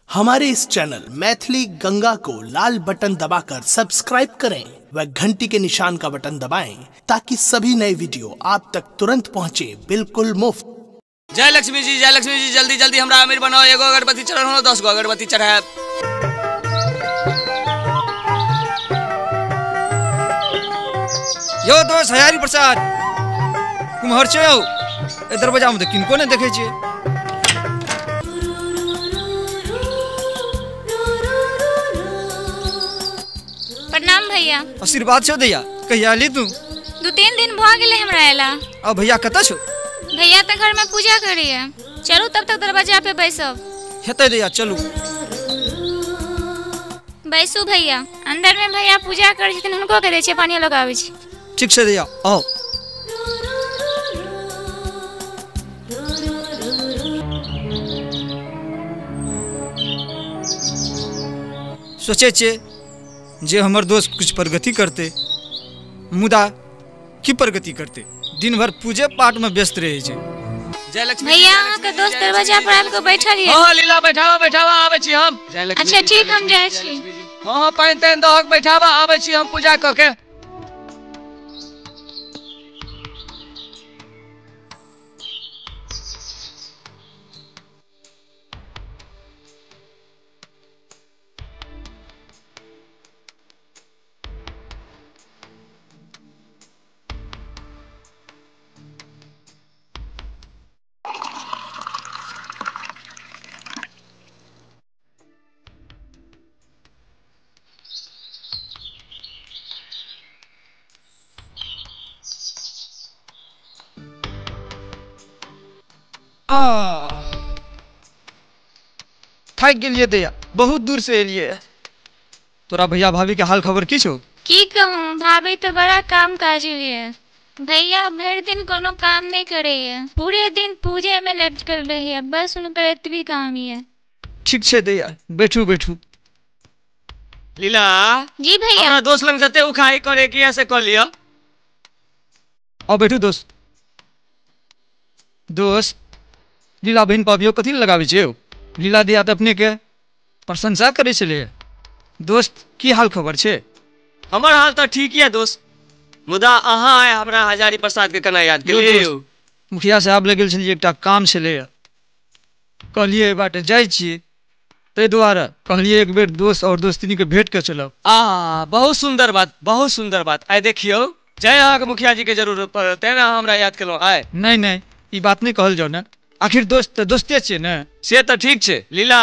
हमारे इस चैनल मैथिली गंगा को लाल बटन दबाकर सब्सक्राइब करें व घंटी के निशान का बटन दबाएं ताकि सभी नए वीडियो आप तक तुरंत पहुंचे बिल्कुल मुफ्त। जय लक्ष्मी जी, जय लक्ष्मी जी, जल्दी जल्दी हमरा अमीर बनाओ। एगो अगरबत्ती चढ़ाओ, 10 गो अगरबत्ती चढ़ाएब। यो दोस्त हजारी प्रसाद कुम्हर छौ? ए दरवाजा में तो किनको नहीं देखे छियै। प्रणाम भैया। आशीर्वाद छौ दैया। कहिया अयली तू? 2-3 दिन भ गेलै हमरा अयला। आ भैया कतऽ छौ? भैया तऽ घर में पूजा करैया। चलू तब तक दरवाजा पे बैसब। हेतै दैया, चलू बैसू भैया। अंदर में भैया पूजा करै छथिन, हुनको के दै छियै, पानी लगाबै छी। ठीक छै दैया, आओ। सोचै छियै जे हमर दोस्त कुछ प्रगति करते, मुदा की प्रगति करते, दिन भर पूजे पाठ में व्यस्त रहे छै। जय लक्ष्मी भैया, अहाँके दोस्त दरवाजा पर आबि कऽ बैठल ये। हां लीला, बैठावा बैठावा, आबै छी हम। जय लक्ष्मी। अच्छा ठीक, हम जाइ छी। हां हां, पानि तानि दहक, बैठावा, आबै छी हम पूजा कऽ के। थाकि गेलियै दैया, बहुत दूर से एलियै। तोरा भैया भाभी के हाल खबर की छौ? की कहूँ, भाभी तो बड़ा काम काजी है। भैया भरि दिन कोनो काम नहीं करैया, पूरे दिन पूजे में लटकल रहैया, बस हुनकर एतबी काम ये। ठीक छै दैया, बैठू बैठू। लीला जी भैया, अपना दोस्त लग जते उखाई करे की ऐसे कह लियो। आओ बैठू दोस्त। दोस्त, लीला बहन पाबियो कथी लगाबै छै? लीला दिया तऽ अपने के प्रशंसा करै छलै। दोस्त की हाल खबर छै? हमर हाल तऽ ठीक ये दोस्त, मुदा अहाँ आइ हमरा हजारी प्रसाद के केना याद केलियै? मुखिया साहब लग गेल छलियै, एकटा काम छलै, कहलियै एहि बाटे जाइ छियै, ताहि दुआरे कहलियै एक बेर दोस्त और दोस्तिनी के भेंट के चलब। आ बहुत सुंदर बात, बहुत सुंदर बात। आइ देखियौ, जय अहाँके मुखिया जी के जरूरत पड़ल तें अहाँ हमरा याद केलहुँ आइ। नहि नहि, ई बात नहि कहल जाउ ने, आखिर दोस्त तऽ दोस्ते छै ने। से तऽ ठीक छै लीला,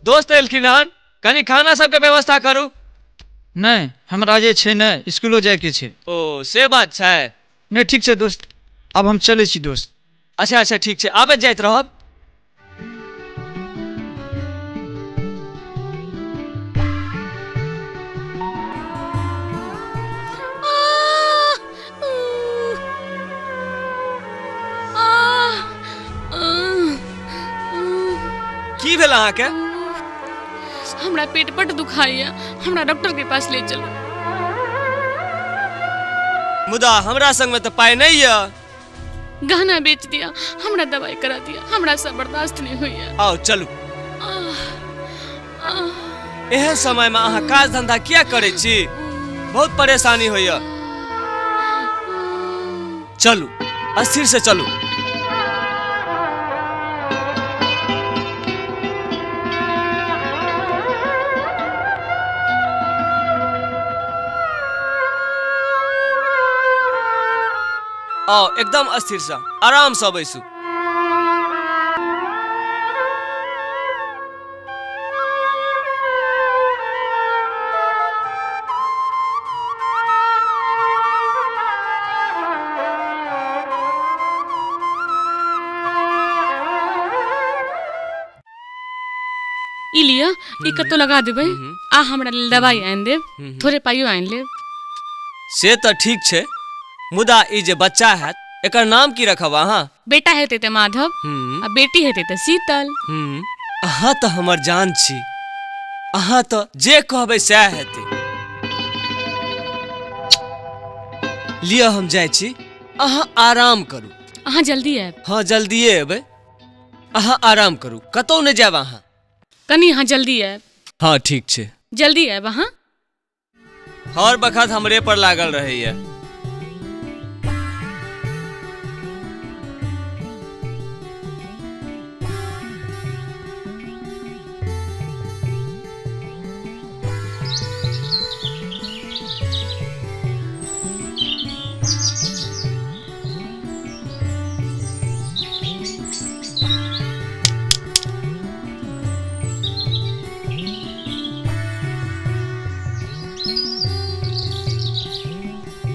दोस्त एलखिन हन, कनि खाना सबके व्यवस्था करू। नहि, हमरा जे छै ने स्कूलो जायके छै। ओ से बात छै। नहि ठीक छै दोस्त, आब हम चलै छी दोस्त। अच्छा अच्छा ठीक छै, आबैत जाइत रहब। की भेल अहाँके? हमरा पेट बड दुखाइया, हमरा डॉक्टर के पास ले चलू। मुदा हमरा संग में तऽ पाइ नहीं है। गहना बेच दिया, हमरा दवाई करा दिया, हमरा से बर्दाश्त नहीं होइया। आओ चलू। एहन समय में अहाँ काज धंधा किया करै छी? बहुत परेशानी होइया। चलू, अस्थिर से चलू। आओ एकदम अस्थिर से, आराम से बैसू। ई लिअ, ई कतौ लगा देबै, आ हमरा लेल दवाई आनि देब, थोड़े पाइयो आनि लेब। से तऽ ठीक छै, मुदा ई जे बच्चा हैत एकर नाम की रखब अहाँ? बेटा हेतै तऽ माधव, आ बेटी हेतै तऽ शीतल। अहाँ तऽ हमर जान छी, अहाँ तऽ जे कहबै सएह हेतै। लिअ हम जाइ छी, अहाँ आराम करू। अहाँ जल्दी आयब। हाँ जल्दिए अयबै, अहाँ आराम करू, कतौ नहि जायब अहाँ। कनी अहाँ जल्दी आयब। हाँ ठीक छै, जल्दी आयब अहाँ। हर बखत हमरे पर लागल रहैया।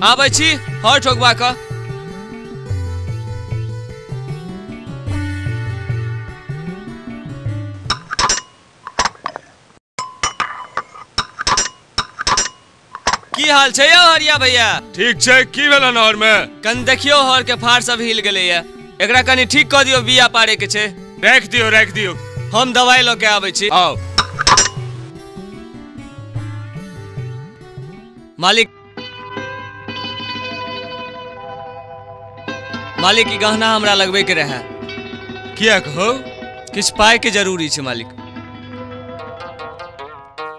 आबै छी हर ठोकबा कऽ। की हाल छै यौ हरिया भैया? ठीक छै। की भेल हर में? कनि देखियौ हर के फार सब हिल गेलैया, एकरा कनि ठीक कऽ दियौ, बिया पारे के छै। राखि दियौ राखि दियौ, हम दवाई लऽ के आबै छी। आउ मालिक। मालिक ई गहना हमरा लगबै के रहै। किया कहो? किछु पाई के जरूरी छै मालिक।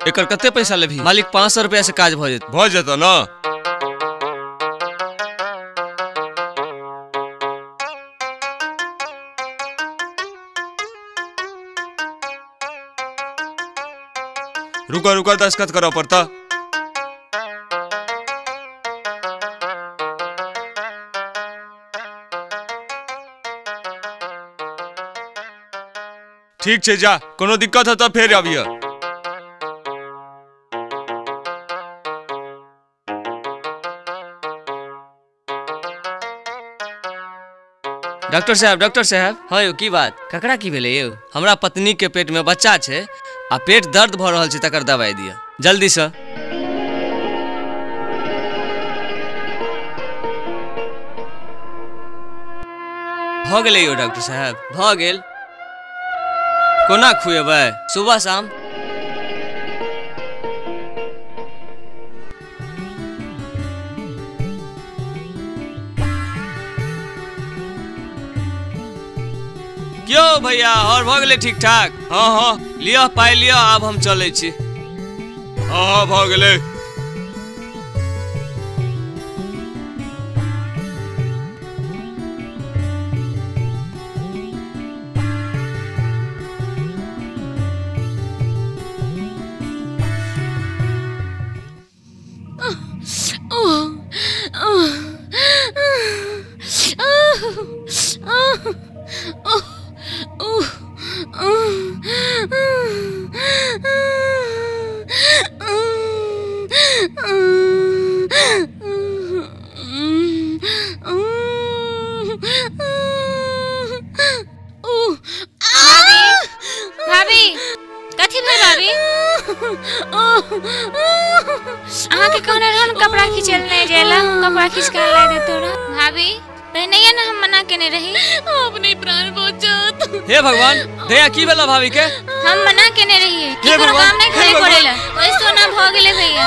एकर कते पैसा लेबही? मालिक 500 रुपया से काज भऽ जेतै। भऽ जेतौ ना? रुको रुको, दस्तखत करऽ पड़ता। ठीक छै, जा, कोनो दिक्कत हेतऽ फेर आबियह। डॉक्टर साहब, डॉक्टर साहब। हाँ यौ, की बात? ककरा की भेलै यौ? हमरा पत्नी के पेट में बच्चा छै आ पेट दर्द भऽ रहल छै, तकर दवाई दिअ जल्दी से। भऽ गेलै यौ डॉक्टर साहब, भऽ गेल। कोना खुएबै? सुबह शाम। क्यों भैया, और भऽ गेलै ठीक ठाक? हाँ हाँ, लिअ पाइ लिअ, आब हम चलै छी। हाँ हाँ भऽ गेलै। भाभी, कथी भेल भाभी? अहाँके कहने रहन कपड़ा खींचल नहि जायला, कपड़ा खींच के ला दे तोरा। भाभी पहिनैये ने हम मना केने रही। अपने प्राण बचत। हे भगवान, दया की भेला भाभी के? हम मना केने रहिए कि कोनो काम नहीं करे पड़ेला, ओइ सोना भ गेलै भैया।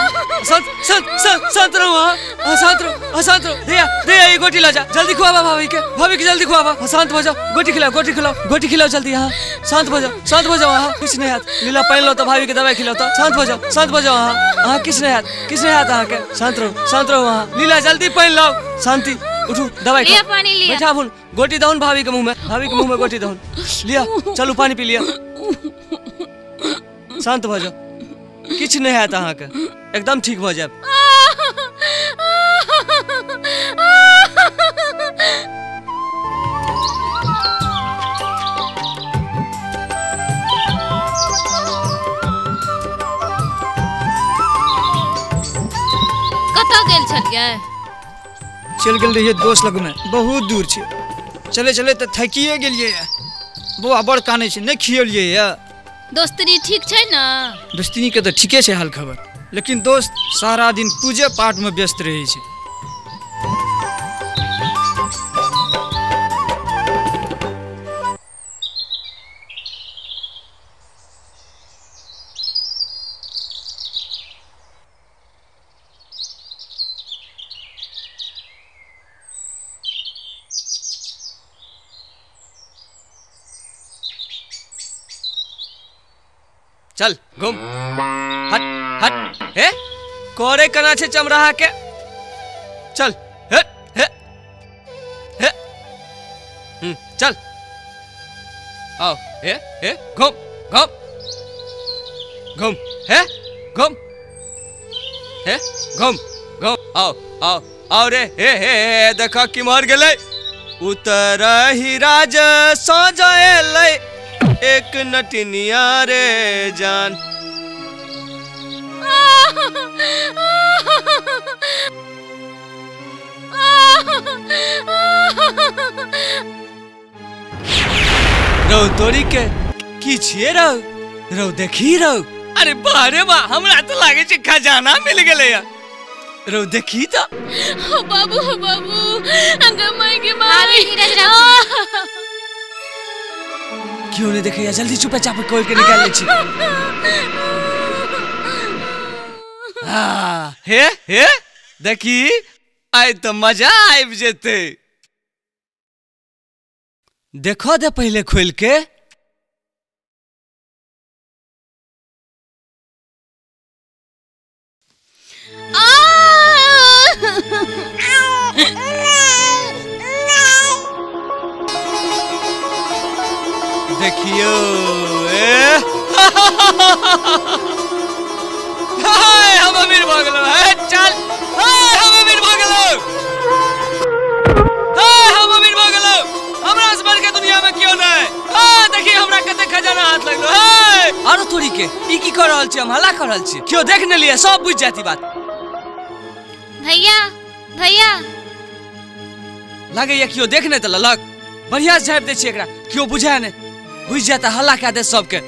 शांत शांत शांत शांत रहो अहाँ, शांत रहो, शांत रहो। दया दया ये गोटी ला जा, जल्दी खुआबा भाभी के, भाभी के जल्दी खुआबा। शांत हो जाओ, गोटी खिलाओ, गोटी खिलाओ, गोटी खिलाओ जल्दी। अहाँ शांत हो जाओ, शांत हो जाओ अहाँ, किछु नहीं हाथ। लीला पानि लो तो भाभी के दवाई खिलाओ तो। शांत हो जाओ, शांत हो जाओ अहाँ, अहाँ किछु नहीं हाथ, किछु नहीं हाथ अहाँ के। शांत रहो, शांत रहो अहाँ। लीला जल्दी पानि लाओ। शांति उठू, दवाई लिया, पानी लिया। बैठा भूल, गोटी दहुन भाभी के मुंह में, भाभी के मुंह में गोटी दहुन। लिया, चलू पानी पी लिया। शांत भऽ जाओ, किछु नहीं हैत अहाँके, एकदम ठीक भऽ जायब। कतऽ गेल छलियै? चल गेल रहियै दोस्त लगमे, बहुत दूर छै, चले चले तऽ थकिए गेलियै। बौआ बड़ कानै छै, नहि खियलियै ये। दोस्तनी ठीक छै ने? दोस्तनी के तऽ ठीके छै हाल खबर, लेकिन दोस्त सारा दिन पूजे पाठ में व्यस्त रहै छै। चल घूम, हट हट। हे कोरे कना छे चमराहा के, चल हे हे हे, चल आओ, हे हे घूम घूम घूम, हे घूम, हे घूम घूम, आओ आओ आओ रे, हे हे हे, देखा कि मर गेलै। उतर ही राज सो जाए एक नटनिया रे जान। रौ तोरी के की छिए रौ, रौ देखी रौ, अरे बारे बा, हमरा तो लागे छै खजाना मिल गेलै। रौ देखी तो। हो बाबू, हो बाबू, अंग माई के माई। क्यों नहीं देखे, जल्दी चुपे चाप खोल के निकाल ले छी। हाँ, हे हे देखी, आइ तो मजा आबि जेतै। देखो दे पहले खोल के। देखियो ए, हम अमीर भऽ गेलहुँ। चल, हम अमीर भऽ गेलहुँ, हम अमीर भऽ गेलहुँ, हमरा से बढ़ के दुनिया में क्यों नहीं। देखी हमरा कते खजाना हाथ लगलो। आरो तोरी के ई की कर रहल छी, हम हल्ला कर रहल छी, क्यों देख ने लिए सब बुझ जाती बात। भैया भैया लागैया क्यों देख ने त ललक, बढ़िया से झाँपि दै छी एकरा, क्यों बुझाय ने, बुझ जाता हल्ला कह दे सबके।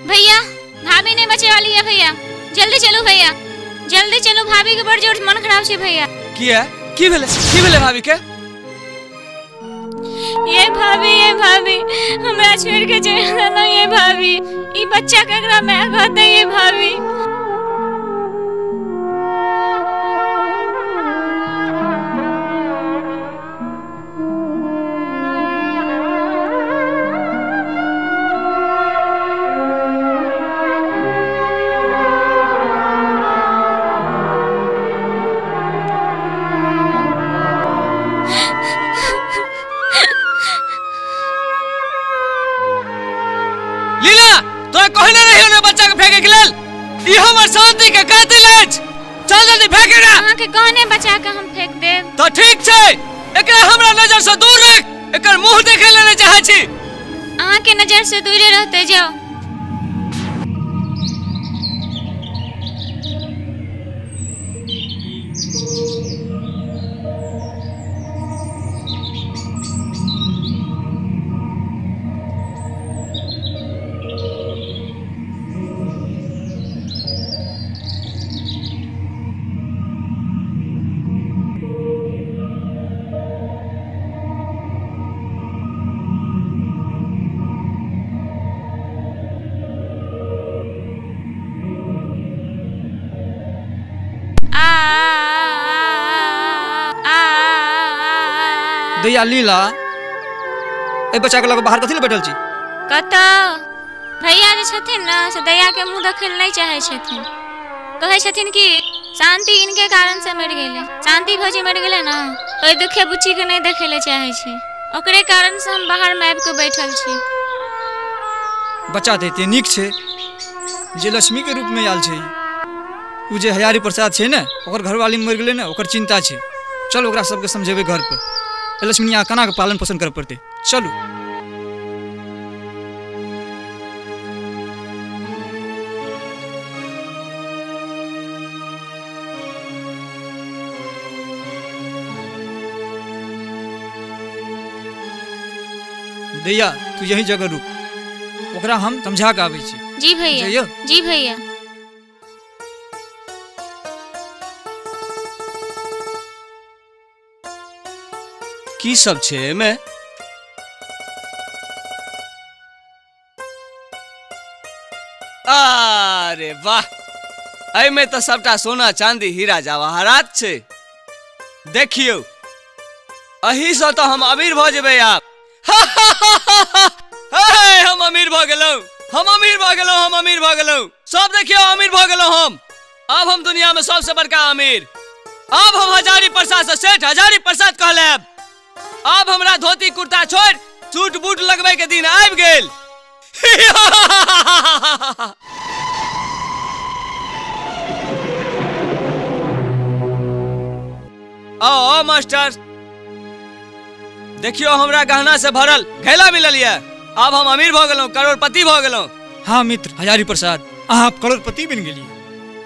भैया भाभी नहीं बचे वाली है भैया, जल्दी चलो भैया, जल्दी चलो, भाभी के बड़ जोर मन खराब छे भैया। किया की भेले, की भेले भाभी के? ये भाभी, ये भाभी हमरा छोड़ के चल गेलो, ये भाभी ई बच्चा केकरा माय कहते, ये भाभी। कहने रही ने बच्चा के फेंके के लेल, ई हमर शांति के कातिल अछि, चल जल्दी फेंके ना। अहाँ के कहने बच्चा के हम फेंक देब। तो ठीक छै, एकरा हमरा नजर से दूर रख, एकर मुंह देखे ले नै चाहै छी। अहाँ के नजर से दूरे रहते जाओ। दैया लीला, ए बच्चा के लग बाहर कथी ले बैठल छी? कतऽ भैया जे छथिन ना से दैया के मुंह देखै नहीं चाहै छथिन, कहै छथिन कि शांति इनके कारण से मरि गेलै, शांति भौजी मरि गेलै ना, ओहि दुखे बुच्ची के नहीं देखै ले चाहै छै, ओकरे कारण से हम बाहर में आबि के बैठल छी। बच्चा तऽ एते नीक छै जे लक्ष्मी के रूप में आयल छै, उ जे हजारी प्रसाद छै ने, ओकर घरवाली मरि गेलै ने, ओकर चिंता छै। चल ओकरा सबके समझेबै घर पर, लक्ष्मी केना के पालन पोषण करऽ पड़तै। चलू दैया तू यही जगह रुक, ओकरा हम समझा के आबै छी। जी भैया, जी भैया। की सब छे एमे? अरे वाह, एहिमे तऽ सबटा सोना चांदी हीरा जवाहरात छै। देखियौ, एही सँ तऽ हम अमीर भऽ जेबै आब। हम अमीर भऽ गेलहुँ। हम अमीर भ गेलहुँ, हम अमीर भ गेलहुँ। सब देखियो अमीर भ गेलहुँ हम। अब हम दुनिया में सबसे बड़का अमीर। अब हम हजारी प्रसाद से सेठ हजारी प्रसाद कहलेब। अब हमरा धोती कुर्ता छोड़ सूट बूट लगबै के दिन आबि गेल। आओ मास्टर, देखियो हमरा गहना से भरल घैला मिलल ये। अब हम अमीर भ गेलहुँ, करोड़पति भ गेलहुँ। हाँ मित्र हजारी प्रसाद, अहाँ करोड़पति बनि गेलियै,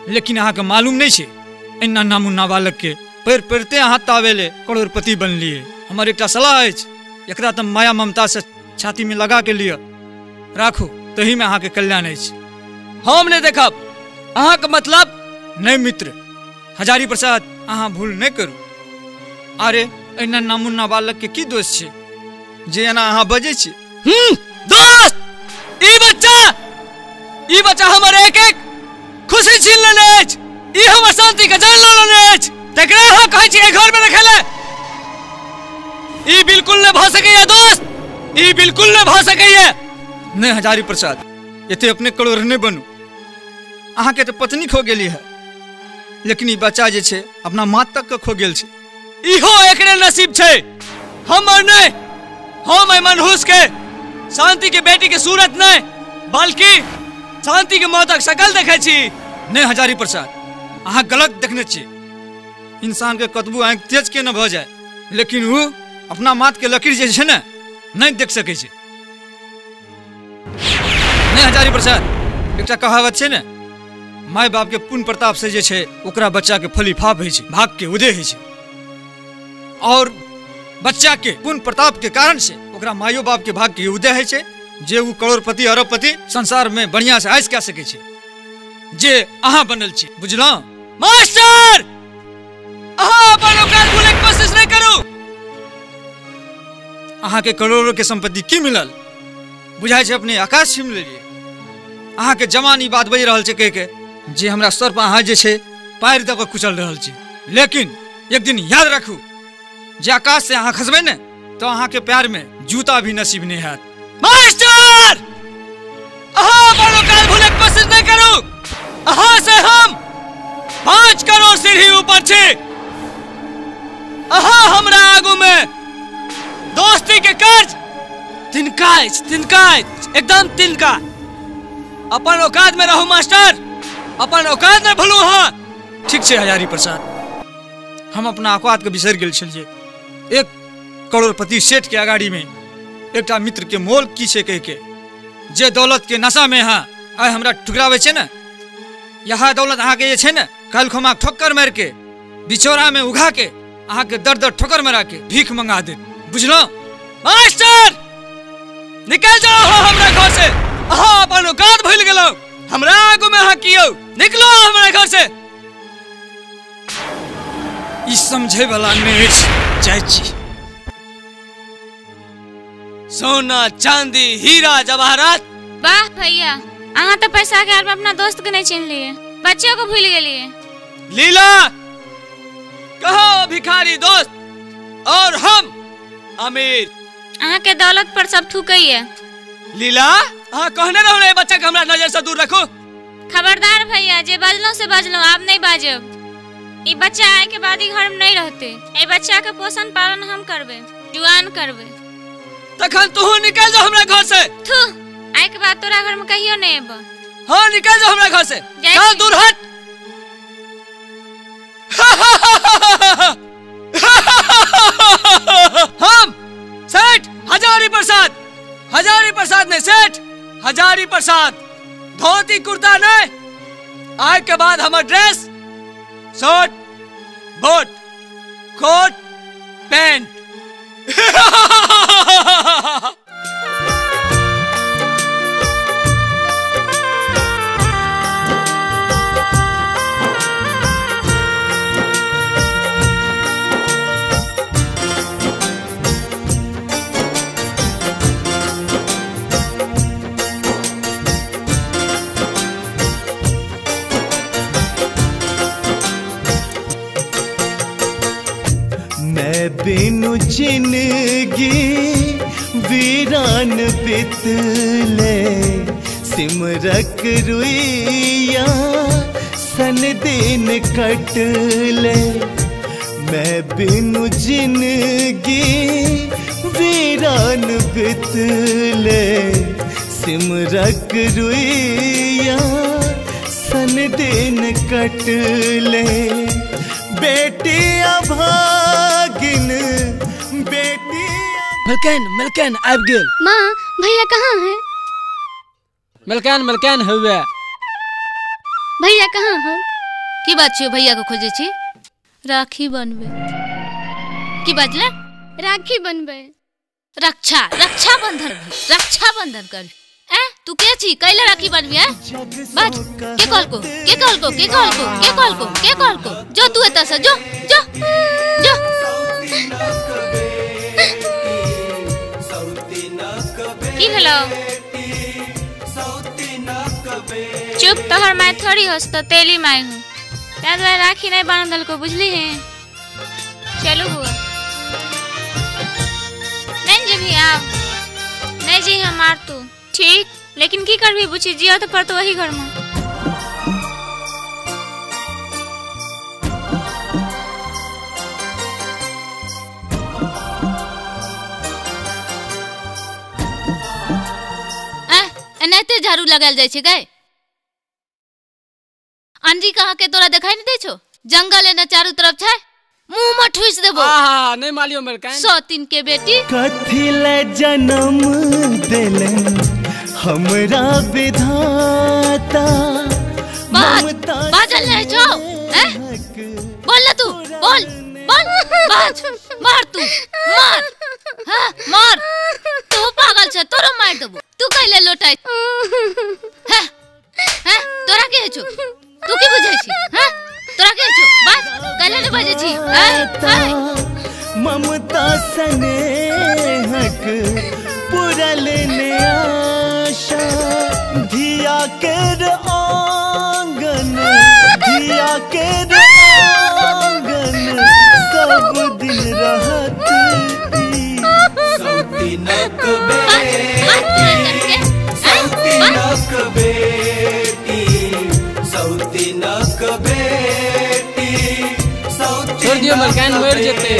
लेकिन अहाँके मालूम नहीं छै एना नामुन्ना बालक के पैर पैरते अहाँ तावेले करोड़पति बनलियै। हमर एकटा सलाह अछि, एकरा तऽ माया ममता से छाती में लगा के लिअ राखू, तही में अहाँके कल्याण अछि। हम नहीं देखब अहाँके मतलब। नहीं मित्र हजारी प्रसाद, अहाँ भूल नहीं करू। अरे एना नामुन्ना बालक के की दोष छै जे एना अहाँ बजै छी? दोस्त, ई बच्चा हमर एक एक खुशी छीन लेने अछि, ई हमर शांति के जान लऽ लेने अछि, तकरा अहाँ कहै छी एहि घर में रखै लए? ई बिल्कुल नहि भऽ सकैया दोस्त, ई बिल्कुल नहि भऽ सकैया। नहीं हजारी प्रसाद, एते अपने करोड़ नहीं बनू। अहाँके तऽ पत्नी खो गेली है, लेकिन ई बच्चा जे छै अपना माँ तक के खो गेल छै। इहो एकरे नसीब छै, हमर नहि। हम एहि मनहूस के शांति के बेटी के सूरत नहीं बल्कि शांति के मौतक शकल देखै छी। नहीं हजारी प्रसाद, अहाँ गलत देखने छी। इंसान के कतबो आँखि तेज के न भऽ जाए, लेकिन वो अपना माथ के लकीर जे छै ने नहीं देख सकै छै। नहीं हजारी प्रसाद, एकटा कहावत छै ने, माय बाप के पुण्य प्रताप से जे छै ओकरा बच्चा के फलीफाप होइ छै, भाग के उदय होइ छै, और बच्चा के पुण्य प्रताप के कारण से ओकरा मायो बाप के भाग के उदय होइ छै, जे वो करोड़पति अरबपति संसार में बढ़िया से ऐश कऽ सकै छै, जे अहाँ बनल छी। बुझलहुँ मास्टर? अहाँ अपन औकात भूलै के कोशिश नहीं करू। अहाँ के करोड़ों के संपत्ति की मिलल? बुझाइ छै अपने आकाश छीन लेलियै। अहाँ के जवान ई बात बजि रहल छै कहि के जे हमरा सर पर अहाँ जे छै पारि दऽ कऽ कुचल रहल छी, लेकिन एक दिन याद राखू जे आकाश से अहाँ खसबै ने तऽ अहाँ के प्यार में जूता भी नसीब नहीं हैत। मास्टर, अहाँ अपन औकात भूलै के कोशिश नहीं करू। अहाँ से हम 5 करोड़ सीढ़ी ऊपर छी। अहाँ हमरा आगू में दोस्ती के कर्ज तिनका अछि, तिनका अछि, एकदम तिनका। अपन औकात में रहू मास्टर, अपन औकात में भूलू अहाँ। ठीक छै हजारी प्रसाद, हम अपना औकात के बिसरि गेल छलियै। एक करोड़पति सेठ के अगाड़ी में एकटा मित्र के मोल की छै कहि के, जे दौलत के नशा में अहाँ आइ हमरा ठुकराबै छै ने, यह दौलत अहाँके जे छै ने काल्हि खुमा ठोकर मारि के बिचौरा में उघा के अहाँके दर दर ठोकर मारा के भीख मंगा देत। बुझलहुँ मास्टर? निकल जाओ हमरा घर से। अहाँ अपन औकात भूलि गेलहुँ, हमरा आगू में अहाँ कियौ। निकलो हमरा घर से। ई समझै वाला नहि अछि। जाइ छी। सोना चांदी हीरा जवाहरात। वाह भैया, अहाँ तऽ पैसा के आड़ में अपना दोस्त के नहीं चिन्ह लिए, बच्चों को भूल गेलिए। लीला, कहो भिखारी दोस्त और हम अमीर। अहाँ के दौलत पर सब थूकैया। लीला, अहाँ कहने रहू ने बच्चा के हमरा नजर से दूर रखो। खबरदार भैया, जे बजलहुँ से बजलहुँ, आब नहीं बाजब। ई बच्चा आए के बाद ई घर में नहीं रहते। ए बच्चा के पोषण पालन हम करबे, जुआन करबे। तखन तू निकल जा हमरा घर से। थू, आए के बाद तोरा घर में कहियो नहीं एबो। हाँ निकल जा हमरा घर से, चल दूर हट। हम सेठ हजारी प्रसाद, हजारी प्रसाद नहीं सेठ हजारी प्रसाद। धोती कुर्ता नहीं, आए के बाद हमर dress, suit, boot, coat, pant. बिनु जिनगी वीरान बितले से सिमरक रुइया सन दिन कटले, मैं बिनु जिंदगी वीरान बितले। सिमरक रुइया सन दिन कटले, बेटी अभागिन बेटी। मलकान मलकान आबि गेल। माँ भैया कहाँ है? मलकान मलकान हुए। भैया कहाँ है? की बात छे भैया को खोजे छी? राखी बनबे। की बाजले? राखी बनबे। रक्षा रक्षा बंधन रक्षा बंधन कर। ए तू के छी कैला राखी बनबी? ए बाज के कहल को के कहल को के कहल को के कहल को के कहल को? जो तू एता से जो जो जो। की भेलो? चुप, तोहर my थोड़ी होस तो तेली my हूँ, ताहि दुआरे राखी नहीं बान्ह देलको, बुझली है? चलू बुआ, नहीं जेबही आब? नहीं जी हम मार तू ठीक, लेकिन की करबी बुची, जियो तो पड़तो वही घर में। एनाहिते झाड़ू लगायल जाइ छै गै? अंजी कहाँ के तोरा देखाई नहीं दै छौ? जंगल एना चारू तरफ छै, मुंह में ठुस देबो। आहा नहीं मालियो मलकान। सौतीन के बेटी। कथी ले जन्म देलन हमरा विधाता। बाज बाजल नहीं छौ? हैं बोल ना तू, बोल बोल, बाज मार तू मार, हाँ मार। तू पागल छ, तोरो मार देबो। तू कैले लोटाई? हैं हैं तोरा के छौ? तू की बुझै छी? हैं तोरा के छौ? बाज कैले ने बाजै छी? हैं ममता स्नेहक पुरल ने आशा, धिया केर आंगन धिया केर आंगन सब दिन रहत। सौतीनक बेटी सौतीनक बेटी सौतीनक बेटी। छोड़ दियो मलकान, मर जेते।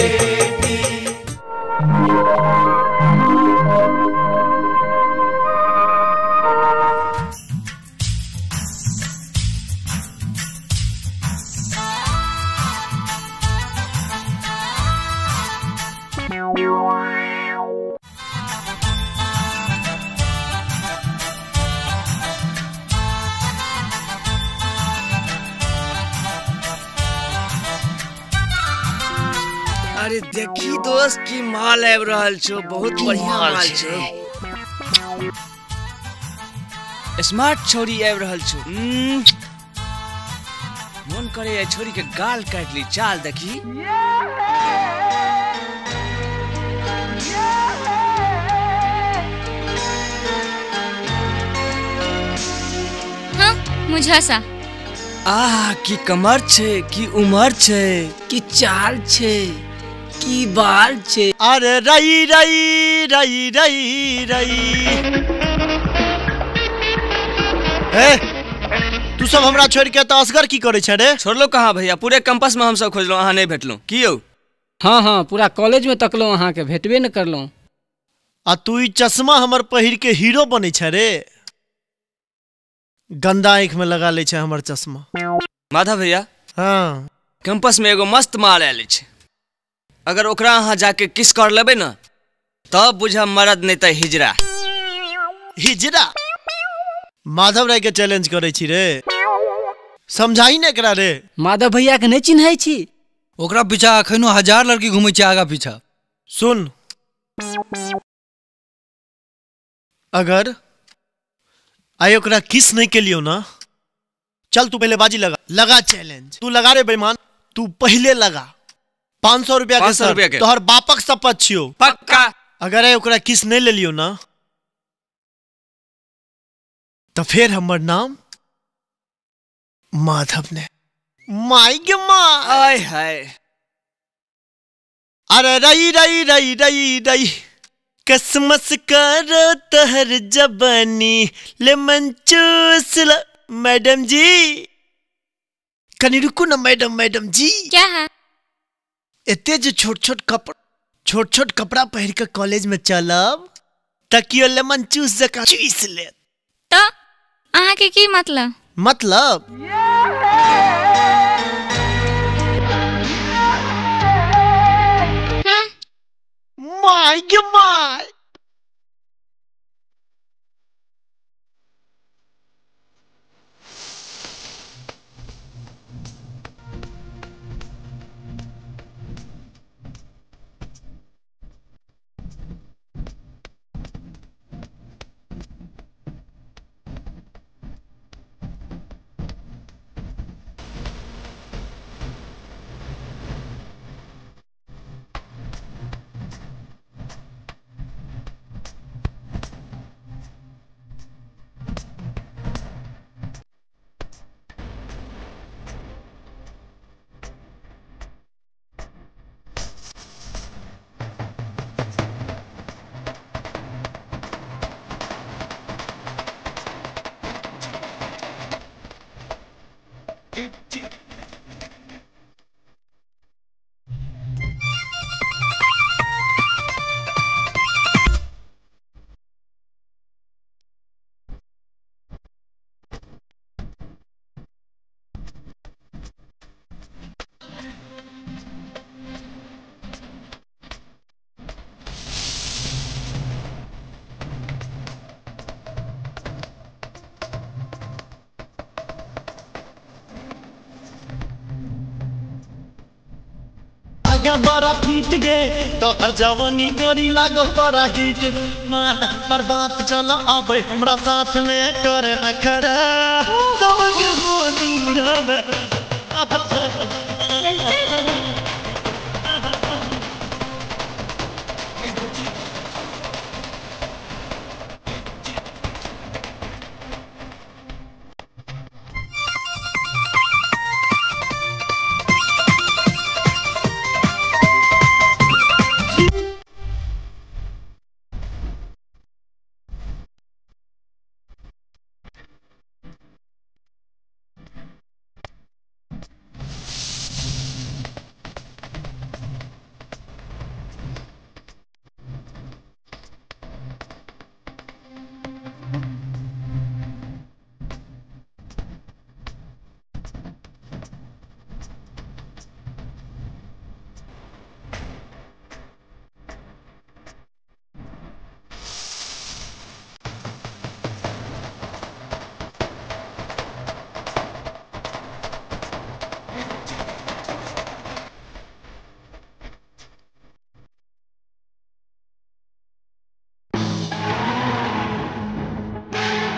अरे देखी दोस्त की माल आबि रहल छौ, बहुत बढ़िया माल छौ, स्मार्ट छोरी आबि रहल छौ। मन करे छोरी के गाल काटि ली, चाल देखी। हाँ मुझासा। आह की कमर छे, की उमर छे, की चाल छे, की बाल छे। अरे रई रई रई रई रई। ए तू सब हमरा छोड़ के तो असगर की करे छे रे? छोड़लो कहाँ भैया, पूरे कैंपस में हम सब खोजलो, अहाँ नहीं भेटलो। की यौ? हाँ हाँ पूरा कॉलेज में तकलो, अहाँ के भेटबे न करलो। आ तू ई चश्मा हमर पहिर के हीरो बने छे रे? गंदा आँख में लगा ले छे हमर चश्मा। माधव भैया हाँ, कैंपस में एगो मस्त माल आयल छे, अगर ओकरा अहाँ जाके किस कर लेबै ना तब बुझब मरद नहीं त हिजरा। हिजरा? माधव राय के चैलेंज करे छी रे, समझाई ने एकरा रे। माधव भैया के नहीं चिन्है छी? ओकरा पीछा अखनो 1000 लड़की घूमै छै आगा पीछा। सुन, अगर आइ ओकरा किस नहीं के लियो ना, चल तू पहले बाजी लगा, लगा चैलेंज। तू लगा रे बेईमान, तू पहले लगा। 500 रुपया के सर, के तोहर बापक शपथ छियो पक्का। अगर आइ ओकरा किस नहीं ले लियो ना तो फिर हमर नाम माधव ने। माई गे माँ, आय हाय। अरे रई रई रई रई रई, कसमस करो तहर जबानी लेमन चूस ला। मैडम जी कनी रुकू ना। मैडम मैडम जी क्या है? एते जो छोट छोट कपड़ा पहिर के कॉलेज में चलब तकियो लेमन चूस जका चूस ले। तो अहाँ के की मतलब? मतलब my my बड़ा फीट गे तो जवानी गोरी लागो बड़ा हिट पर बात चल आबे हमरा साथ में कर अखड़ा।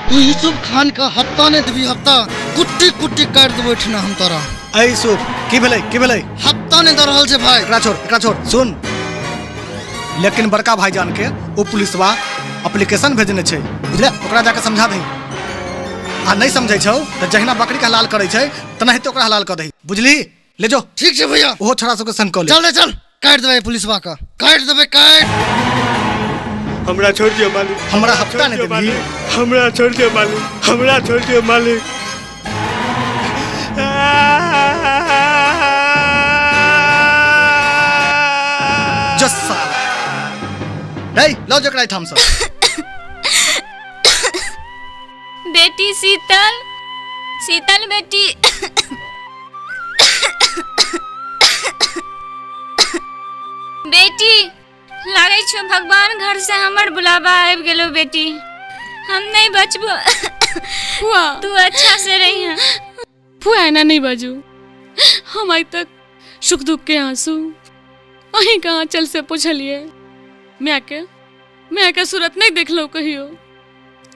तू यूसुफ खान का हफ्ता ने देबी हफ्ता कुट्टी कुट्टी काट देबो ठना हम तोरा। ऐ यूसुफ की भेलै की भेलै? हफ्ता ने द रहल छै भाई। एकरा छोड़ एकरा छोड़ सुन। लेकिन बड़का भाईजान के ओ पुलिसवा एप्लीकेशन भेजने छै बुझले, ओकरा जाके समझा दही। आ नहीं समझै छौ त जहिना बकरी के हलाल करै छै तनाहिते ओकरा हलाल क दही बुझली। ले जो। ठीक छै भैया। ओहो छोड़ा सबके संग क ले। चल रे चल काट देबै पुलिसवा का, काट देबै काट। हमरा छोड़ दियो मालिक, हमरा हफ्ता नहीं देबी। हमरा छोड़ दियो मालिक, हमरा छोड़ दियो मालिक। जस्सा रे लो जकरा ठाम से। बेटी शीतल, शीतल बेटी। बेटी लागै छौ भगवान घर से हमर बुलावा आबि गेलो बेटी, हम नहीं बचबो। फुआ तू अच्छा से रही। फुआ एना नहीं बाजू, हम आइ तक सुख दुख के आंसू अहीं कहाँ चल से पुछलिए। माय के सूरत नहीं देखलो कहियो,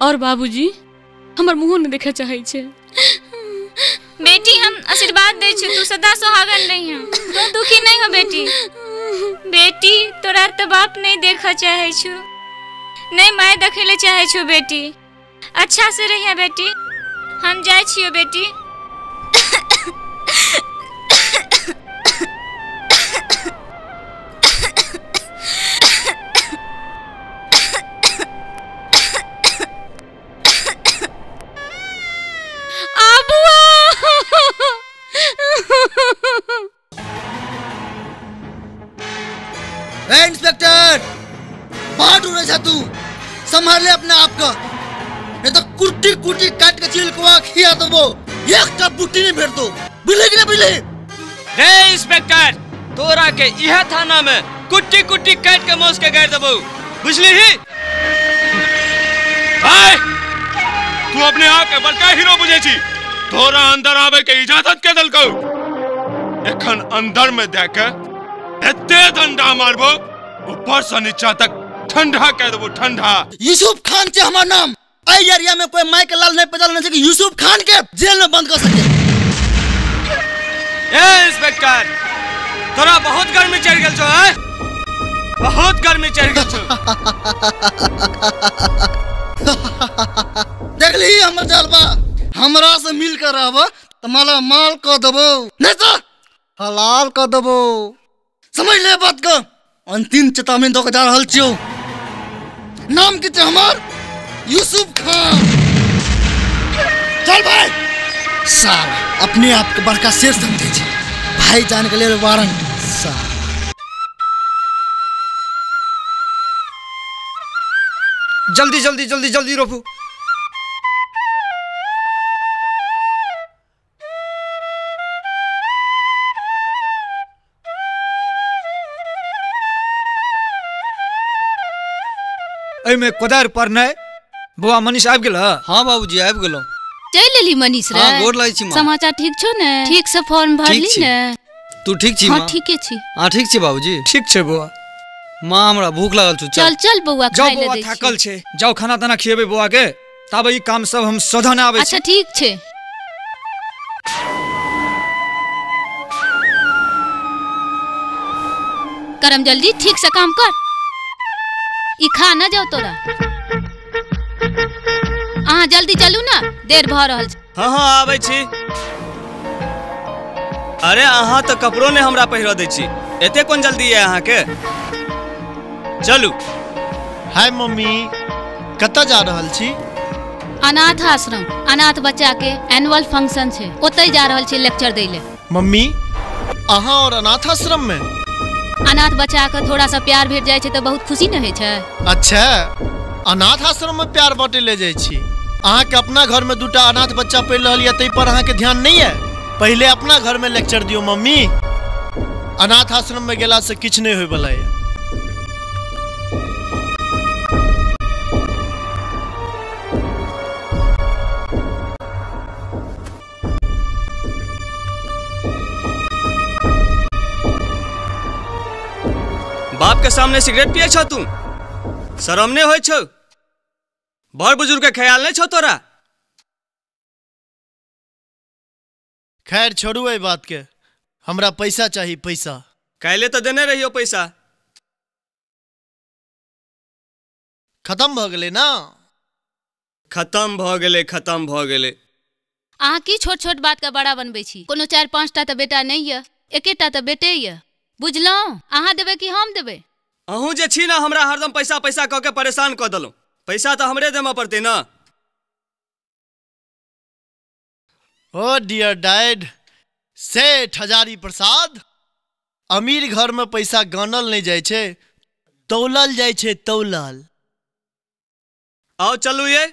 और बाबूजी हमर मुँह नहीं देखे चाहे छे। बेटी हम आशीर्वाद दै छी तू सदा सुहागन रही, तू दुखी नहीं हो बेटी। बेटी तोरा तो बाप नहीं देखा चाहे छु, नहीं my देखे ले चाहे छु बेटी। अच्छा से रहिया बेटी, हम जाए छियो बेटी। ए इंस्पेक्टर, बाहर ढूंढे छा तू, संभाल ले अपने आप का, नहीं तो कुट्टी कुट्टी काट के चील को खिया दबो, एक का बुट्टी नहीं भेट दो, बुझले कि ना बुझले? रे इंस्पेक्टर, तोरा के इहे थाना में कुट्टी कुट्टी काट के मौस के गाड़ दबो, बुझली ही? भाई, तू अपने आप के बड़का हीरो बुझे छी, तोरा अंदर आवे के इजाजत के दलकौ, एखन अंदर में दे के एते डंडा मारबो ऊपर से नीचा तक ठंडा कह देबो, ठंडा। यूसुफ खान छे हमार नाम, एहि एरिया में कोई माइक लाल नहीं पहचान नहीं कि यूसुफ खान के जेल में बंद कर सके। ए इंस्पेक्टर, तोरा बहुत गर्मी चढ़ गेल छौ, हैं? बहुत गर्मी चढ़ गेल छौ। देख ली हमर जलवा, हमरा से मिल कर रहब त माला माल क देबो, नहीं तो हलाल क देबो, समझ ले बात को। अंतिम चेतावनी दो के जा रहल छियौ। नाम की छै हमर यूसुफ खान। चल भाई, साला अपने आप के बड़का शेर समझे छै, भाई जान के लेल वारंट साला। जल्दी जल्दी जल्दी जल्दी रोपू। एहिमे कोदारि पर नहि। बौआ मनीष आबि गेल? हाँ बाबूजी आबि गेलहुँ। चलि एली मनीष रे? हाँ गोर लागै छी माँ। समाचार ठीक छौ ने? ठीक से फॉर्म भरली ने? तू ठीक छी माँ? हाँ ठीके छी। हाँ ठीक छी बाबूजी? ठीक छै बौआ। माँ हमरा भूख लागल छौ। चल चल बौआ खाइ ले दै छी। थाकल छै, जाओ खाना ताना खिएबै बौआ के, ताबे ई काम सब हम सधन आबै छी। अच्छा ठीक छै। करम जल्दी ठीक से काम कर, ई खा न जाओ तोरा। अहाँ जल्दी चलू ना, देर भ रहल छै। हाँ हाँ आबै छी। अरे अहाँ तऽ कपड़ो नहि हमरा पहिरऽ दै छी, एते कोन जल्दी है अहाँके? चलू। हाय मम्मी, कतऽ जा रहल छी? अनाथ आश्रम, अनाथ बच्चा के एनुअल फंक्शन छै, ओतहि जा रहल छी लेक्चर दै ले। मम्मी अहाँ और अनाथ आश्रम में? अनाथ बच्चा के थोड़ा सा प्यार भेट जाइ छै तऽ बहुत खुशी न होइ छै। अच्छा, अनाथ आश्रम में प्यार बांटे ले जाइ छी? अहाँ के अपना घर में दूटा अनाथ बच्चा पढ़ि रहल यऽ, ताहि पर अहाँ के ध्यान नहीं है? पहले अपना घर में लेक्चर दियौ मम्मी, अनाथ आश्रम में गेला से किछु नहीं होय वाला है। बाप के सामने सिगरेट पिए छौ तू? शरम नहीं होइ छौ? बड़ बुजुर्ग के ख्याल नहीं छौ तोरा? खैर छोड़ू एहि बात के, हमरा पैसा चाही पैसा। काल्हि तऽ देने रहियो पैसा। खत्म भऽ गेलै ना? खत्म भऽ गेलै, खत्म भऽ गेलै। अहाँ की छोट छोट बात के बड़ा बनबै छी? कोनो 4-5 टा तऽ बेटा नहीं यऽ, एकेटा तऽ बेटे यऽ, बुझलहुँ? अहाँ देबै कि हम देबै? अहूँ जे छी ना हमरा हरदम पैसा पैसा कऽ के परेशान कऽ देलहुँ, पैसा तऽ हमरे देमऽ पड़तै ना। ओ डियर डैड, सेठ हजारी प्रसाद, अमीर घर में पैसा गानल नहीं जाइ छै, तौलल जाइ छै, तौलल। आओ चलू, ये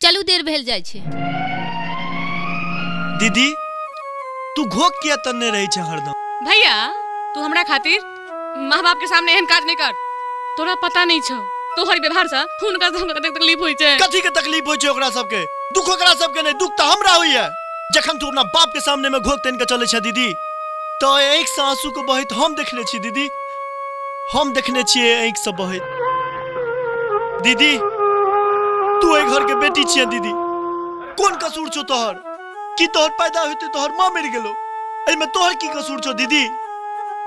चलू, देर भेल जाइ छै। दीदी तू घोक किया तन्ने रही छै हरदम? भैया तू हमरा खातिर माँ बाप के सामने एहन काज नहीं कर, तोरा पता नहीं छौ तोहर व्यवहार से हुनका सब के तकलीफ होई छै। कथी के तकलीफ होई छै ओकरा सबके? दुख ओकरा सबके नहीं, दुख तऽ हमरा होई है जखन तू अपना बाप के सामने में घोक तन के चले छै दीदी, तो आँखि से आंसू के बहैत हम देखने छी दीदी, हम देखने छियै आँखि से बहैत। दीदी तू एहि घर के बेटी छियै दीदी, कोन कसूर छौ तोहर कि तोहर पैदा होते तोहर माँ मरि गेलो? एहिमे तोहर की कसूर छौ दीदी?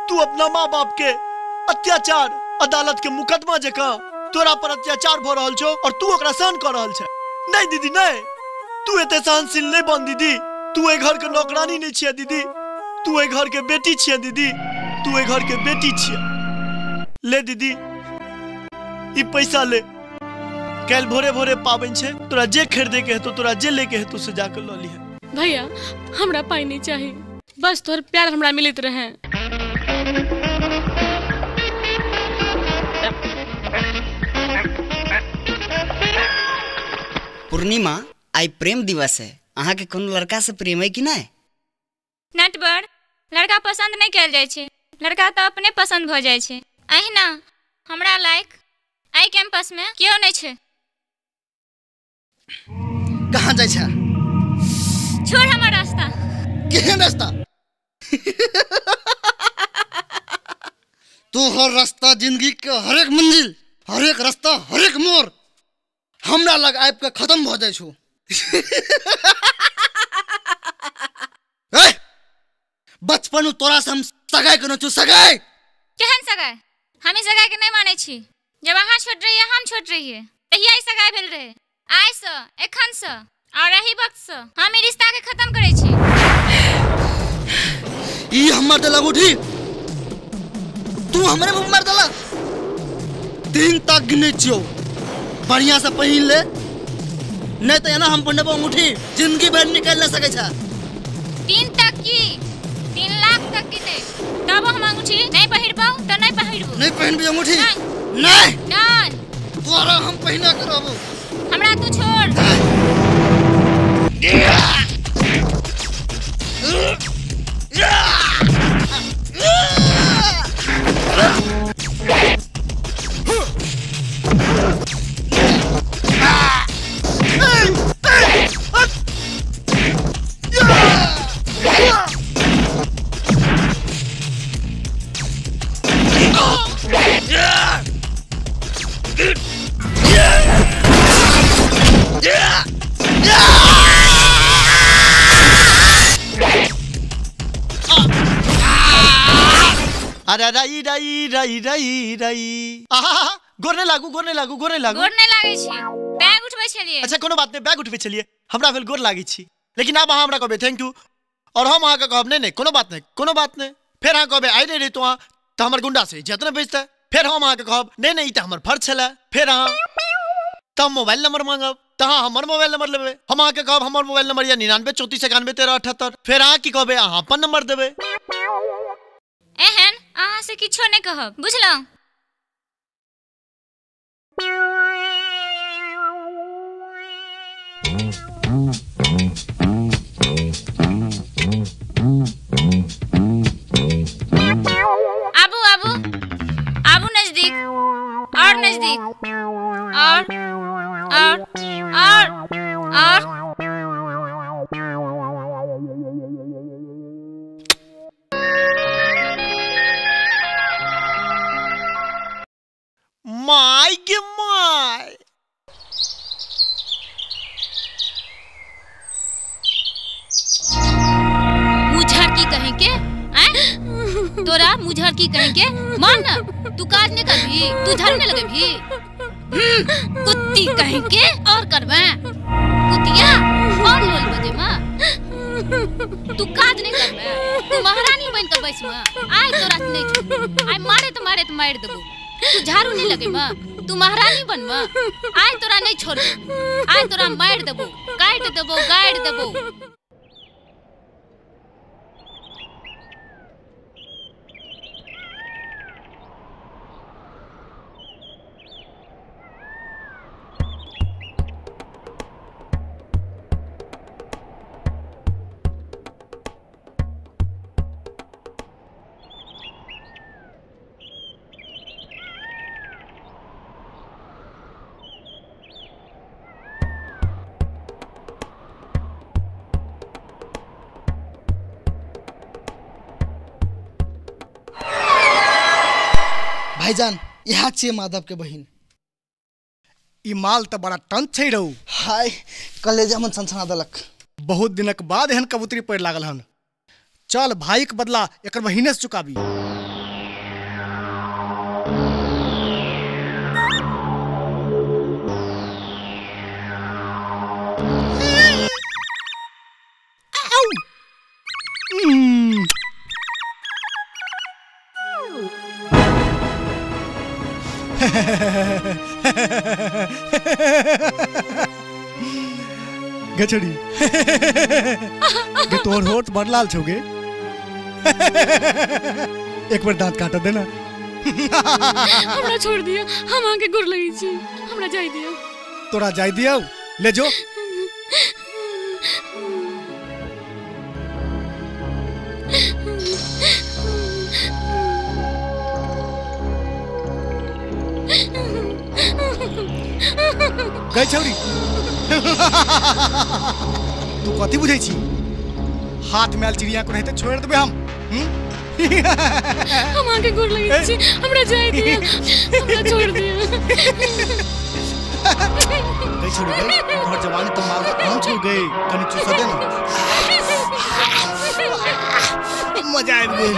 तू अपना माँ बाप के अत्याचार, अदालत के मुकदमा जकाँ तोरा पर अत्याचार भऽ रहल छौ और तू ओकरा सहन कऽ रहल छै। नहीं दीदी नहीं, तू एते सहनशील नहीं बन दीदी, तू एहि घर के नौकरानी नहीं छियै दीदी, तू एहि घर के बेटी छियै दीदी, तू एहि घर के बेटी छियै। ले दीदी ई पैसा ले, काल्हि भोरे भोरे पाबनि छै, तोरा जे खरीदे के हेतौ, तोरा जे लेके हेतौ से जाके लऽ लिहे। भैया हमरा पाइ नहीं चाही, बस तोहर प्यार हमरा मिलत रहे। पूर्णिमा, आई प्रेम दिवस है, अहाँ के कोनो लड़का से प्रेम है कि नहीं? नटवर, लड़का पसंद नहीं कयल जाइ छै, लड़का तो अपने पसंद भ जाइ छै। अहिना हमरा लायक एहि कैंपस में केओ नहीं छै। कहाँ जाइ छै? छोड़ हमर रास्ता। केहन रास्ता? तोहर रास्ता जिंदगी के हरेक मंजिल, हरेक रास्ता, हरेक मोड़ हमरा लग आबि के खत्म भ जाइ छौ। बचपन में तोरा से हम सगाई केने छौ, सगाई। केहन सगाई? हम ई सगाई के नहीं मानै छी। जब अहाँ छोट रहियै हम छोट रहियै, तहिया ई सगाई भेल रहे। आइ से, एखन से और एही वक्त से हम ई रिश्ता के खत्म करै छी। ई हमर देलक उठी, तू हमरे मुँह मार देलक। 3 तक गिनै छियौ, बढ़िया से पहिन ले, नहीं तो एना हम पहिनबो अंगूठी जिंदगी भर निकल नहीं सकै छै। 3 तक की 3 लाख तक गिने तब हम अंगूठी नहीं पहिरबौ त नहीं पहिरबौ। नहीं पहिनबी अंगूठी? नहीं नहीं, तोरा हम पहिना के रहबो। हमरा तू छोड़। अरे राई राई राई राई राई, आहा गोर लागू, गोर लागू, गोर लागू। गोर नहीं लागै छी, बैग उठबै छलियै। अच्छा कोनो बात नहीं, बैग उठबै छलियै, हमरा भेल गोर लागै छी। लेकिन आब अहाँ हमरा कहबै thank you, और हम अहाँके कहब नहीं नहीं कोनो बात नहीं, कोनो बात नहीं। फेर अहाँ कहबै आइ नहीं रहितौ अहाँ तऽ हमर गुंडा से इज्जत नहि बचतै। फेर हम अहाँके कहब नहीं नहीं ई तऽ हमर फर्ज छलै। फेर अहाँ तऽ हम मोबाइल नंबर मांगब, तऽ अहाँ हमर मोबाइल नंबर लेबै। हम अहाँके कहब हमर मोबाइल नंबर या 99 34 91 13 78। फेर अहाँ की कहबै? अहाँ अपन नंबर देबै। एहन अहाँ से किछो नहीं कहब, बुझलहुँ? आबू आबू आबू नजदीक, और नजदीक, और और और और। My गे my, मुझर की कहें के तोरा मुझर की कहें के मान ना, तू काज नहीं करभी, तू झाड़ू नहीं लगेभी। कुत्ती कहें के और करबे कुतिया और लोल बजे माँ। तू काज नहीं करबे, तू महारानी बन के बैस माँ। आय तोरा नहीं छोड़, आय मारे तो मारे तो मार देबो। तू झाड़ू नहीं लगे माँ, तू महारानी बन माँ। आय तोरा नहीं छोड़, आय तोरा मार देबो, काट देबो, गाड़ देबो। भाईजान यहाँ छियै माधव के बहिन। ई माल तऽ बड़ा टंच छै रौ। हाय कलेजा मन सनसना देलक। बहुत दिनक बाद एहन कबूतरी पड़ि लागल हन। चल भाई के बदला एकर बहिने से चुकाबी। गचड़ी गे तोहर होठ बड़ लाल छौ गे। एक बार दांत काट देना। हमरा छोड़ दिया, हम आके गुर लगी छी, हमरा जाय दिया। तोरा जाय दिया, ले जो। गई छौरी, तू कथी बुझै छी? हाथ में आयल चिड़िया को नहीं छोड़ देबे हम। हम आके गोर लगे छी, हमरा जाय दिया, हमरा छोड़ दिया। गई छोड़ गई, तोहर जवानी तो माल हम छोड़ गई, कनी चूसा दे ना, मजा आबि गेल।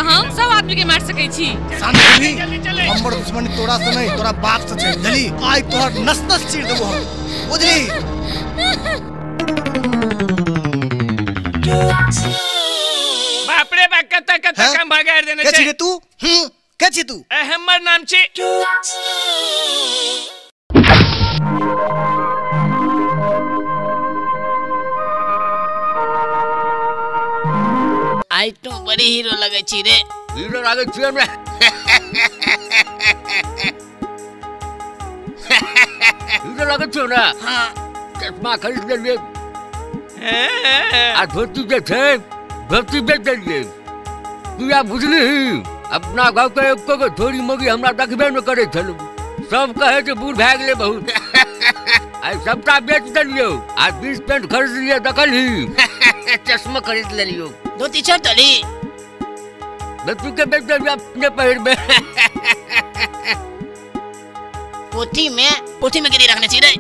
हम सब आदमी के मार सकै छी। हमर दुश्मनी तोरा से नहीं, तोरा बाप से छै। बुझली? आइ तोहर नस नस चीर देबो हम, बुझली? बाप रे बाप, कत्ता कत्ता काम भगाड़ देने के छी रे तू? के छी तू? हमर नाम छी आई तो बड़ी हीरो लगे छी रे। हीरो लगे छी हमरा। हीरो लगे छी ना? हाँ। चश्मा खरीद लेलिए आ धोती जे छै धोती बेच देलिए। तू या बुझली अपना गाँव के एको गो छोरी मोगी हमरा देखबे न करे छलू। सब कहे जे बूढ़ भए गेलै बहुत। आई सबटा बेच देलियो आ 20 पेंट खरीद लिये देखलही। चश्मा खरीद लेलियो, धोती छोड़ देली। धोती के बेच देलियो अपने पहिरबे। पोथी में गिरी रखने छी रे।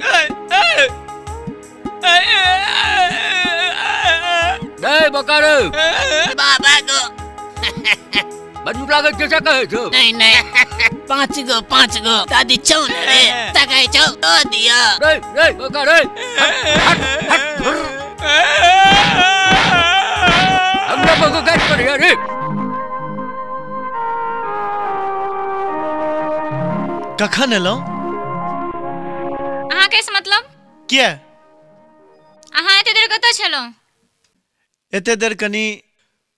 नहीं बोकारो बाबा गो बंदूक लागल छै से कहै छौ? नहीं नहीं, 5 गो 5 गो दादी छौ ने रे, तकै छौ दो दिया। रे रे बोकारो हट हट हमरा बगो काट पड़िया रे। कखन एलहुँ? अहाँ के मतलब? किया? अहाँ एते देर कतऽ छलहुँ? एते देर कनी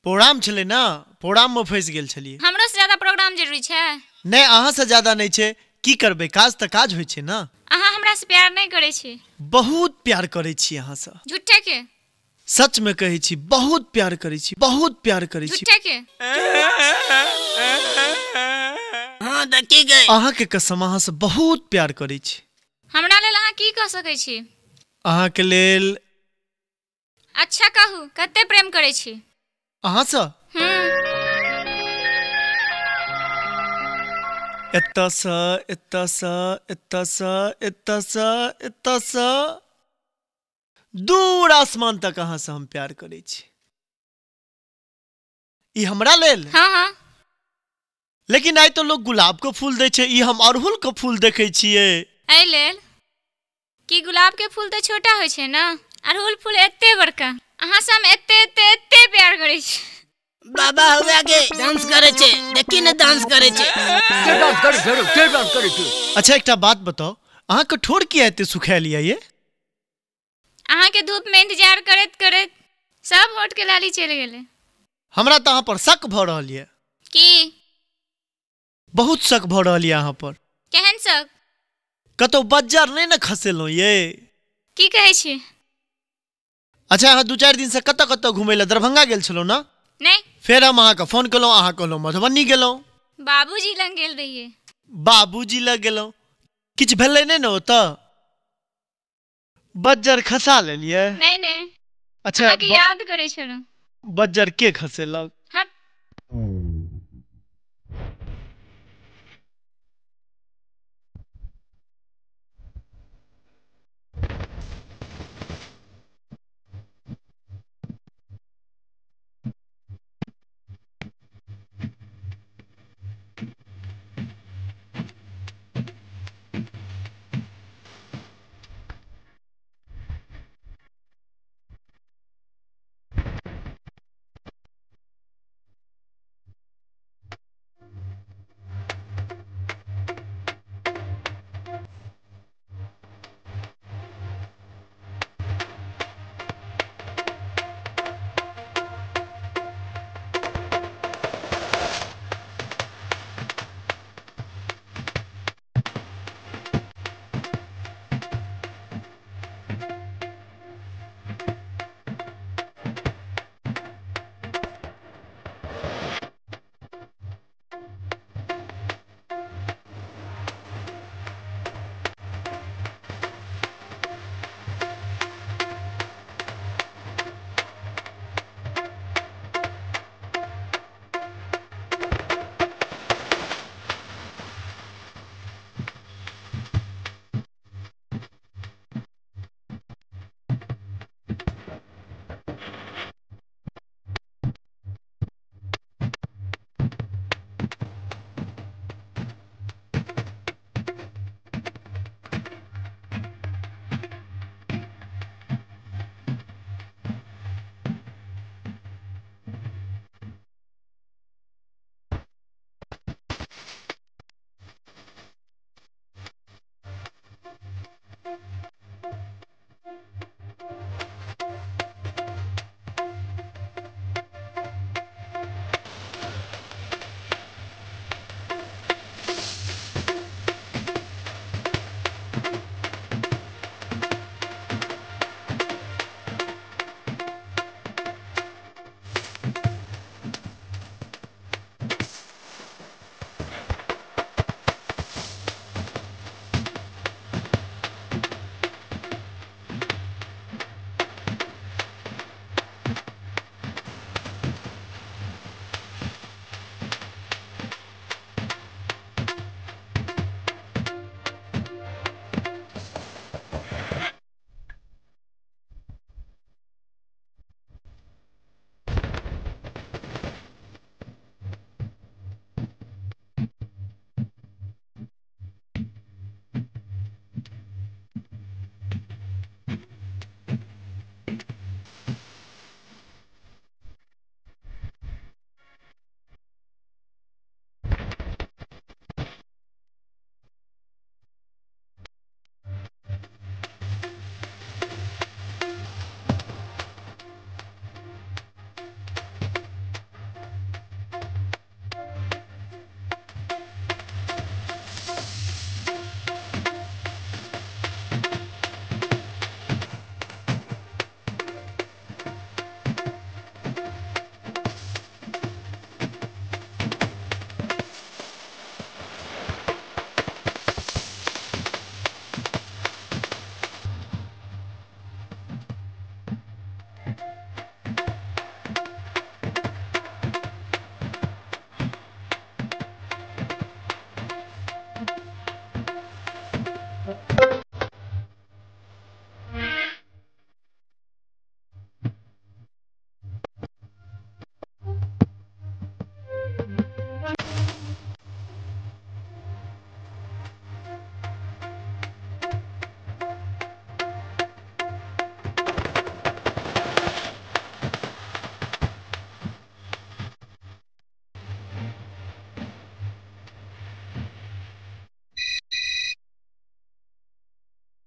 प्रोग्राम छलै ना, प्रोग्राम में फंसि गेल छलियै। हमरो से ज्यादा प्रोग्राम जरूरी छै? नहीं, अहाँ से ज्यादा नहीं छै। की करबै, काज तऽ काज होइ छै ना। अहाँ हमरा से प्यार नहीं करै छी? बहुत प्यार करै छी अहाँ से। झूठे के? सच में कहै छी, बहुत प्यार करै छी, बहुत प्यार करै छी। झूठे के? हाँ तऽ की गई? अहाँ के कसम, अहाँ से बहुत प्यार करै छी। हमरा लेल अहाँ की कह सकै छी? अहाँ के लेल अच्छा कहू, कते प्रेम करै छी अहाँ से? एतऽ से एतऽ से एतऽ से एतऽ से एतऽ से दूर आसमान तक अहाँ से हम प्यार करै छी। ई हमरा लेल? हाँ हाँ। लेकिन आइ तो लोग गुलाब के फूल दै छै, ई हम अड़हुल के फूल देखै छियै। एहि लेल कि गुलाब के फूल तऽ छोटा होइ छै ना, अड़हुल फूल एते बड़का। अहाँ से हम एते एते एते प्यार करै छी। बाबा हुआ के डांस करे छे, देखी ने डांस करे छे। के डांस करे छे रे, के डांस करे छे? अच्छा एकटा बात बताओ, अहाँ के ठोर किया एते सुखायल ये? अहाँ के धूप में इंतजार करैत करैत सब होठ के लाली चलि गेलै। हमरा तऽ अहाँ पर शक भऽ रहल ये। की? बहुत शक भऽ रहल ये अहाँ पर। केहन शक? कतौ बज्जर नहि ने खसेलहुँ ये? की कहै छी? अच्छा अहाँ 2-4 दिन से कतऽ कतऽ घुमै लए दरभंगा गेल छलहुँ ने? नहि। फेर हम अहाँके फोन केलहुँ, अहाँ कहलहुँ मधुबनी गेलहुँ। बाबूजी लग गेल रहियै। बाबूजी लग गेलहुँ, किछु भेलै नहि ने ओतऽ? बज्जर खसा लेलियै? नहि नहि। अच्छा अहाँके याद करै छलहुँ। बज्जर के खसेलक? हट।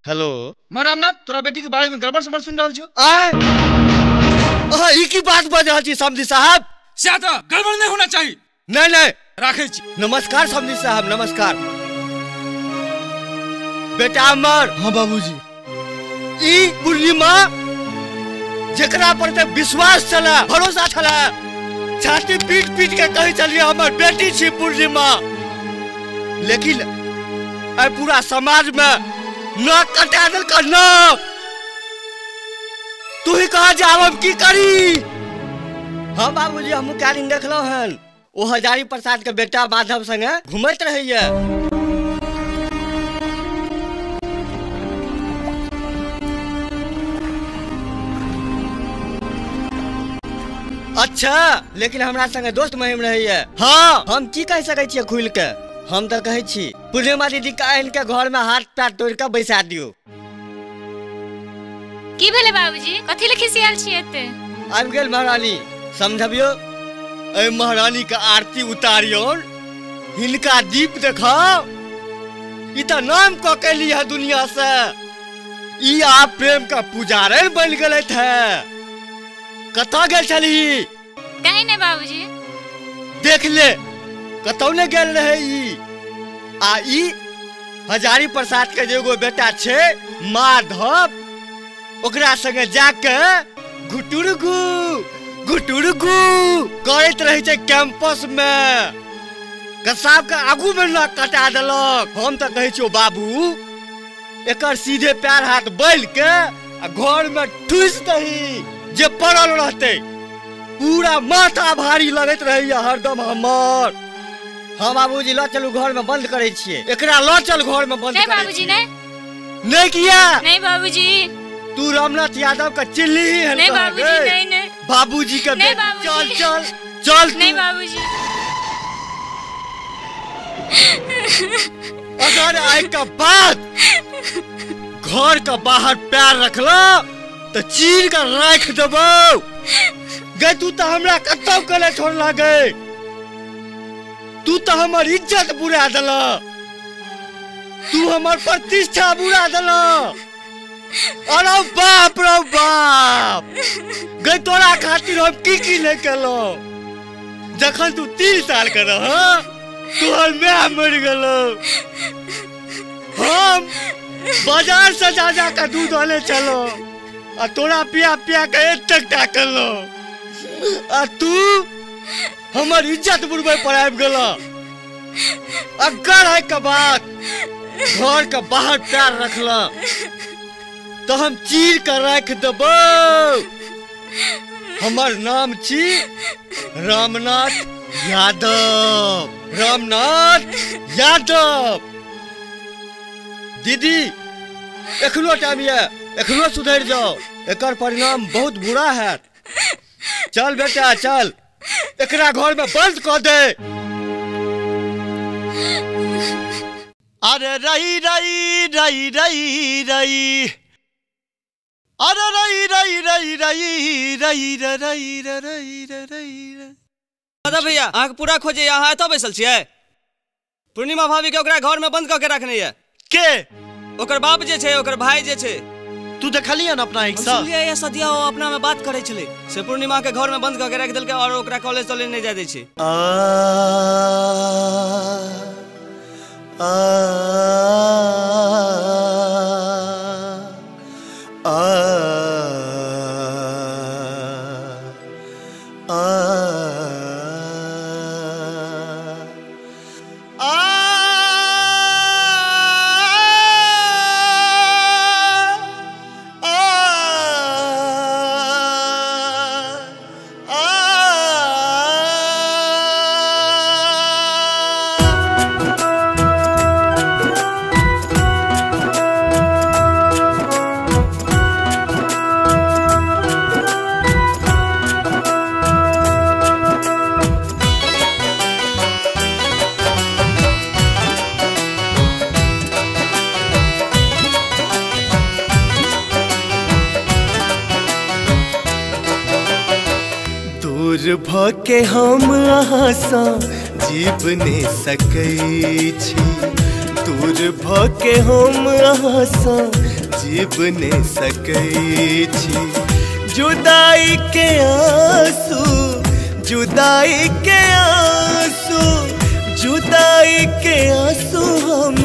हेलो मैं रामनाथ, तोरा बेटी के बारे में गड़बड़ सड़बड़ सुन रहल छियो। आय अहाँ ई की बात बाजि रहल छी समधी साहब? से तऽ गड़बड़ नहीं होना चाहिए। नहीं नहीं, राखै छी। नमस्कार समधी साहब, नमस्कार। बेटा अमर। हाँ बाबूजी। ई पूर्णिमा जेकरा पर ते विश्वास छला, भरोसा छला, छाती पीट पीट के कहे छलिए हमर बेटी छी पूर्णिमा, लेकिन आइ पूरा समाज में नाक कटा देलक नाक। तू ही कहा जे आब हम की करी? हाँ बाबूजी, हमहूँ काल्हि देखलहुँ हन, ओ हजारी प्रसाद के बेटा माधव संगे घुमैत रहैया। अच्छा, लेकिन हमरा संगे दोस्त महिम रहैया। हाँ, हम की कहि सकै छियै खुलि के? हम तऽ कहै छी पूर्णिमा दीदी के आनि के घर में हाथ पैर तोड़ि के बैसा दियौ। की भेलै बाबूजी, कथी लए खिसियाल छी एते? आबि गेल महारानी, समझबियौ एहि महारानी के आरती उतारियौ, हिनका दीप देखाओ, ई तऽ नाम कऽ के ली है दुनिया से, ई आब प्रेम का पुजारन बनि गेलथि है। कतऽ गेल छलही? कहीं नहीं बाबूजी। देख ले, कतौ ने गेल रहे ई। आ ई हजारी प्रसाद के जे एगो बेटा छै माधव, ओकरा संगे जाके घुटुरगू घुटुरगू करैत रहे छै कैंपस में। कसाब के आगू में नाक कटा देलक। हम तऽ कहै छियौ बाबू, एकर सीधे पैर हाथ बैल के आ घर में ठूस दही जे पड़ल रहते। पूरा माथा भारी लगैत रहैया हरदम हमर। हाँ बाबूजी, लऽ चलू घर में बंद करै छियै एकरा, लऽ चल घर में बंद। नहीं बाबूजी, नहीं। नहीं किया? नहीं बाबूजी। तू रामनाथ यादव का चिल्ली ही है। नहीं बाबूजी, नहीं नहीं। बाबूजी का नहीं बाबूजी। चल चल चल। नहीं बाबूजी। अगर आय का बाद घर का बाहर पैर रखला तो चीर कर राख देबौ। गए तू तो हमरा कतौ कले छोड़ला गए, तू तो हमर इज्जत बुरा देला, तू हमर प्रतिष्ठा बुरा देला। अरे बाप रे बाप, गए तोरा खातिर हम की की नहीं केलो। जखन तू 3 साल के रह तोहर my मर गेलो, हम बाजार से जा जा के दूध आने चलो आ तोरा पिया पिया के एतेक टा केलो, आ तू हमर इज्जत बुड़बै पर आबि गेल। अगर है के बात घर के बाहर पैर रखला तो हम चीर के राख देबौ। हमर नाम छी रामनाथ यादव, रामनाथ यादव। दीदी एखनो टाइम ये, एखनो सुधरि जाओ, एकर परिणाम बहुत बुरा है। चल बेटा चल, एकरा घर में बंद कर दे। अरे रई रई रई रई रई, अरे रई रई रई रई रई रई रई रई। दादा भैया अहाँके पूरा खोजे, अहाँ एतऽ बैसल छियै? पूर्णिमा भाभी के ओकरा घर में बंद कऽ के रखने ये। के? ओकर बाप जे छै, ओकर भाई जे छै। तू देखलियै न अपना आँखि से? सुनलियै सदिया ओ अपना में बात करै छलै से पूर्णिमा के घर में बंद कऽ के राखि देलकै और ओकरा कॉलेज तॉलेज नहि जाय दै छै। आ आ आ आ भके हम अहाँसँ जीव ने सकै छी, दूर भके हम अहाँसँ जीव नहि सकै छी। जुदाई के आंसू, जुदाई के आंसू, जुदाई के आंसू हम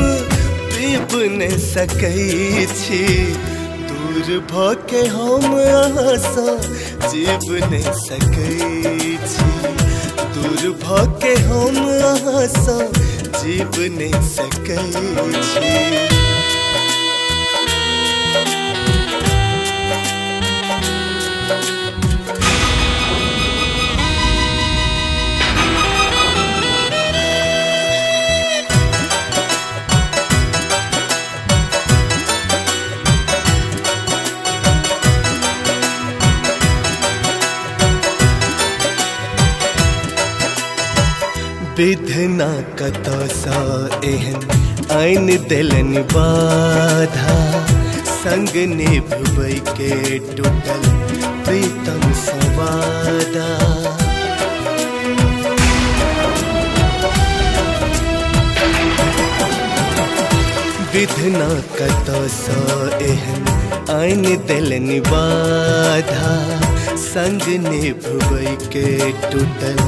पीब नहि सकै छी। दूर भके हम अहाँसँ जीव नहि सकै छी। दूर भके हम अहाँसँ जीव नहि सकै छी। विधना कतौसँ एहन आनि देलनि बाधा, संग निभबै के टूटल प्रीतम सँ वादा। विधना कतौसँ एहन आनि देलनि बाधा, संग निभबै के टूटल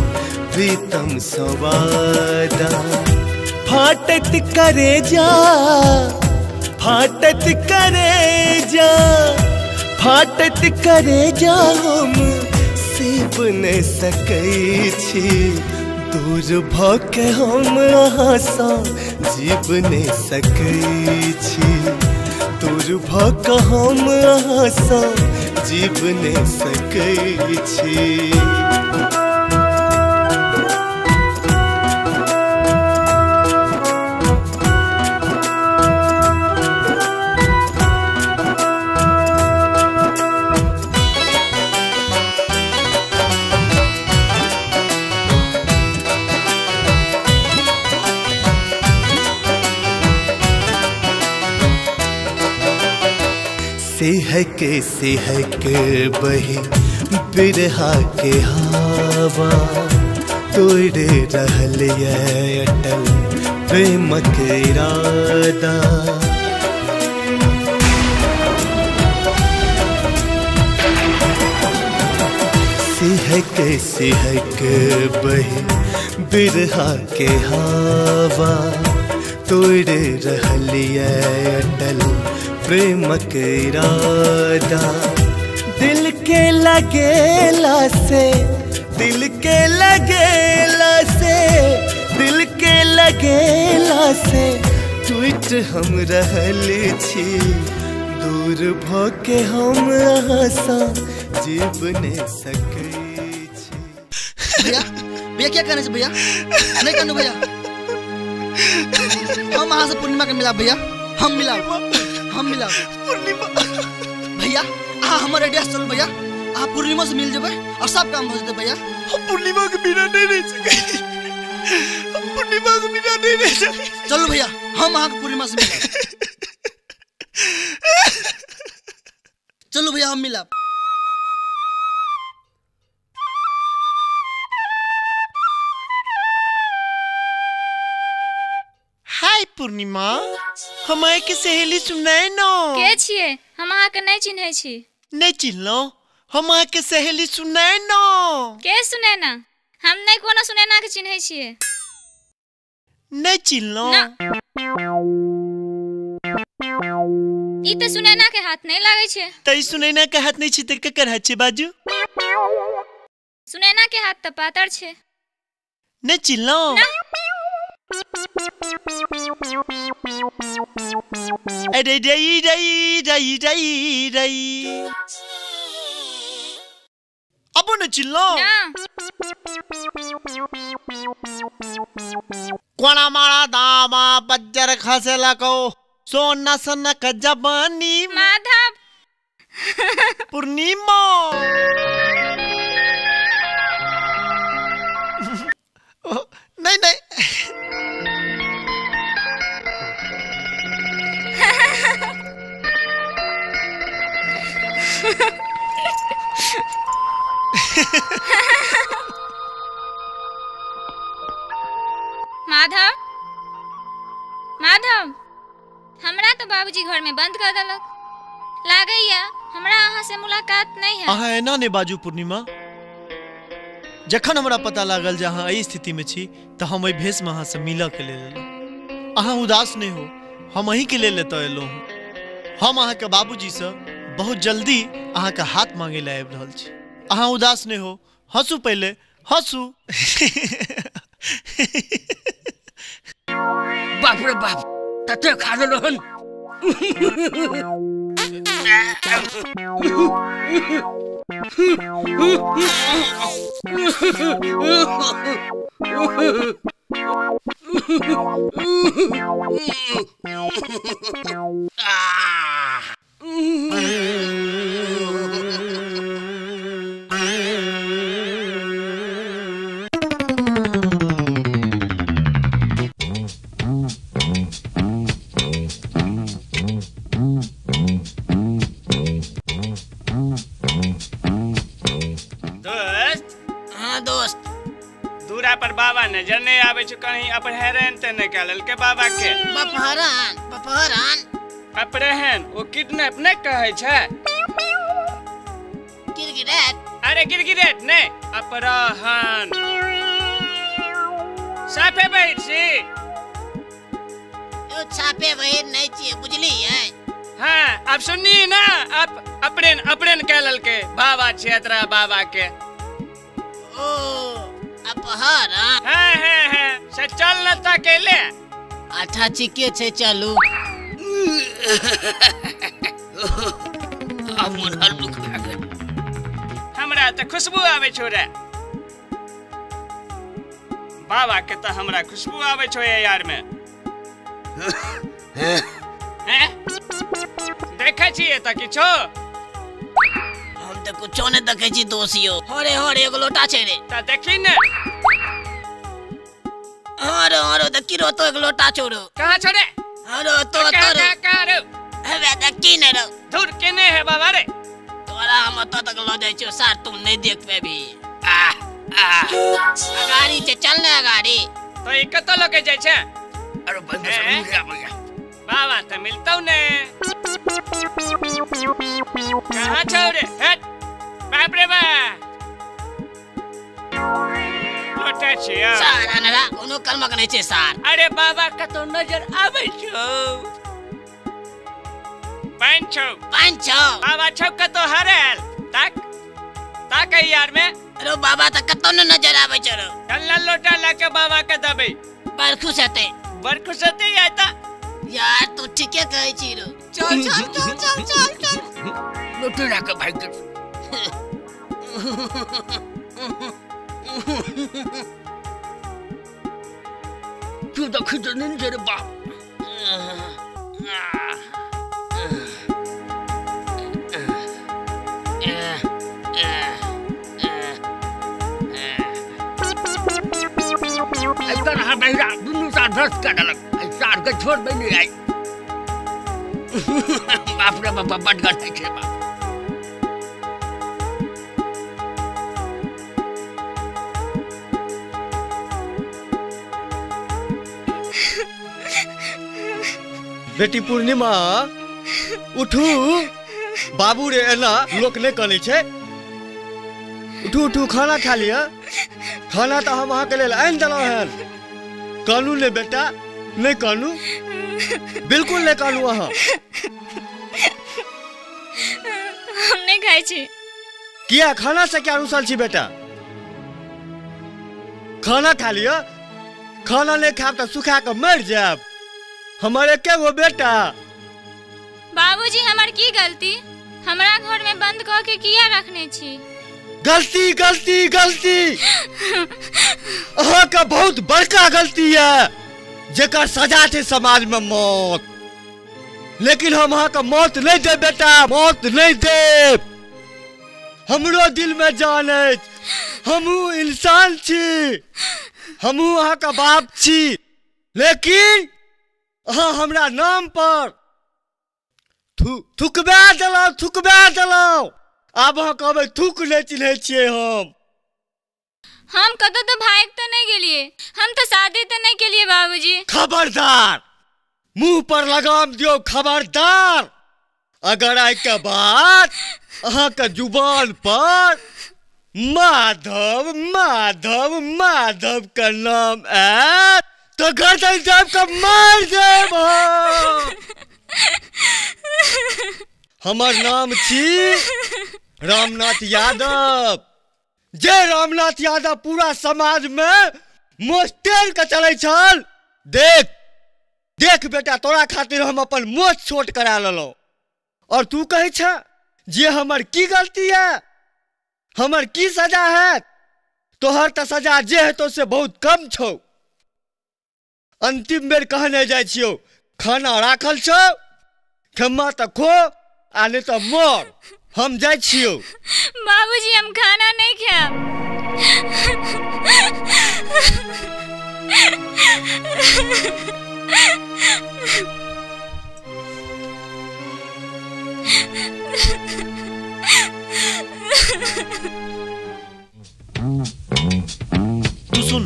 प्रीतम सँ वादा। फाटत करे जा, फाटत करे जा, फाटत करे जा हम सीब नहि सकै छी। दूर भके हम अहाँसँ जीब नहि सकै छी। दूर भके हम अहाँसँ जीब नहि सकै छी। सिहके सिहके बही बिरहा के हवा, तोड़ रहल ये अटल प्रेमक इरादा। सिहके सिहके बही बिरहा के हवा, तोड़ रहल ये अटल प्रेमक इरादा। दिल के लगेला से, दिल के लगेला से, दिल के लगेला से टूट हम रहल छी। दूर भके हम अहाँसँ जीब नहि सकै छी। भैया भैया क्या करने से भैया नहीं करना भैया, हम अहाँ से पूर्णिमा के मिला भैया, हम मिला, हम मिला पूर्णिमा भैया। अहाँ हमर एड्रेस चलू भैया, अहाँ पूर्णिमा से मिल जेबै और सब काम हो जेतै भैया। हम पूर्णिमा के बिना नहीं रह सकै, हम पूर्णिमा के बिना नहीं रह सकै। चलू भैया हम अहाँ के पूर्णिमा से मिलब। चलू भैया हम मिलब। हाय पूर्णिमा, हमारे के सहेली सुनाए नो। के छिए? हम अहाँ के नहीं चिन्है छी। नहीं चिन्हलो? हम अहाँ के सहेली सुनाए नो। के सुनैना? हम नहीं कोनो सुनैना के चिन्है छिए। नहीं चिन्हलो? ई त सुनैना के हाथ नहीं लागै छै। त ई सुनैना के हाथ नहीं छै त केकर हाथ छै बाजू? सुनैना के हाथ त पातर छै। नहीं चिन्हलो? अरे रई रई रई रई रई, अब न चिल्लो। कोना मारा दामा बज्जर खसेला को सोना सना जबानी। माधव पूर्णिमा नहीं नहीं माधव, माधव, तऽ बाबूजी घर में बंद कर देलक। लागैया हमरा अहाँ से मुलाकात नहीं है। अहाँ एना नहि बाजू पूर्णिमा। जखन हमरा पता लागल जे अहाँ एहि स्थिति में छी तऽ हम एहि भेष में अहाँ से मिलऽ के लेल एलहुँ। अहाँ उदास नहीं हो, हम अहीं के लेल एतऽ एलहुँ। हम अहाँके बाबूजी से बहुत जल्दी अहाँके हाथ मांगे लए आबि रहल छी। अहाँ उदास नहीं हो, हंसू, पहले हंसू। बाप रे बाप, तते खा लेलहुँ हन। दोस्त। हाँ दोस्त। दूरा पर बाबा नजर नहीं आवे छो, कहीं अपहरण ते नहीं कह लेलकै बाबा के। अपहरण? अपहरण? अपहरण ओ किडनैप नहीं कहै छै। गिरगिरेट? अरे गिरगिरेट नहीं, अपहरण। साफे बहिर छी। यो साफे बहिर नहीं छियै, बुझलियै? हाँ अब सुननी ना, अब अपहरण अपहरण कह लेलकै बाबा क्षेत्र बाबा के। ओ अपहरण। हाँ हाँ हाँ, से चल न त अकेले। अच्छा ठीके छै, चलू। अब मन हल्लुक भए गेल। हमरा तऽ खुशबू आबै छौ रे बाबा के, तऽ हमरा खुशबू आबै छौ यार में। हैं देखै छियै तऽ किछो? हम तऽ कुछो नहि देखै छी दोस्त यौ। हरे हरे एगो लोटा छै रे। तऽ देखी ने। हरे हरे देखी रो तो एगो लोटा छौ रो। कहाँ छौ रे? हरो तो तो रो। कहाँ रो? हेबे देखी ने रो। धुर केने है बाबा रे। तोरा हम ओतऽ तक लऽ जाइ छियौ सार, तू नहि देख पेबी। अगाड़ी छै, चल ने अगाड़ी। तो ई कतऽ लऽ के जाइ छै? अरे बंद से बाबा तऽ मिलतौ ने। कहाँ छौ रे? हट, बाप रे बा, लोटा छियौ। सार अनरा कोनो कर्मक नहि छै सार। अरे बाबा कतौ नजर आबै छौ? पानि छौ, पानि छौ। बाबा छौ कतौ हरायल? ताक ताक यार में। अरे बाबा तऽ कतौ ने नजर आबै छौ रो। चल ना लोटा ला के बाबा के देबै। बड़ खुश हेतै। बड़ खुश हेतै यार। तऽ यार तू ठीके कहै छी रो। चल चल चल चल चल चल। लोटे ला के भागि गेल। तू देखी तऽ नहि छै रे बाप। एकर हा बहिरा दुनू सार भ्रष्ट कऽ देलक। एहि सार के छोड़बै नहि आइ। बाप रे बाप, बड गन्है छै बाप। बेटी पूर्णिमा उठू। बाबू रे एना लोक नहि कनै छै। उठू उठू, खाना खा लिअ। खाना तऽ हम अहाँके लेल आनि देलहुँ हन। कानू ने बेटा, नहि कानू, बिल्कुल नहि कानू अहाँ। हम नहीं खाइ छी। किया खाना से क्या रुसल छी बेटा? खाना खा लिअ। खाना नहीं खायब तऽ सुखा कऽ मरि जायब। हमर एके गो बेटा। बाबूजी हमर की गलती? हमरा घर में बंद कऽ के किया रखने छी? गलती गलती गलती अहाँ का बहुत बड़का गलती है, जेकर सजा छै समाज में मौत। लेकिन हम अहाँ का मौत नहीं देब बेटा, मौत नहीं देब। हमरो दिल में जान अछि, हमहूँ इंसान छी, हमहूँ अहाँ का बाप छी, लेकिन अहाँ हमरा नाम पर थुकबा देलहुँ, थुकबा देलहुँ। आब अहाँ कहबै थूक नहि चिन्है छियै हम। हम कतौ तो भाग तो नहीं गेलिए, हम तो शादी तो नहीं केलिए बाबूजी। खबरदार, मुंह पर लगाम दियो, खबरदार। अगर आइ के बाद अहाँ के जुबान पर माधव माधव माधव के नाम आयत तो गर्दन दाब के मार देब। हमर नाम छी रामनाथ यादव। जे रामनाथ यादव पूरा समाज में मोस्टेल के चलै छल। देख देख बेटा, तोरा खातिर हम अपन मोछ छोट करा लेलहुँ और तू कहै छ जे हमर की गलती है, हमर की सजा है। तोहर तऽ सजा जे हेतौ से बहुत कम छौ। अंतिम बेर कहने जाइ छियौ, खाना राखल छौ, खेमा तऽ खो आ नहीं तऽ मर। हम जाइ छियौ। बाबूजी हम खाना नहीं खायब। तू सुन,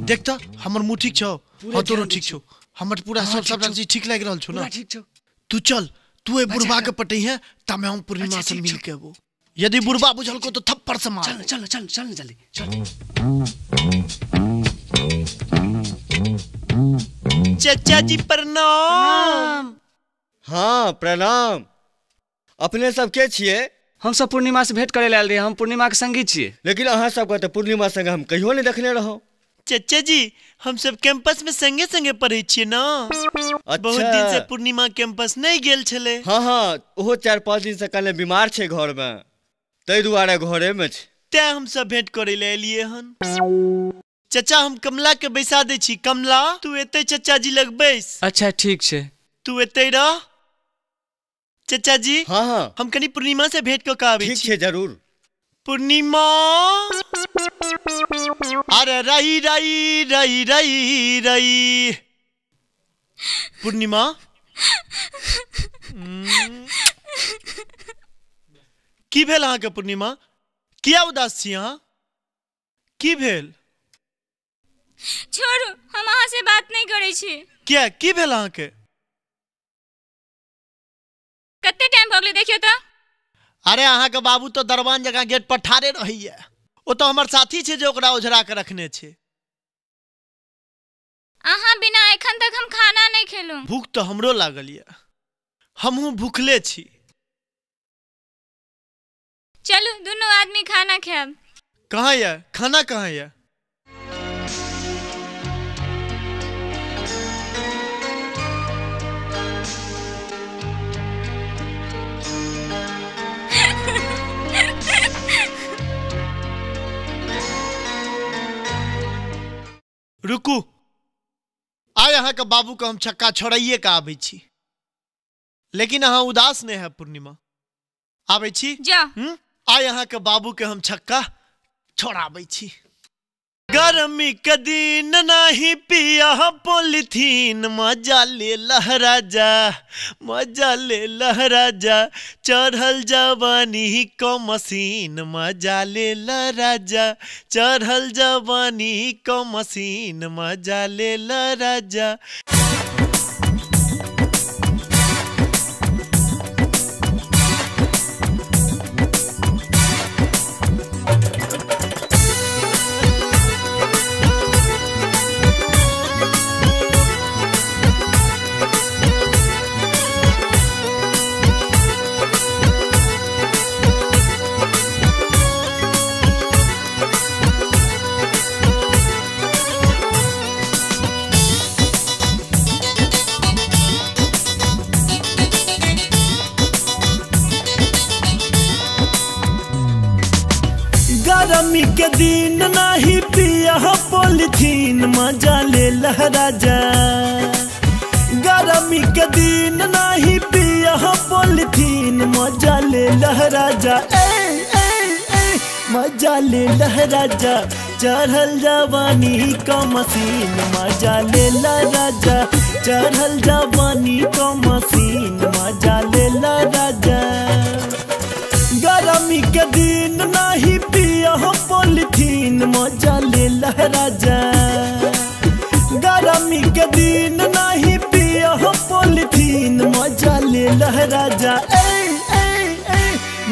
देखता हमर मुँह ठीक छौ? हाँ तोरो ठीक छौ। हमर पूरा सब सबटा चीज ठीक लागि रहल छौ ना? ठीक छौ। तू चल, तू ए बुढ़बा के पटई है तमे हम पूर्णिमा से मिल के अबो। यदि बुढ़बा बुझल को तो थप्पड़ से मार। चल चल चल चल जल्दी चल। चाचा जी प्रणाम। हाँ प्रणाम। अपने सब के छियै? हम सब पूर्णिमा से भेंट करे ला आयल रहियै। हम पूर्णिमा के संगी छियै। लेकिन अहाँ सबके तऽ पूर्णिमा संगे हम कहियो नहीं देखने रहौ। चचा जी हम सब कैंपस में संगे संगे पढ़े छियै ना। अच्छा। बहुत दिन से पूर्णिमा कैंपस नहीं गेल छले। हाँ हाँ, ओहो 4-5 दिन से कने बीमार छै घर में, ताहि दुआरे घरे में छै। तें हम सब भेंट करे ले एलियै हन। चचा हम कमला के बैसा दै छी। कमला तू एते चचा जी लग बैस। अच्छा ठीक छै, तू एते रह। चचा जी हाँ हाँ, हम कनी पूर्णिमा से भेंट कऽ के आबै छी। ठीक छै जरूर। पूर्णिमा, अरे रई रई रई रई रई। पूर्णिमा, की भेल अहाँके पूर्णिमा? किया उदास छी अहाँ? की भेल? छोड़ू, हम अहाँ से बात नहीं करै छी। किया, की भेल अहाँके? कते टाइम भऽ गेलै देखियौ तऽ। अरे अहाँके बाबू तो दरबान जकाँ गेट पर ठाढ़े रहैया। ओ तो हमर साथी छै जे ओकरा ओझरा के रखने छै। अहाँ बिना एखन तक हम खाना नहीं खेलहुँ। भूख तो हमरो लागल ये, हमहूँ भूखले छी। चलू दुनू आदमी खाना खायब। कहाँ ये खाना? कहाँ ये? रुकू, आइ अहाँके बाबू के हम छक्का छोड़ाइए के आबै छी। लेकिन अहाँ उदास नहीं है पूर्णिमा। आबै छी? आइ अहाँके बाबू के हम छक्का छोड़ाबै छी। गर्मी के दिन नाही पिया पॉलिथीन, मजा ले लहरा जा, मजा ले लहरा जा, चढ़ल जवानी को मशीन, मजा ले लहरा जा, चढ़ल जवानी को मशीन, मजा ले लहरा जा। गर्मी के दिन नाही पिया पॉलिथीन, मजा ले लहरा जा। गर्मी के दिन नाही पिया पॉलिथीन, मजा ले लहरा जा, ए, ए, ए, मजा ले लहरा जा, चढ़ल जवानी का मशीन, मजा ले लहरा जा, चढ़ल जवानी का मशीन, मजा ले लहरा जा। गर्मी के दिन नाही पिया पॉलिथीन, मजा ले लहरा जा। गर्मी के दिन नाही पिया लहराजा ए ए ए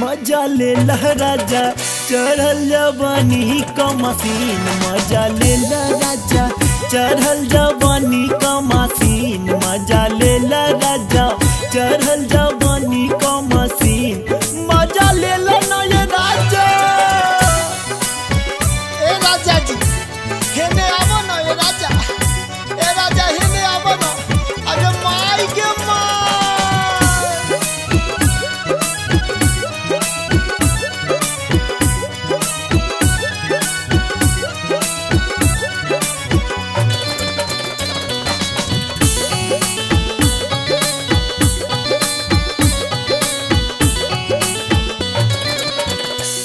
मजा ले लहराजा चढ़ल जवानी कमसीन मजा ले लहराजा चढ़ल जवानी कमसीन मजा ले लहराजा चढ़ल जवानी कमसीन मजा ले ना ये राजा। ए राजा जी हेने आवो ना, ए राजा, ए राजा हेने आवो ना, अरे माई के माँ।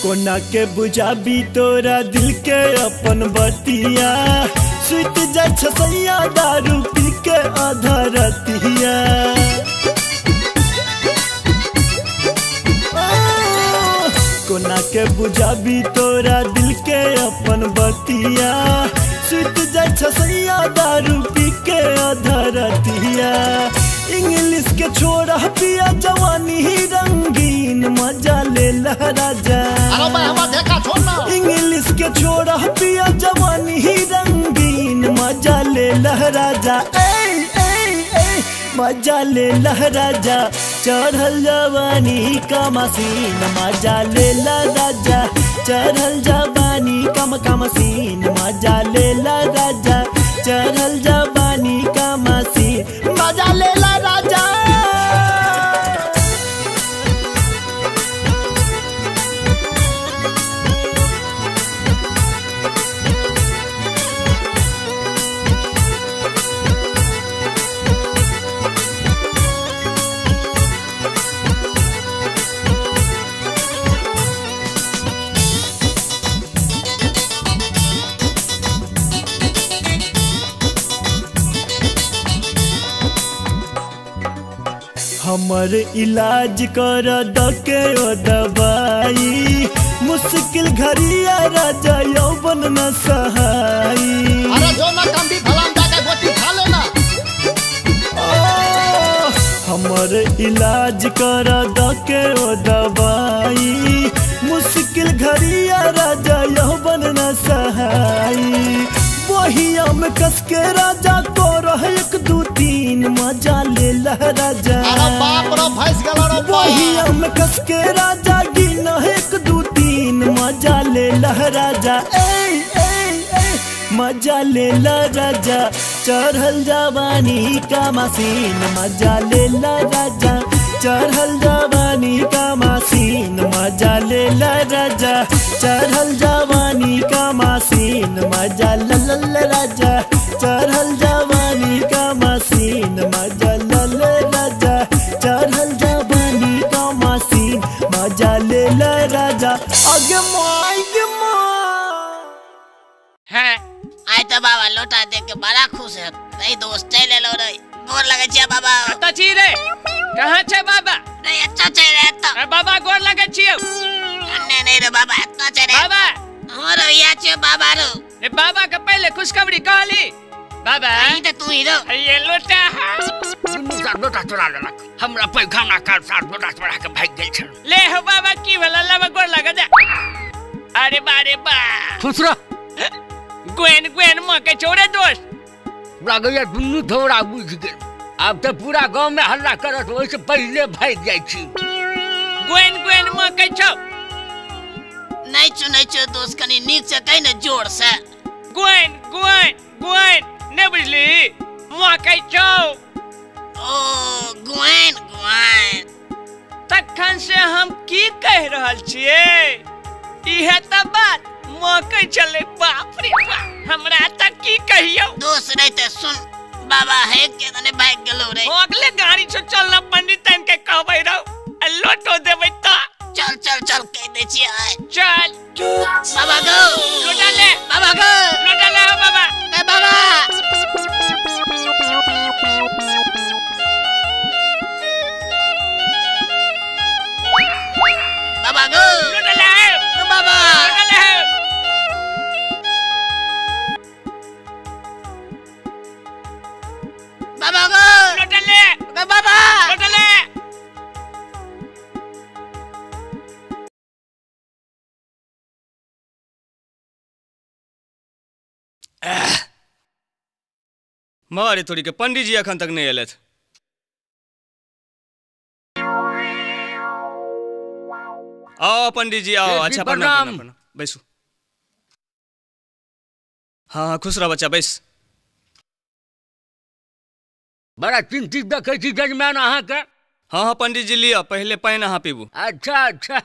कोना के बुझाबी तोरा दिल के अपन बतिया सुत जा छसैया दारू पी के आधा रतिया। कोना के बुझाबी तोरा दिल के अपन बतिया सुत जा छसैया दारू पी के आधा रतिया। इंग्लिश के छोड़ा पिया जवानी ही रंगीन मजा ले लहराजा। अरे भाई हमारा देखा छोड़ ना। इंग्लिश के छोड़ा पिया जवानी ही रंगीन मजा ले लहराजा ए ए ए मजा ले लहराजा चढ़ल जवानी कमसीन मजा ले लहराजा चढ़ल जवानी कम कमसीन मजा ले लहराजा चढ़ल जवानी कमसीन मजा ले राजा। हमर इलाज कर दके ओ दवाई मुश्किल घरिया राजा यौवन न सहाई। अरे जो ना कम भी फलाम जाके गोटी खा लेना। हमर इलाज कर दके ओ दवाई मुश्किल घरिया राजा यौवन न सहाई। बहिया में कस के राजा को रह 1 2 3 मजा ले लहराजा। अरे बाप रे भैंस गला रे। बहिया में कस के राजा गिना 1 2 3 मजा ले लहराजा ए ए ए मजा ले लहराजा चढ़ल जवानी कमसीन मजा ले लहराजा चढ़ल जवानी कमसीन मजा ले लहराजा चढ़ल जवानी कमसीन मजा ल राजा चढ़ल जवानी कमसीन मजा ल राजा चढ़ल जवानी कमसीन मजा ले राजा। अगे माई गे माँ है आय तो बाबा लोटा देख के बड़ा खुश है। नहीं दोस्त चल ले लो रे गोर लगे छिया बाबा। कत छी रे कहाँ छे बाबा? नहीं अच्छा छे रे तो। बाबा गोर लगे छियो। नहीं नहीं रे बाबा अच्छा छे रे बाबा। हां रे या छे बाबा रो। रे बाबा के पहले खुशखबरी कहली बाबा। नहीं तो तू ही रो। ये लोटा लोटा चोरा लेलक हमरा पैखाना कर साथ लोटा चोरा के भाग गेल छल। ले हो बाबा की भेल अल्लाह गोर लगे जा। अरे बारे बा खुश रह। ग्वेन ग्वेन मके छोड़े दोस्त लागैया दुनू धोरा बुझि गेल। आब तऽ पूरा गाँव में हल्ला करत ओहिसँ पहिले भागि जाइ छी। ग्वेन ग्वेन मके छौ। नहीं सुनै छौ दोस्त कनी नीक से कहि ने जोर से। ग्वेन ग्वेन ग्वेन नहीं बुझली मके छौ। ओ ग्वेन ग्वेन तखन से हम की कहि रहल छियै इहे तऽ बात मके चले। बाप रे बाप हमरा तऽ की कहियौ दोस्त नहीं तऽ सुन बाबा है के तने भाग गेलो रे। अगले गाड़ी से चलना पंडित तन के कहबै रहो आ लोटो देबै त चल चल चल कह दे छी आय चल बाबा गो लोटा ले बाबा गो लोटा ले हो बाबा ए बाबा। बाबा गो लोटा ले बाबा लोटा ले बाबा गो लोटा ले बाबा लोटा ले। मारे थोड़ी के पंडित जी अखन तक नहीं एलथि। आओ पंडित जी आओ। अच्छा प्रणाम, प्रणाम, बैसू। हाँ हाँ खुश रह बच्चा, बैस। बड़ा चिंतित देखै छी जजमान अहाँके। हाँ हाँ पंडित जी लिअ, पहिले पानि अहाँ पीबू। अच्छा अच्छा।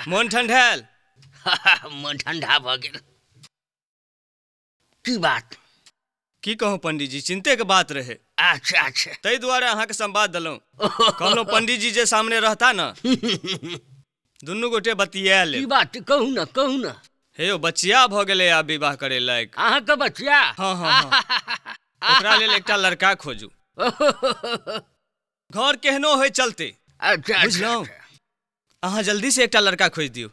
मोन ठंडायल? मन ठंडा भऽ गेल। की बात? की कहूँ पंडित जी, चिंते के बात रहे। अच्छा अच्छा। ताहि दुआरे अहाँके संवाद देलहुँ, कहलहुँ पंडित जी जे सामने रहता न, दुनू गोटे बतिया ले। की बात? कहू ना कहू ना। हे यो बचिया भऽ गेलै आब विवाह करे लायक। अहाँके बचिया? हाँ हाँ हाँ। ओकरा लेल एकटा लड़का खोजू, घर केहनो होइ चलते। अच्छा बुझलहुँ? अहाँ जल्दी से एकटा लड़का खोजि दियौ।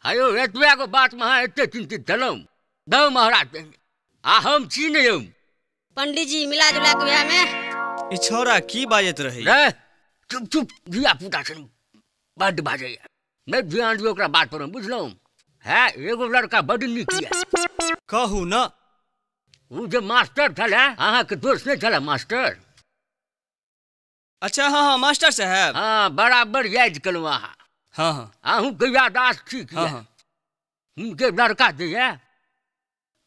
हयो एतबे गो बात में अहाँ एते चिंतित छलहुँ? दौ महाराज, आ हम छी ने यौ। पंडित जी मिला जुला के बियाह में। ई छौड़ा की बाजैत रहे? रे चुप चुप, धिया पुता छन बड्ड बाजैया, नहि ध्यान दियौ ओकरा बात पर, बुझलहुँ? है एगो लड़का बड्ड नीक यऽ। कहू न। ओ जे मास्टर छलै, अहाँके दोस्त नहि छलै मास्टर? अच्छा हाँ हाँ मास्टर साहब। हाँ बराबर याद केलहुँ अहाँ। हाँ हाँ अहूँके यादाश्त ठीक यऽ। हुनके लड़का जे यऽ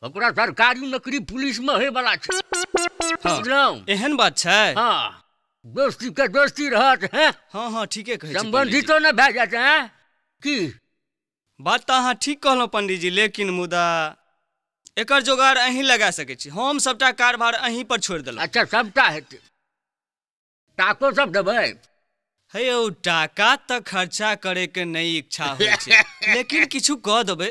ओकरा सरकारी नौकरी पुलिस में होय वाला छै, बुझलहुँ? एहन बात छै? हाँ दोस्ती के दोस्ती रहत। हैं हाँ हाँ ठीके कहै छी। संबंधितो ने भए जायत। हैं की बात तऽ अहाँ ठीक कहलहुँ पंडित जी, लेकिन मुदा एकर जोगाड़ अहीं लगा सकै छी, हम सबटा कारभार अहीं पर छोड़ि देलहुँ। अच्छा सबटा हेतै, टाको सब देबै? हे यौ टाका तऽ खर्चा करे के नहि इच्छा होइ छै, लेकिन किछु कऽ देबै।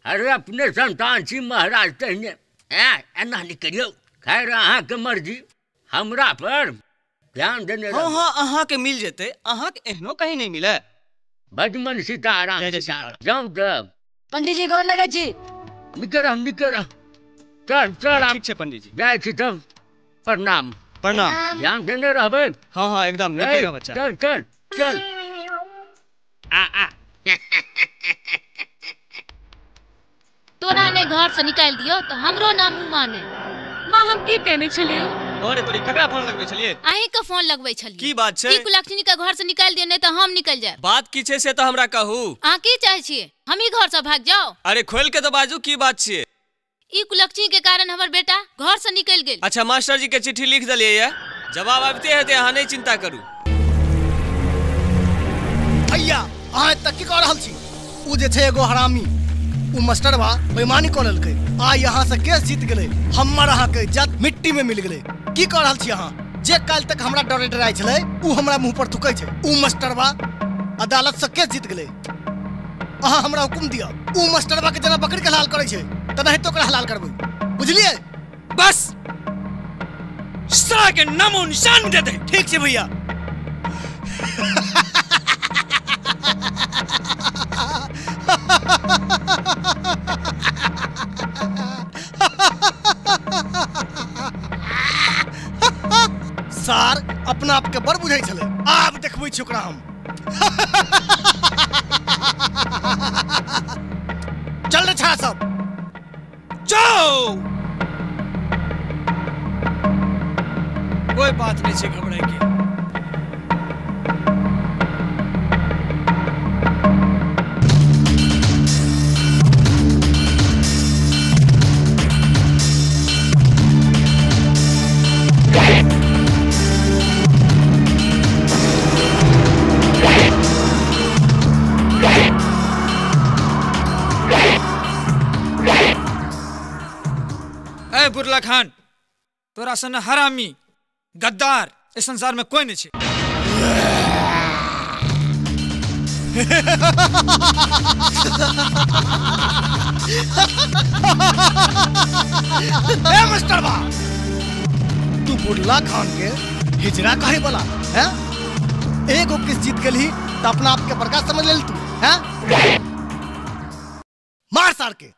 अरे अपने संतान छी महाराज, तहिने एना नहि करियौ। खैर अहाँके मर्जी, हमरा पर ध्यान देने। हाँ हाँ अहाँके मिल जेतै, अहाँके एहनो कहीं नहीं मिले। बजमन सीताराम सीताराम। जाउ तब पंडित जी गोर लगै छी। निके रह निके रह, चल चल। ठीक छै पंडित जी, जाइ छी तब। प्रणाम प्रणाम। ध्यान देने रहबै। हाँ हाँ एकदम निके रह बच्चा। चल चल चल। आ आ तोरा ने घर से निकालि दियो तो हमरो नाम मुँह माने। माँ हम की कहने छलियै? अरे तोरी ककरा फोन लगबै छलियै? अहीं के फोन लगबै छलियै। की बात छै? की कुलक्षणी के घर से निकालि दियो, नहीं तो हम निकल जायब। बात की छै से तो हमरा कहू। अहाँ की चाहै छियै? हम ही घर से भाग जाओ? अरे खोल के तो बाजू, की बात छियै? ई कुलक्षणी के कारण हमर बेटा घर से निकल गेल। अच्छा मास्टर जी के चिट्ठी लिख देलियै ये, जवाब आबिते हेतै, अहाँ नहीं चिंता करू। भैया अहाँ एतऽ की कऽ रहल छी? उ जे छै एगो हरामी, उ मास्टरवा बेईमानी कऽ लेलकै, आ यहाँ से केस जीत गेलै, हमर अहाँके इज्जत मिट्टी में मिल गेलै। की कऽ रहल छी अहाँ? जे काल्हि तक हमरा डरे डराइ छलै उ हमरा मुँह पर थुकै छै। उ मास्टरवा अदालत से केस जीत गेलै, अहाँ हमरा हुकुम दिअ, उ मास्टरवा के जेना बकरी के हलाल करै छै तेनाहिते ओकरा हलाल करबै, बुझलियै? बस सारा के नामो निशान दे दे। ठीक छै भैया। सार अपना आपके बड़ बुझै छलै, आब देखबै छी ओकरा हम। चल रे छा सब, जाओ। कोई बात नहीं छै घबराए के। बुरला खान, तोरा सन हरामी गद्दार इस संसार में कोई नहीं छे। ए मास्टर बा, तू बुरला खान के हिजरा काहे वाला है? एगो किस जीत गेलही त अपना आप के बड़का समझ लेल तू है? मार सार के।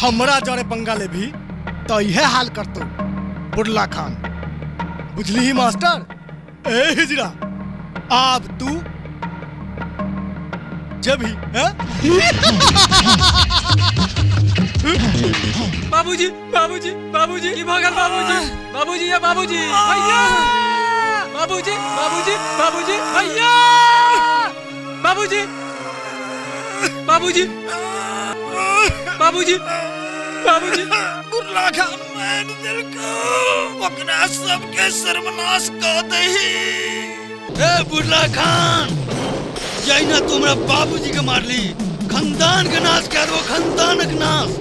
हमरा जरे पंगा ले भी तो यह हाल करतो बुढ़ला खान, बुझली ही मास्टर? ए हिजड़ा, अब तू जब ही बाबूजी बाबूजी बाबूजी की भागल बाबूजी बाबूजी या बाबूजी भैया बाबूजी बाबूजी बाबूजी भैया बाबूजी बाबूजी बाबूजी बाबूजी बुढ़ला खान मार देलको, ओकरा सबके सर्वनाश क दही। ए बुढ़ला खान, जहिना तू हमरा बाबूजी के मारली, खानदान के नाश कर दो, खानदान के नाश।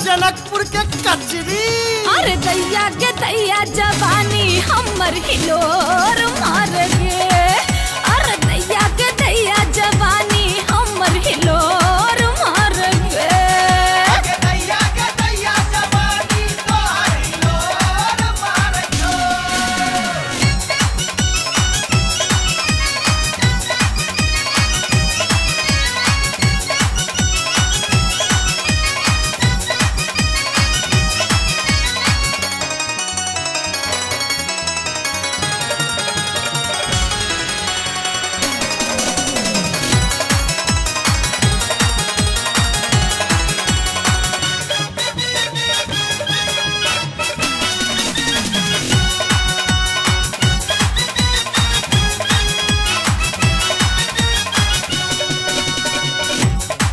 जनकपुर के कचरी। अरे दैया के दैया जवानी हमर हिलोर मार गे। अरे दैया के दैया जवानी हमर हिलोर मार गे। दैया के दैया जवानी तोहर हिलोर मार गे।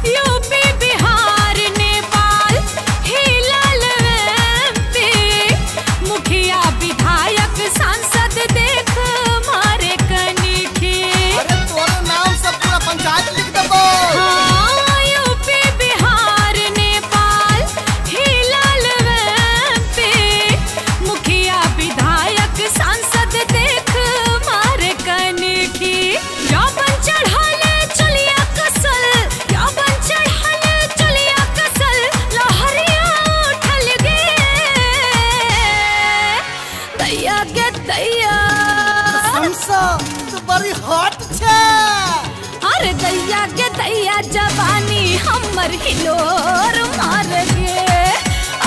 यूपी बिहार नेपाल हिलल एमपी, मुखिया विधायक सांसद देख मारे कनिखी। अरे तोरे नाम सब पूरा पंचायत लिख देबो। हाँ, यूपी बिहार नेपाल हिलल एमपी, मुखिया विधायक सांसद देख मारे कनिखी। यौवन चढ़ल चलिया कसल, यौवन चढ़ल चलिया कसल, लहरिया उठल गे। दैया गे दैया समसा तू बड़ी हॉट छे। अरे दैया गे दैया जवानी हमर हिलोर मार गे।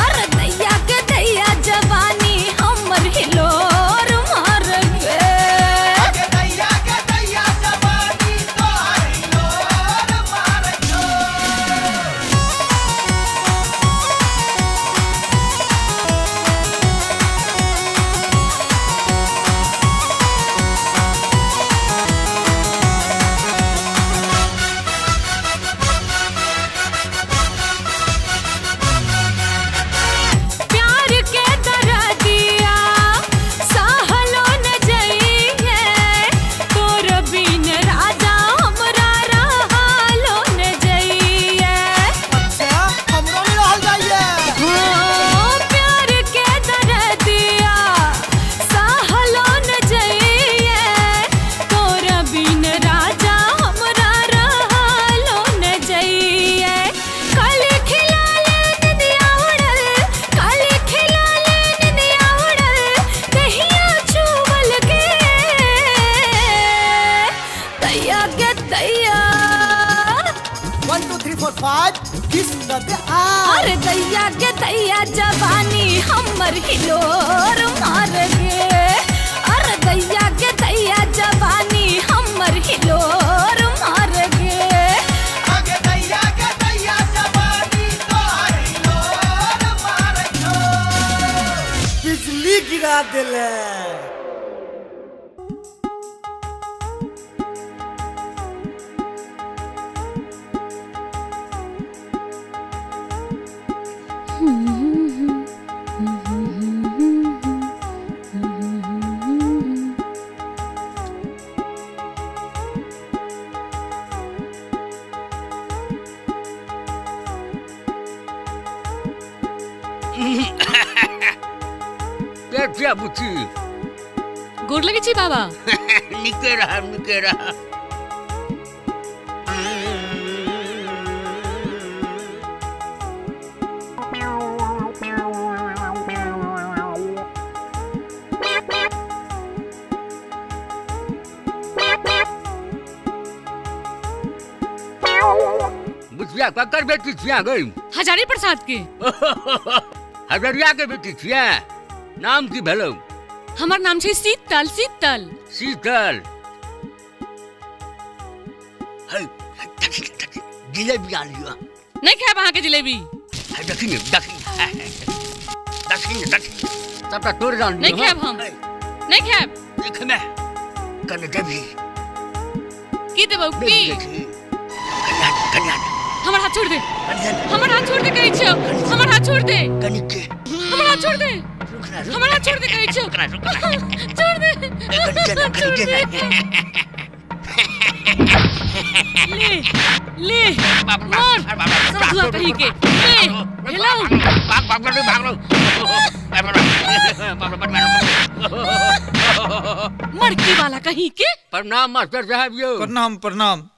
अरे दैया गे दैया जवानी हमर हिलोर मार गे। दैया के दैया जवानी तोहर हिलोर मार गे। 5 किस दे आ। अरे दैया के दैया जवानी हमर हिलोर मार गे। अरे दैया के दैया जवानी हमर हिलोर मार गे। अगे दैया के दैया जवानी तोहर हिलोर मार गो। बिजली गिरा देले। गोर लगे छी बाबा। निके रहा निके रहा। बुचिया ककर बेटी छिया गई? हजारी प्रसाद के। हजरिया के बेटी छिया? नाम की भेलो? हमर नाम छै शीतल। शीतल शीतल। जिलेबी आ लियो। नहीं खायब अहाँ के जिलेबी। देखी ने देखी देखी देखी सबटा तोड़ जान। नहीं खायब हम, नहीं खायब। देखमे कने देबी? की देबौ की? कन्या कन्या हमर हाथ छोड़ दे, हमर हाथ छोड़ दे कहै छियौ, हमर हाथ छोड़ दे, कनी के हमर हाथ छोड़ दे, हमर हाथ छोड़ दे कहै छियौ, छोड़ दे, छोड़ दे। ले ले मार समझुआ कहीं के। ले हेलो भाग भाग भाग भाग। मड़की वाला कहीं के। प्रणाम मास्टर साहब यो। प्रणाम प्रणाम।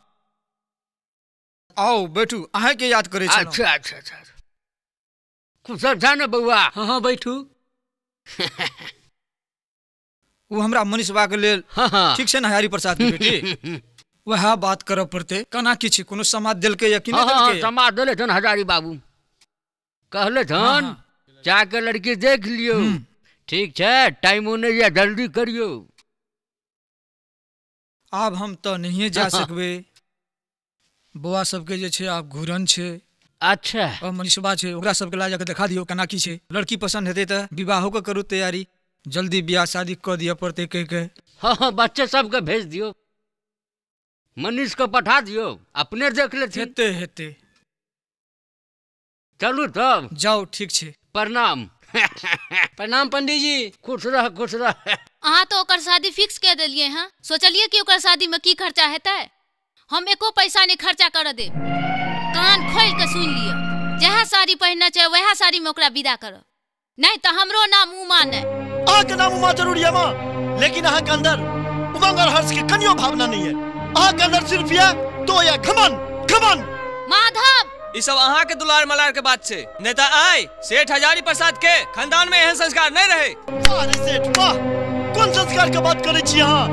आओ बैठू, अहाँ के याद करे छलहुँ। अच्छा अच्छा अच्छा, कुशल था ना बउआ? हाँ हाँ बैठू। वो हमरा मनीषबा के लेल ठीक छै ने हजारी प्रसाद के बेटी? वएह बात करऽ पड़तै। केना की छै, कोनो समाद देलकै या कि नहि देलकै? समाद देले छन हजारी बाबू, कहले छन जाके लड़की देख लियौ। ठीक छै, टाइमो नहि यऽ, जल्दी करियौ। आब हम तऽ नहिए जा सकबै, बौआ सबके जे छै आब घूरन छै। अच्छा। और मनीषबा छै, ओकरा सबके ला जाके देखा दियौ केना की छै। लड़की पसंद हेतै तऽ विवाहो के करू तैयारी, जल्दी बियाह शादी कऽ दिअ पड़तै कहि के। हाँ हाँ, बच्चे सबके भेज दियौ, मनीष के पठा दियौ, अपने देख लेथिन। हेतै हेतै। चलू तब जाउ। ठीक छै, प्रणाम। प्रणाम पंडित जी। खुश रह खुश रह। अहाँ तो ओकर शादी फिक्स कऽ देलियै हँ, सोचलियै कि ओकर शादी में की खर्चा हेतै? हम एको पैसा नहीं खर्चा कर देब। कान खोल के सुन लिअ, जएह साड़ी पहिरना छै वएह साड़ी में ओकरा विदा करब, नहीं तो हमरो नाम उमा नहीं। अहाँ के नाम उमा जरूर है माँ, लेकिन अहाँ के अंदर उमंग और हर्ष के कनियो भावना नहीं है। अहाँ के अंदर सिर्फ यह तो यह घमंड घमंड। माधव, ई सब अहाँ के दुलार मलार के बात छै, नहीं तो आइ सेठ हजारी प्रसाद के खानदान में एहन संस्कार नहीं रहे। वाह रे सेठ वाह, कौन संस्कार के बात करे छी अहाँ?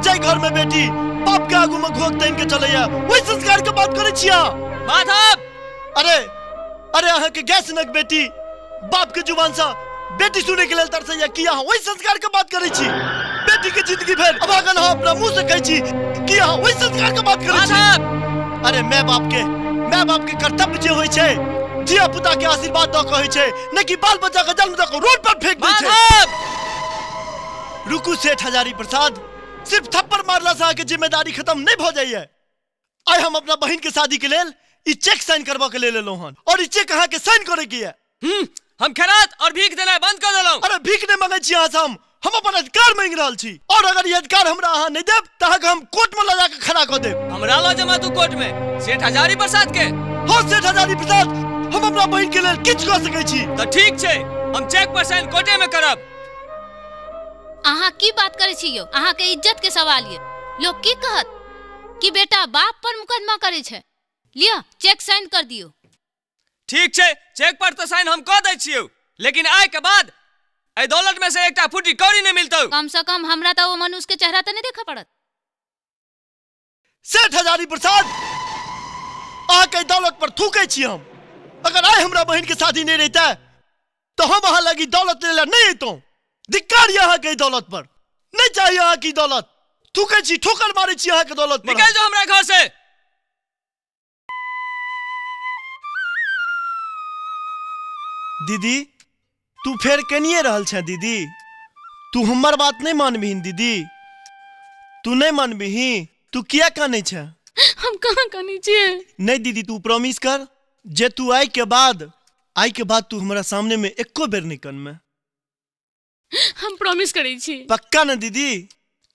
जाहि घर में बेटी बाप के आगू में घोक तानि के चलैया, वही संस्कार के बात करे छी अहाँ? माधव, अरे अरे अहाँ के गैस नक बेटी बाप के जुबान से बेटी सुने के लेल तरसैया, की अहाँ वही संस्कार के बात करे छी? बेटी के जिंदगी भर अभागल अहाँ अपना मुंह से कहै छी कि अहाँ वही संस्कार के बात करे छी? अरे मैं बाप के कर्तव्य जे होइ छै धिया पुता के आशीर्वाद दऽ के होइ छै, न कि बाल बच्चा के जन्म दऽ के रोड पर फेंक दै छै। रुकू सेठ हजारी प्रसाद, सिर्फ थप्पड़ मारला से अहाँके जिम्मेदारी खत्म नहीं भऽ जाइए। आइ हम अपना बहिन के शादी के लेल ई चेक साइन करबा के लेल एलहुँ हन, और ई चेक अहाँके साइन करे के ये। हम खैरात और भीख देनाइ बंद कर देलहुँ। अरे भीख नहीं मांगै छी अहाँ से, हम अपन अधिकार मांगि रहल छी, और अगर ई अधिकार हमरा अहाँ नहीं देब तऽ अहाँके हम कोर्ट में लऽ जाके खड़ा कऽ देब। हमरा लऽ जमा तू कोर्ट में सेठ हजारी प्रसाद के? हाँ सेठ हजारी प्रसाद, हम अपना बहिन के लेल किछु कऽ सकै छी। तऽ ठीक छै, हम चेक पर साइन कोर्टे में करब। अहाँ की बात करै छी यौ? अहाँ के इज्जत के सवाल ये, लोग की कहत कि बेटा बाप पर मुकदमा करे छै। लिअ चेक साइन कर दियौ। ठीक छै, चेक पर तो साइन हम कऽ दै छियौ, लेकिन आइ के बाद एहि दौलत में से एकटा फूटी कौड़ी नहीं मिलतौ। कम से कम हमरा तो वो मनुष्य के चेहरा तो नहीं देखा पड़त। सेठ हजारी प्रसाद, अहाँके दौलत पर थूकै छी हम। अगर आइ हमरा बहिन के शादी नहीं रहता तो हम अहाँ लगी दौलत ले नहीं अतौं। धिक्कार यऽ अहाँके दौलत पर, नहीं चाहिए अहाँके दौलत। थूकै छी, ठोकर मारै छी अहाँके दौलत पर। निकल जाओ हमरा घर से। दीदी तू फेर कनिए रहल छे दीदी, तू हमर बात नहीं मानबही दीदी, तू नहीं मानबही, तू किया कानै छे? हम कहाँ कानै छियै? नहीं दीदी तू प्रॉमिस कर जे तू आई के बाद तू हमरा सामने में एको बेर नहीं कनमे। हम प्रॉमिस करै छी। पक्का ना दीदी?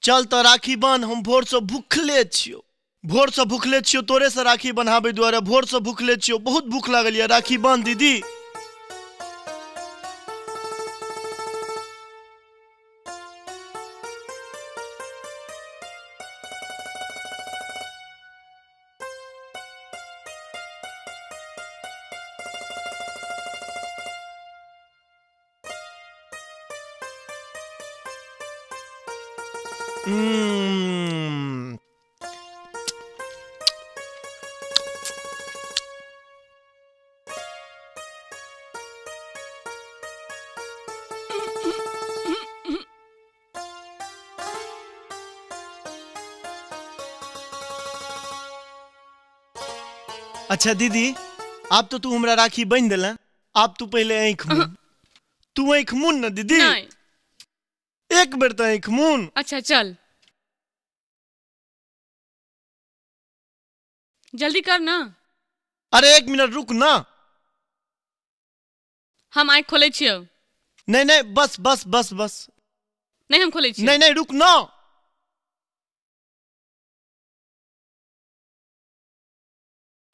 चल तो राखी बांध, हम भोर से भूखले छियो, भोर से भूखले छियो, तोरे से राखी बनाबे दुआरे भोर से भूखले छियो, बहुत भूख लागल ये, राखी बांध दीदी। अच्छा दीदी आप तो तू हमरा राखी बन दिला, आप तू पहले आँख मून, तू आँख मून ना दीदी, एक बेर तो आँख मून। अच्छा चल जल्दी कर ना। अरे एक मिनट रुक ना, हम आँख खोले छियो। नहीं नहीं बस बस बस बस, नहीं हम खोले छियो। नहीं नहीं रुक ना।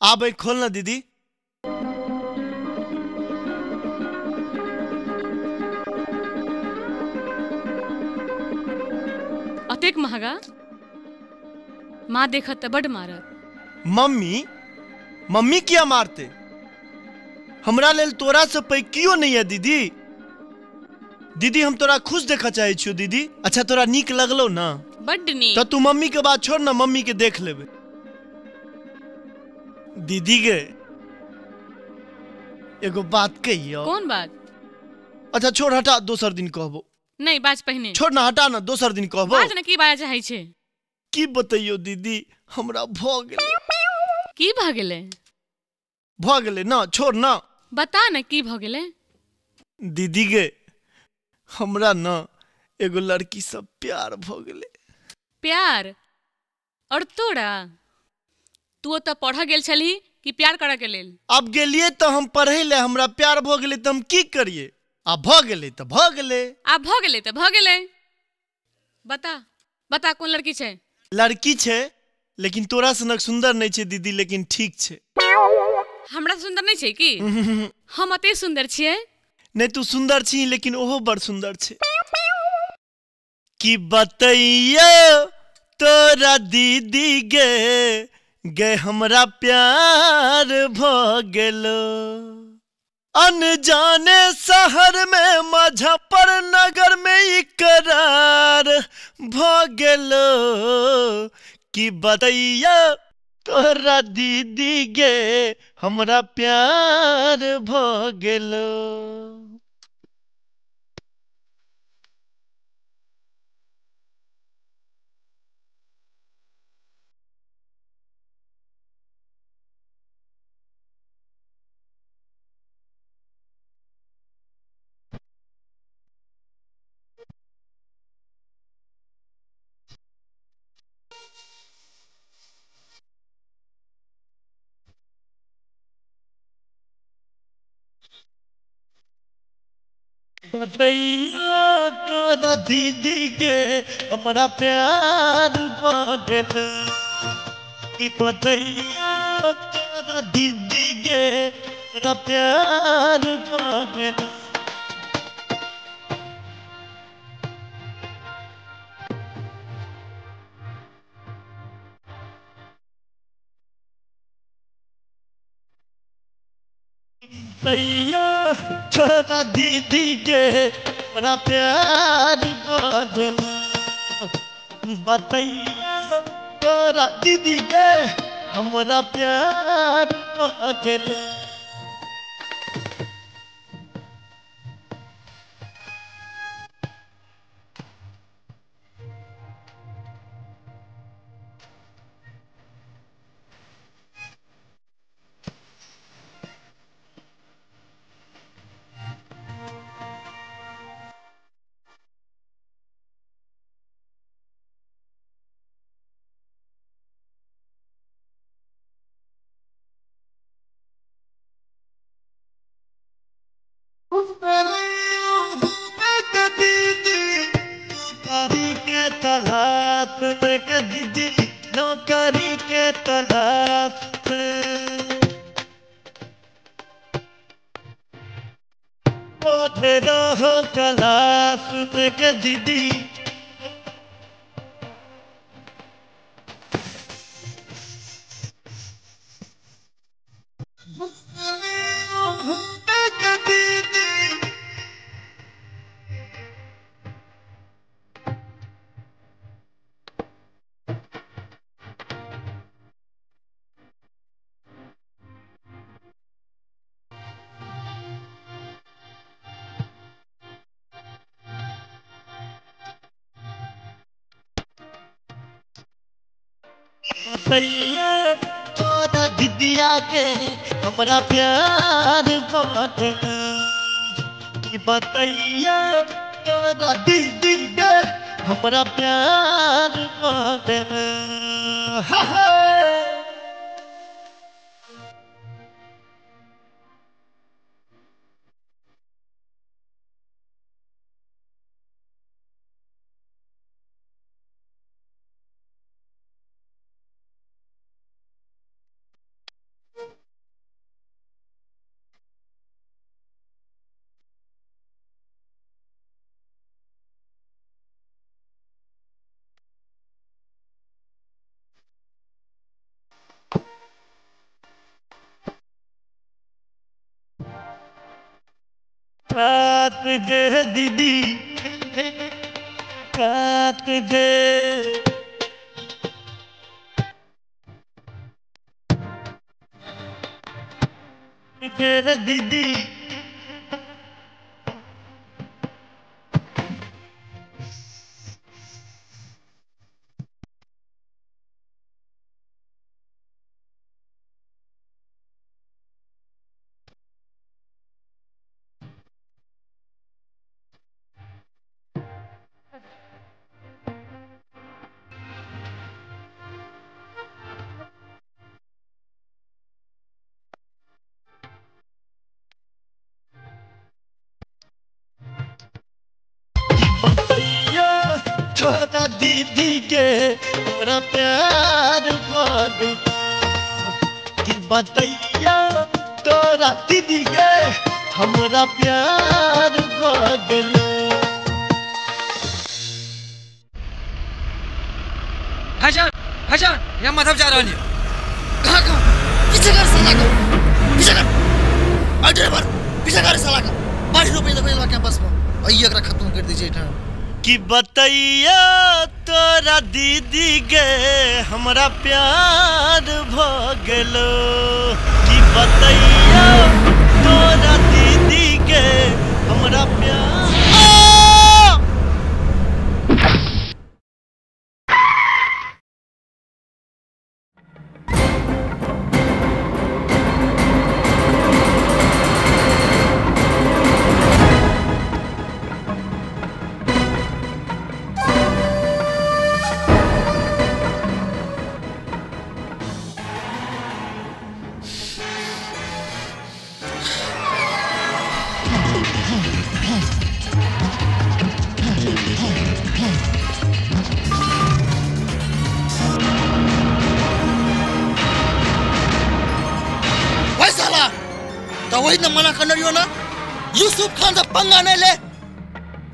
आप एक खोलना दीदी। अतेक महगा, माँ देखत त बड मारत। मम्मी मम्मी किया मारते? हमरा लेल तोरा से पैघ कियो नहीं है दीदी। दीदी हम तोरा खुश देखा चाहे छियो दीदी। अच्छा तोरा नीक लगलो ना? बड नीक। तो तू मम्मी के बात छोड़ ना, मम्मी के देख लेबे। दीदी गे एगो बात कहियो। कौन बात? अच्छा छोड़ हटा, दोसर दिन कहबो। नहीं बाज पहिने। छोड़ ना हटा ना, दोसर दिन कहबो। बाज ना, की बाज चाहे छे? की बतैयो दीदी, हमरा भ गेलै। की भ गेलै? भ गेलै ना, छोड़ ना। बता ना की भ गेलै? दीदी गे हमरा ना एगो लड़की से प्यार भ गेलै। प्यार? और तोरा? तू ओतऽ पढ़ऽ गेल छलही कि प्यार करऽ के लेल? अब गेलिए तो हम पढ़े ले, हमरा प्यार भ गेलै तऽ हम की करिए? आ भ गेलै तऽ भ गेलै। आ भ गेलै तऽ भ गेलै। बता बता कोन लड़की छै? लड़की छै लेकिन तोरा सनक सुंदर नहीं छै दीदी, लेकिन ठीक छै। हमरा सुंदर नहीं छै की? हम अते सुंदर छियै? नहीं तू सुंदर छी लेकिन ओहो बड़ सुंदर छै। की बतैयो तोरा दीदी गे गे हमरा प्यार भ गेलो, अनजाने शहर में मुजफ्फर नगर में इकरार भ गेलो। की बतैया तोरा दीदी गे हमरा प्यार भ गेलो। बतैया तोरा दीदी के हमरा प्यार भ गेलो। की बतैया तोरा दीदी के हमरा प्यार भ गेलो। बतैया तोरा दीदी के हमरा प्यार भ गेलो। बतैया तोरा दीदी के हमरा प्यार भ गेलै। नौकरी के तलाश रहो तलाश के दीदी। तोरा दीदिया के हमरा प्यार बतैया, तोरा दीदी के हमरा प्यार। काट दे दीदी, काट दे। दीदी छोटा दीदी के बड़ा प्यार कि बतैया, तोरा दीदी के हमरा प्यार गेलै। भाईजान, भाईजान, यहाँ माधव जा रहा है। कहाँ कहाँ? पीछे कर साला को, पीछे कर। अरे ड्राइवर, पीछे कर साला का। 22 रुपये दे कैंपस में, आइए एकरा खत्म कर दीजिए एठाम। कि बतैया तोरा दीदी के हमरा प्यार भ गेलो, कि बतैया तोरा दीदी के हमरा प्यार। वही न मना करने रहियो ना, यूसुफ खान से पंगा नहीं ले।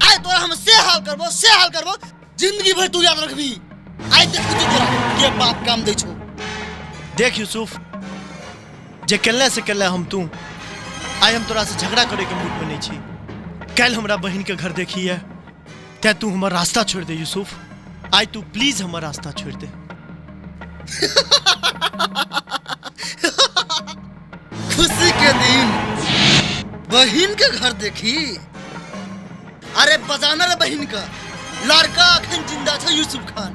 आए तोरा हम से हाल करबो, से हाल करबो, जिंदगी भर तू याद रखबी। आए देख तू तोरा के बाप काम दै छो। देख यूसुफ, जे केले से केले हम तू, आइ हम तोरा से झगड़ा करे के मूड में नहीं छी। कल हमरा बहन के घर देखी है, ते तू हमर रास्ता छोड़ दे यूसुफ। आइ तू प्लीज हमर रास्ता छोड़ दे। खुशी के दिन बहन के घर देखी। अरे बजाना रे बहन का लड़का अखन जिंदा था यूसुफ खान।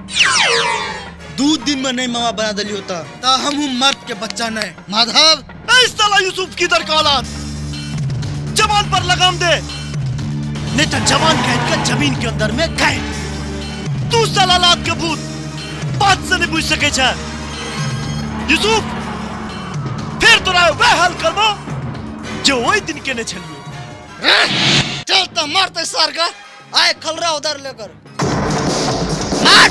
2 दिन में नहीं मामा बना दली होता ता हम मर्द के बच्चा नहीं। माधव साला यूसुफ की दरकालात जवान पर लगाम दे, नहीं तो जवान कैद का जमीन के अंदर में कैद। तू साला लात के भूत बात से नहीं पूछ सके छे। यूसुफ फिर तोरा वह हाल करबो जो वही दिन के ने छलियो। चलता मारते सार का आए खलरा उधर लेकर मार।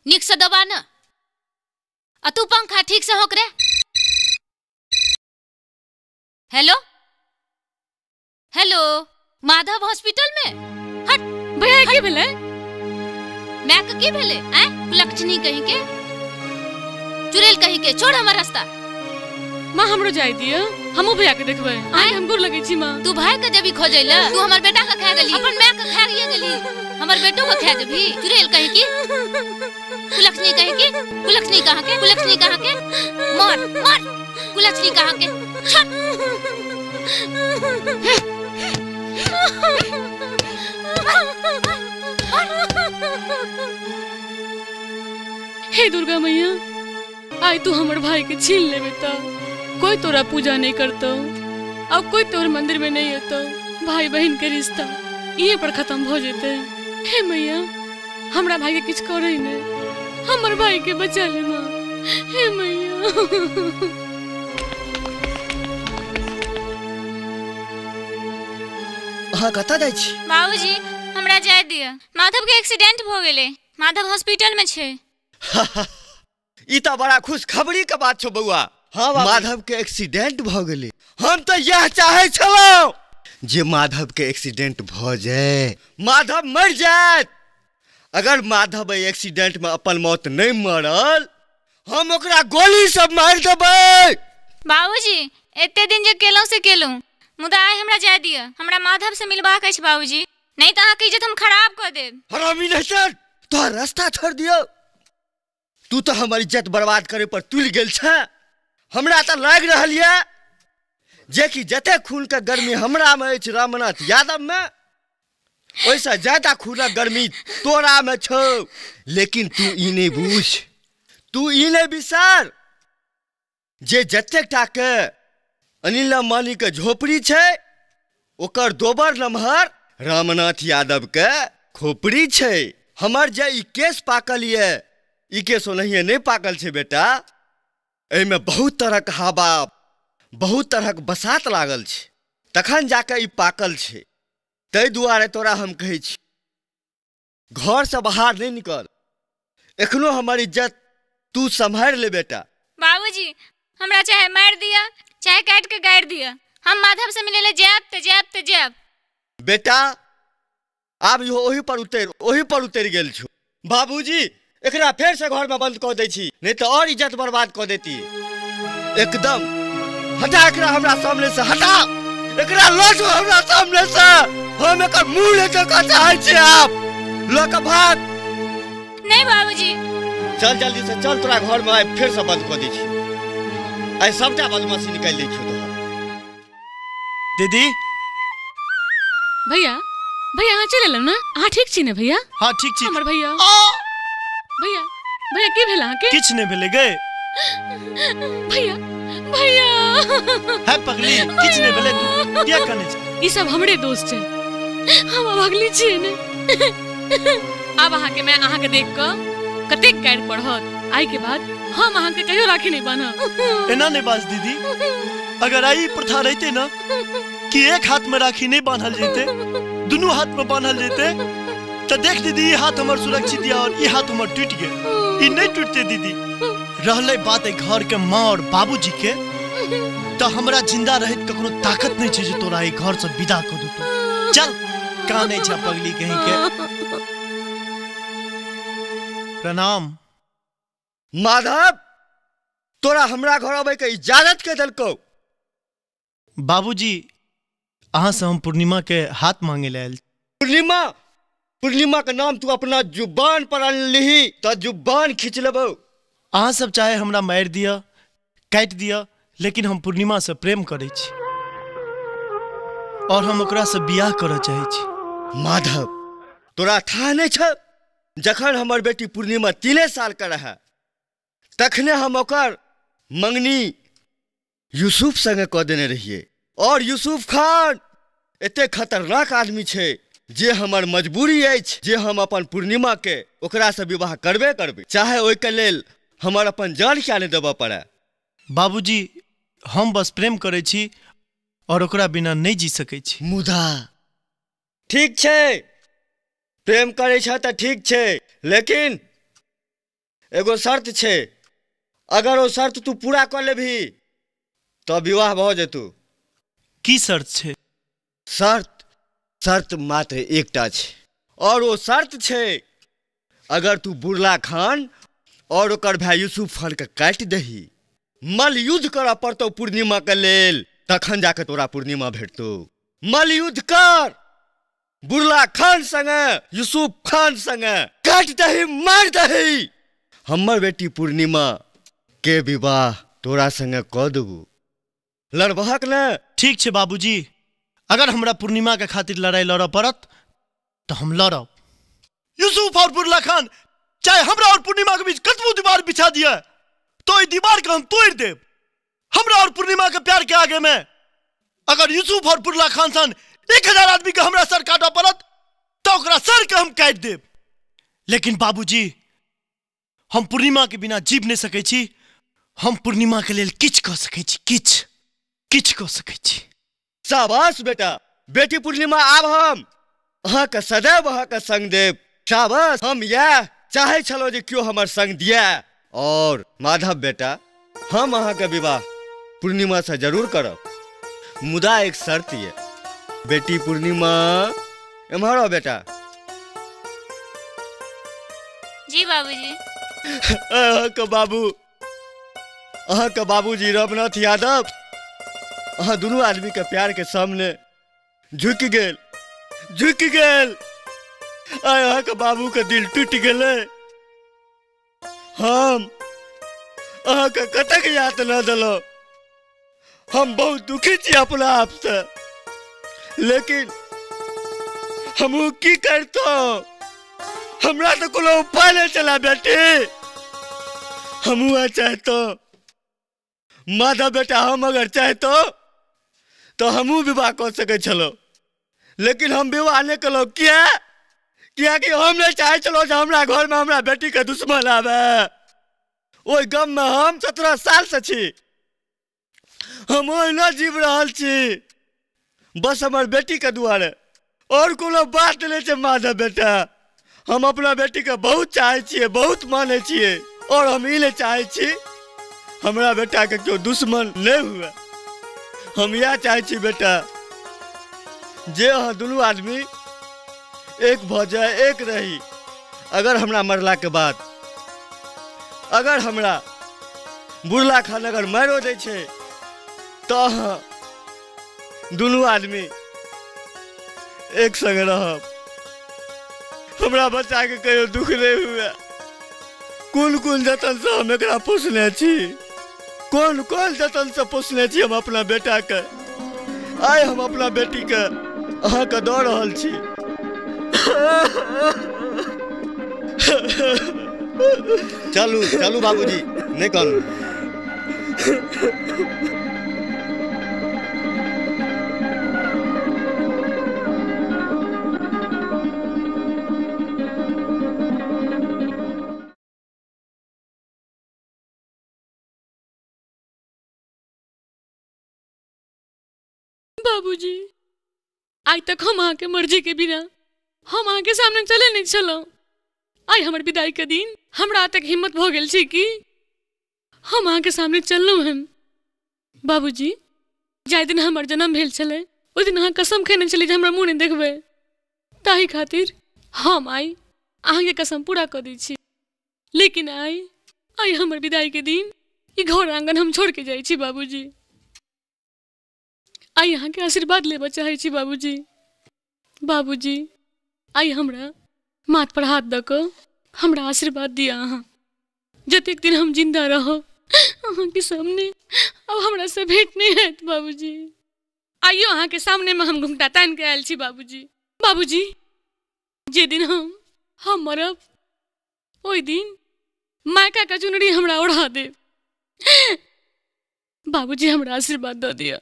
निक से दबा न, आ तू पंखा ठीक से होक रे। हेलो हेलो, माधव हॉस्पिटल में? हट भैया की भेलै? मैं के की भेलै? आय कुलक्षणी कहीं के, चुड़ैल कहीं के, छोड़ हमर रास्ता। माँ हमरो जाय दियो, हमहू भैया के देखबै। आय हम गोर लगै छी माँ। तू भाई के जबी खोजै ल, तू हमर बेटा के खा गेली, अपन my के खा गेली, हमर बेटो के खा जेबी। चुड़ैल कहीं की, कुलक्षणी कहीं की, कुलक्षणी कहाँ के, कुलक्षणी कहाँ के, मार मार कुलक्षणी कहाँ के, छोड़। हे दुर्गा मैया, आय तू हमर भाई के छीन लेबे त कोई तोरा पूजा नहीं करतो, अब कोई तोर मंदिर में नहीं एतो। भाई बहन के रिश्ता इहे पर खत्म हो जेते। हे मैया, हमरा भाई के किछ करे नहीं, हमर भाई के बचा ले माँ। हे मैया। अहाँ कतऽ जाइ छी? बाबूजी हमरा जाय दिअ, माधव के एक्सीडेंट भ गेलै, माधव हॉस्पिटल में छै। ई तऽ बड़ा खुशखबरी के बात छौ बौआ। हाँ, माधव के एक्सीडेंट भ गेलै। हम तऽ यह चाहै छलहुँ जे माधव के एक्सीडेंट भ जाय, माधव मरि जायत। अगर माधव एहि एक्सीडेंट में अपन मौत नहीं मरल, हम ओकरा गोली सब मारि देबै। बाबूजी एते दिन जे केलहुँ से केलहुँ, मुदा आइ हमरा जाय दिअ, हमरा माधव से मिलबाक अछि बाबूजी, नहीं तऽ अहाँके इज्जत हम खराब कऽ देब। हरामी नहीं सर, तोहर रास्ता छोड़ दियौ। तू तऽ हमर इज्जत बर्बाद करे पर तुलि गेल छे। हमरा तऽ लागि रहल यऽ जे कि जते खून के गर्मी हमरा में अछि रामनाथ यादव में, ओहिसँ ज्यादा खूनक गर्मी तोरा में छौ। लेकिन तू ई नहीं बुझ, तू ई नहीं बिसर जे जतेक टा के अनिल अंबानी के झोपड़ी छै ओकर दोबर नमहर रामनाथ यादव के खोपड़ी छै। हमर जे ई केस पाकल ये, ई केस ओनाहिए नहीं पाकल छै बेटा, एहिमे बहुत तरहक हवा बहुत तरहक बसात लागल छै तखन जाके ई पाकल छै। ताहि दुआरे तोरा हम कहै छी घरसँ बाहर नहीं निकल, एखनो हमर इज्जत तू सम्हारि ले बेटा। बाबूजी हमरा चाहे मारि दिया चाहे काट के गाड़ि दिया, हम माधव से मिले ले जायब त जायब त जायब। बेटा आब इहो ओही पर उतरि गेल छौ। बाबूजी एकरा फेर से घर में बंद कऽ दै छी, नहीं तो और इज्जत बर्बाद कऽ देती। एकदम हटा एकरा हमरा सामने से, हटा एकरा लऽ जो हमरा सामने से, हम एकर मुँह ले देखऽ चाहै छी। आप लऽ कऽ भाग। नहीं बाबूजी चल जल्दी से चल, तोरा घर में आइ फेर से बंद कऽ दै छी, आइ सबटा बदमाशी निकालि दै छियौ तोहर। दीदी भैया भैया अहाँ चलि एलहुँ ने? अहाँ ठीक छी ने भैया? हाँ ठीक छी। हमर भैया भैया भैया की भेल अहाँके? किछु नहि भेलै गे। भैया भैया है पगली, किछु नहि भेलै, तू किया कनै छी? ई सब हमरे दोस्त छै, हम अभगली छियै ने। आब अहाँके मैं अहाँके देख कऽ कतेक गारि पढ़त, आइ के बाद हम अहाँके कहियो राखी नहीं बान्हब। एना नहीं बाज दीदी, अगर आई प्रथा रहते ना कि एक हाथ में राखी नहीं बांधल जेते, दोनों हाथ में बांधल जेते, तो देख दीदी हाथ हमर सुरक्षित या और ये हाथ हमर टूट गए, ई नहीं टूटते दीदी। रहले बात घर के माँ और बाबूजी के, तो हमरा जिंदा रहित ककरो ताकत नहीं छे जे तोरा ई घर से विदा कर दू। चल काने छे पगली कहीं के। प्रणाम। माधव तोरा हमरा घर आबै के इजाजत के देलकौ? बाबूजी अहाँ से हम पूर्णिमा के हाथ मांगे ले आयल। पूर्णिमा? पूर्णिमा के नाम तू अपना जुबान पर अनलिही तो जुबान खींच लेबौ। अहाँ सब चाहे हमरा मारि दिया काटि दिया, लेकिन हम पूर्णिमा से प्रेम करै छी और हम ओकरा से बियाह करऽ चाहै छी। माधव तोरा था नहीं छ, जखन हमर बेटी पूर्णिमा 3 साल के रहे तखने हम ओकर मंगनी यूसुफ संगे कऽ देने रहिए, और यूसुफ खान एते खतरनाक आदमी छै जे हमर मजबूरी अछि जे हम अपन पूर्णिमा के ओकरा से विवाह करबे करबे, चाहे ओहिके लेल हमर अपन जान क्या नहीं देबऽ पड़े। बाबूजी हम बस प्रेम करै छी और ओकरा बिना नहीं जी सकै छी। मुदा ठीक छै, प्रेम करै छ तऽ ठीक छै, लेकिन एगो शर्त छै, अगर ओ शर्त तू पूरा कऽ लेबही तऽ विवाह भऽ जेतौ। की शर्त छै? शर्त शर्त मात्र एकटा छै, और ओ शर्त छै अगर तू बुरला खान और ओकर भाई यूसुफ खान के काटि दही, मलयुद्ध करऽ पड़तौ पूर्णिमा के लेल, तखन जाके तोरा पूर्णिमा भेटतौ। मलयुद्ध कर बुरला खान संगे यूसुफ खान संगे, काटि दही मारि दही, हमर बेटी पूर्णिमा के विवाह तोरा संगे कऽ देबू। लड़बहक ने? ठीक छै बाबूजी, अगर हमरा पूर्णिमा के खातिर लड़ाई लड़ऽ पड़त तो हम लड़ब। यूसुफ और बुरला खान चाहे हमरा और पूर्णिमा के बीच कतबो दीवार बिछा दिया तो दीवार के हम तोड़ देब। हमरा और पूर्णिमा के प्यार के आगे में अगर यूसुफ और बुरला खान सन 1000 आदमी के हमरा सर काटऽ पड़त तो ओकरा सर के हम काटि देब। लेकिन बाबूजी हम पूर्णिमा के बिना जीव नहीं सकै छी, हम पूर्णिमा के लेल किछु कऽ सकै छी, किछु किछु कऽ सकै छी। शाबाश बेटा, बेटी पूर्णिमा आब हम अहाँके सदैव अहाँके संग देब। शाबाश, हम इएह चाहै छलहुँ जे केओ हमर संग दिए। और माधव बेटा हम अहाँके विवाह पूर्णिमा से जरूर करब, मुदा एक शर्त ये। बेटी पूर्णिमा एम्हर आओ बेटा। जी बाबूजी। अहाँके बाबू, अहाँके बाबूजी रघुनाथ यादव अहाँ दुनू आदमी के प्यार के सामने झुकि गेल, झुकि गेल। आइ अहाँके बाबू के दिल टूटि गेलै। हम अहाँके कतेक यातना देलहुँ, हम बहुत दुखी छी अपना आप से, लेकिन हम की करतो, हमरा तो कोनो उपाय नहीं चला बेटी। हम चाहतो माधव बेटा, हम अगर चाहतो तो हमू विवाह कर सके छलो, लेकिन हम विवाह नहीं कलो। किया किया कि हम नहीं चाहे छलो जे हमरा घर में हमरा बेटी के दुश्मन आवे। ओहि गम में हम 17 साल से छी, हम ओहिना जीव रहल छी, बस हमर बेटी के दुआरे, और कोनो बात नहीं छै माधव बेटा। हम अपना बेटी के बहुत चाहे छियै, बहुत मानै छियै, और हम ई नहीं चाहे छी हमरा बेटा के केओ दुश्मन नहीं हुए। हम यह चाहे छी बेटा जे अहाँ दुनू आदमी एक भऽ जाए, एक रही। अगर हमरा मरला के बाद अगर हमरा बुढ़ला खान अगर मारो दै छै तो अहाँ दुनू आदमी एक संग रहब। हमरा बच्चा के कहियो दुख नहीं हुए। कोन कोन जतन से हम एकरा पोसने छी, कोन कोन जतन से पोसने छी हम अपना बेटा के। आइ हम अपना बेटी के अहाँके दऽ रहल छी। चलू चलू बाबूजी, नहीं कहलू। बाबूजी, आइ तक हम अहाँ के मर्जी के बिना हम अहाँ के सामने चले नहीं छलहुँ। आइ हमर विदाई के दिन हमरा तक हिम्मत भऽ गेल छै कि हम अहाँ के सामने चललहुँ हन। बाबूजी, जाहि दिन हमर जन्म भेल छलै ओहि दिन अहाँ कसम खेने छलियै जे हमरा मुँह नहि देखबै, ताहि खातिर हम आइ अहाँके कसम पूरा कऽ दै छी। लेकिन आइ आइ हमर विदाई के दिन ई घर आंगन हम छोड़ के जाइ छी बाबूजी। आइ अहाँके आशीर्वाद लेबऽ चाहै छी बाबूजी। बाबूजी, आइ हमरा माथ पर हाथ दऽ कऽ हमरा आशीर्वाद दिअ अहाँ। जतेक दिन हम जिंदा रहब अहाँके सामने अब हमरा से भेंट नहीं हैत बाबूजी। आइयो अहाँके सामने में हम घुमटा तानि के आयल छी बाबूजी। बाबूजी, जे दिन हम मरब ओहि दिन मायका के चुनरी हमरा ओढ़ा देब। बाबूजी, हमरा आशीर्वाद दऽ दिअ।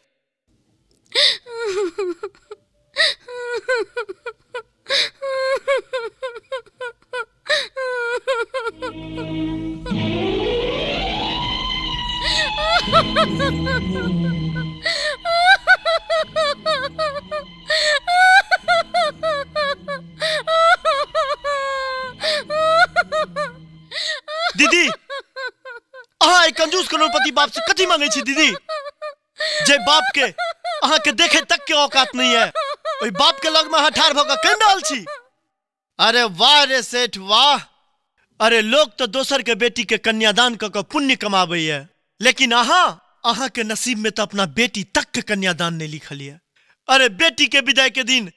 दीदी, अहाँ कंजूस करोड़पति बाप से कथी मांगे छी दीदी? जे बाप के अहाँ के देखे तक के औकात नहीं है, ओहि बाप के लग में अहाँ ठाढ़ भऽ कऽ कहि रहल छी। अरे वाह रे सेठ वाह। अरे लोग तो दोसर के बेटी के कन्यादान कऽ कऽ पुण्य कमाबैया, लेकिन अहाँ अहाँ के नसीब में तो अपना बेटी तक के कन्यादान नहीं लिखल है। अरे बेटी के विदाई के दिन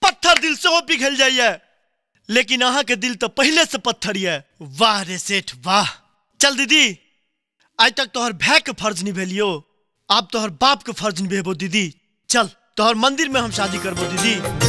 पत्थर दिल से पिघल जाइए, लेकिन अहाँ के दिल तो पहले से पत्थर है। वाह रे सेठ वाह। चल दीदी, आज तक तोहर भाई के फर्ज निभेलियो, अब तोहर बाप के फर्ज निभेबो दीदी। चल तोहर मंदिर में हम शादी करबो दीदी।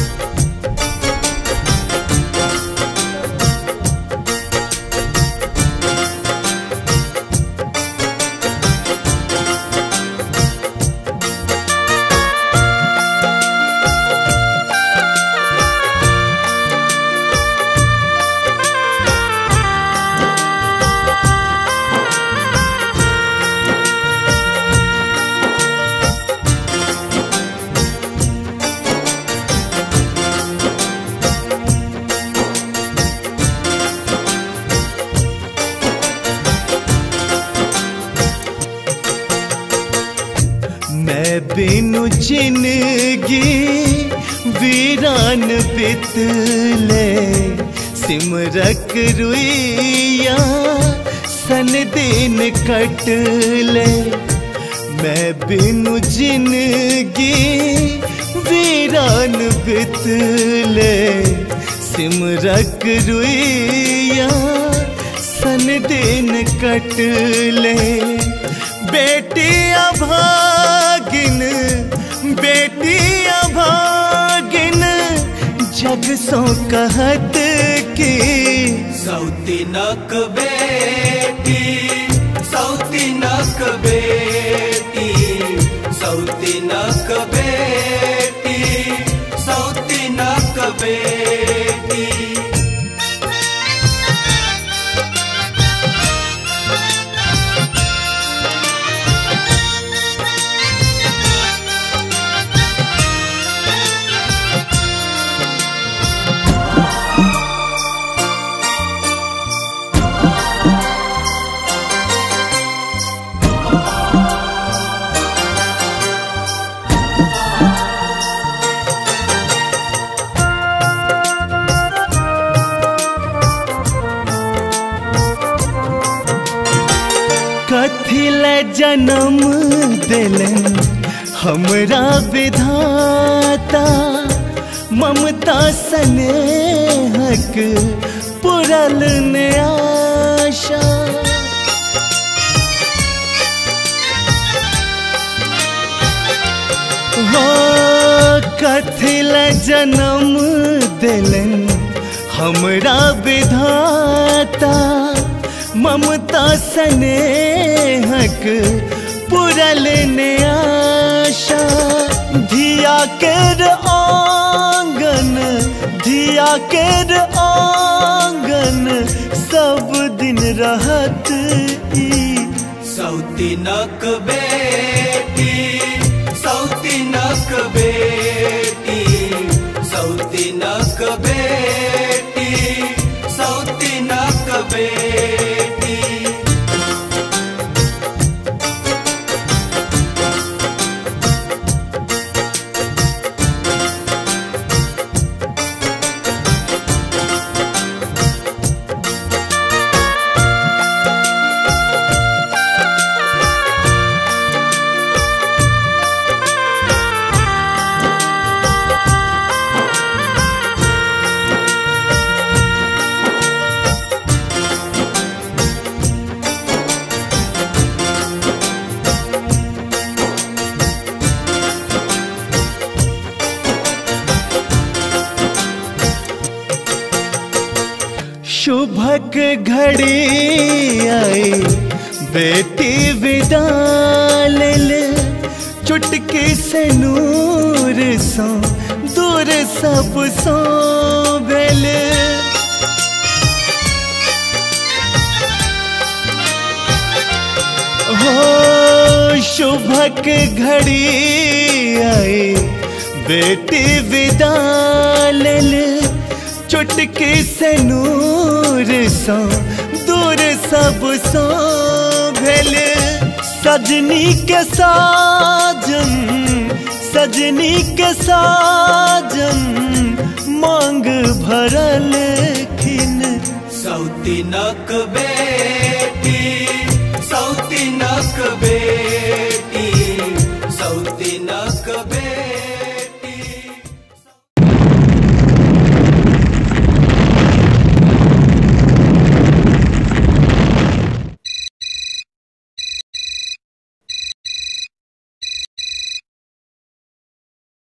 बिनु जिंदगी वीरान बितले, सिमरक रुइया सन दिन कटले। मैं बिनु जिंदगी वीरान बितले, सिमरक रुइया सन दिन कटले। बेटी अभागिन, बेटी अभागिन जग सो कहत की। सौतीनक बेटी, सौतीनक बेटी, सौतीनक बेटी, सौतीनक बेटी। जन्म दिलन हमरा विधाता, ममता स्नेहक पुरल ने आशा। हो कथिल जन्म दिलन हमरा विधाता, ममता स्नेहक पुरल ने आशा। धिया केर आंगन, धिया केर आंगन सब दिन रहत ई। सौतीनक बेटी, सौतीनक बेटी, सौतीनक बेटी, सौतीनक बेटी। शुभक घड़ी आई बेटी विदा ले, चुटकी से नूर सो दूर सब सो भेल। हो शुभक घड़ी आई बेटी विदा ले, चुटकी से नूर सो दूर सब सो भेल। सजनी के साजन, सजनी के साजन मांग भरल खिन। सौतीनक बेटी, सौतीनक बेटी, सौतीनक बेटी।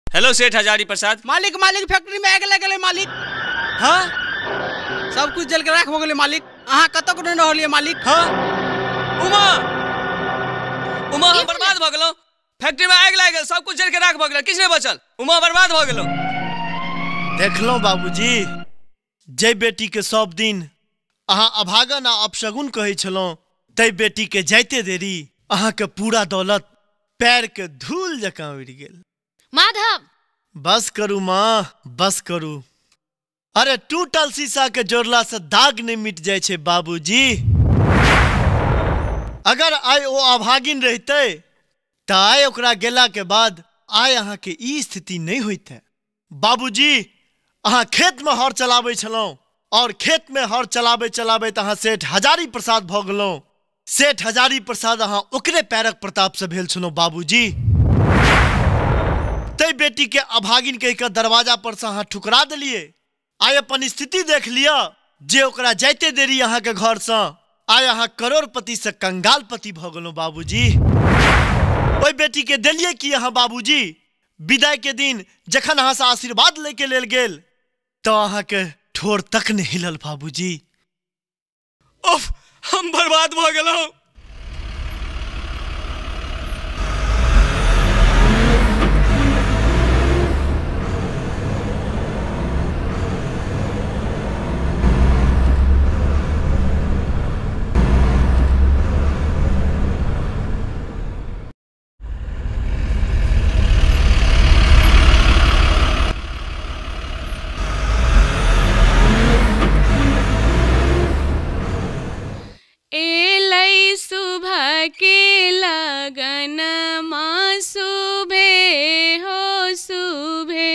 हेलो सेठ हजारी प्रसाद। मालिक, मालिक फैक्ट्री में आग लगल मालिक। हाँ सब कुछ जल के राख हो गेलै मालिक। अहाँ कतौ नहि रहलियै मालिक। हाँ उमा, उमा हम बर्बाद भऽ गेलहुँ। फैक्ट्री में आगि लागि गेल, सब कुछ जल के राख भऽ गेल, किछु नहि बचल। उमा बर्बाद भऽ गेलहुँ। देखलहुँ बाबूजी, जै बेटी के सब दिन अहाँ अभागन आ अपशगुन कहै छलहुँ, तै बेटी के जाइते देरी अहाँके पूरा दौलत पैर के धूल जकाँ उड़ि गेल। माधव बस करू माँ, बस करू। अरे टूटल शीशा के जोड़ला से दाग नहीं मिट जाए छे बाबूजी। अगर आइ ओ अभागिन रहते त आइ ओकरा गेला के बाद आइ अहाँ के ई स्थिति नहीं होइते। बाबूजी अहाँ खेत में हर चलाबै छलहुँ और खेत में हर चलाबै चलाबैत अहाँ सेठ हजारी प्रसाद भऽ गेलहुँ। सेठ हजारी प्रसाद अहाँ ओकरे पैरक प्रताप से भेल छलहुँ बाबूजी। तै बेटी के अभागिन कहि के दरवाजा पर से अहाँ ठुकरा देलियै। आइ अपन स्थिति देख लिअ जे ओकरा जाइते देरी अहाँ के घर से आइ अहाँ करोड़पति से कंगालपति भऽ गेलहुँ बाबूजी। ओहि बेटी के देलियै की अहाँ बाबूजी? विदाई के दिन जखन अहाँ से आशीर्वाद लैके लेल गेल तऽ अहाँके ठोर तक नहि हिलल बाबूजी। उफ, हम बर्बाद भऽ गेलहुँ। के लगन माँ सुबे हो सुबे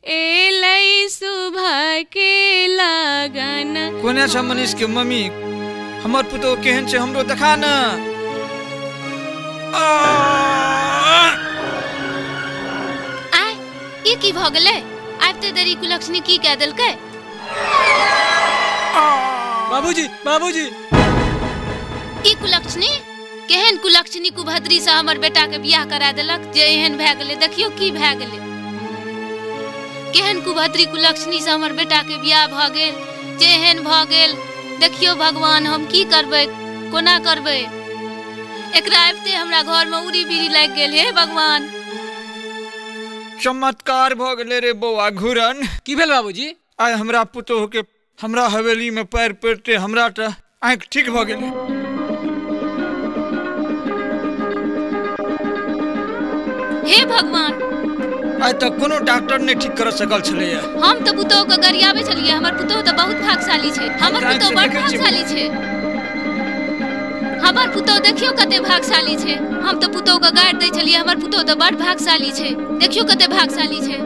एलै सुबह के लगन। कोने छ मनीष के मम्मी? हमर पुतोह केहन छै हमरो देखा न। आय ई की भ गेलै? आबिते देरी कुलक्षणी की कह देलकै? बाबूजी बाबूजी ई कुलक्षणी केहन कुलक्षणी कुभद्री से हमर बेटा के बियाह करा देलक जे एहन भए गेलै। देखियो की भए गेलै। केहन कुभद्री कुलक्षणी से हमर बेटा के बियाह भऽ गेल जे एहन भऽ गेल। देखियो भगवान, हम की करबै, कोना करबै? एकरा आबिते हमरा घर में उड़ी बीड़ी लागि गेल। हे भगवान, चमत्कार भऽ गेलै रे बौआ घुरन। की भेल बाबूजी? आइ हमरा पुतोह के हमरा हवेली में पैर पड़ते हमरा तऽ आँखि ठीक भऽ गेलै। हे भगवान, आइ तक कोनो डॉक्टर नहीं ठीक कर सकल छलैया। हम तऽ पुतोह के गरियाबै छलियै। हमर पुतोह तऽ बहुत भागशाली छै। हमर पुतोह बड़ भागशाली छै। हमर पुतोह देखियो कते भागशाली छै। हम तऽ पुतोह के गारि दै छलियै। हमर पुतोह तऽ बड़ भागशाली छै। देखियो कते भागशाली छै,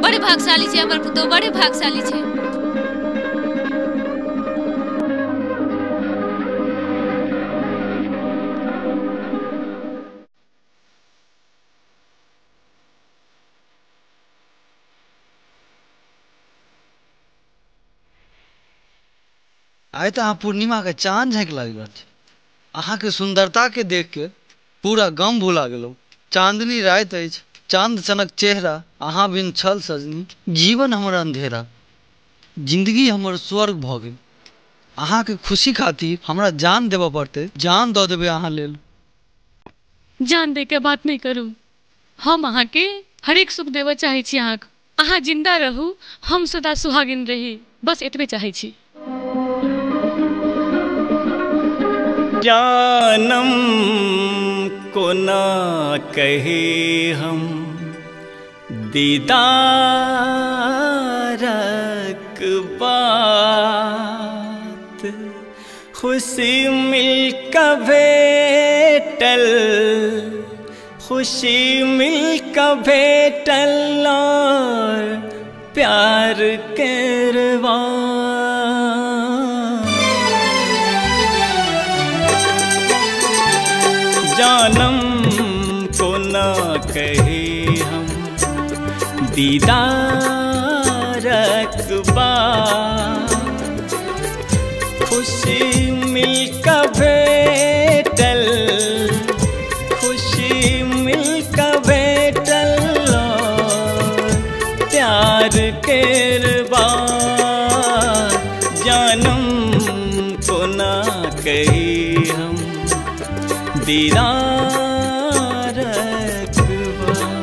बड़ भागशाली छै हमर पुतोह, बड़ भागशाली छै। आइ तऽ अहाँ पूर्णिमाके चाँद झाँकि लागि रहल छी। अहाँके सुन्दरताके देख के पूरा गम भुला गेलहुँ। चाँदनी राति अछि, चाँद सनक चेहरा, अहाँ बिन छल सजनी, जीवन हमर अंधेरा, जिंदगी हमर स्वर्ग भऽ गेल। अहाँके खुशी खातिर हमरा जान देबऽ पड़तै, जान दऽ देबै अहाँ लेल। जान दे के बात नहीं करू। हम अहाँके हरेक सुख देबऽ चाहै छी। अहाँ जिंदा रहू, हम सदा सुहागिन रही, बस एतबे चाहै छी। जानम को ना कहे हम दीदारक बात, खुशी मिल भेटल, खुशी मिल भेटल और प्यार करवा। जानम को ना कहे हम दीदारक बात, खुशी मिल भेटल, खुशी मिल भेटल प्यार करवा। जानम को ना कहे हम दीदारक बात।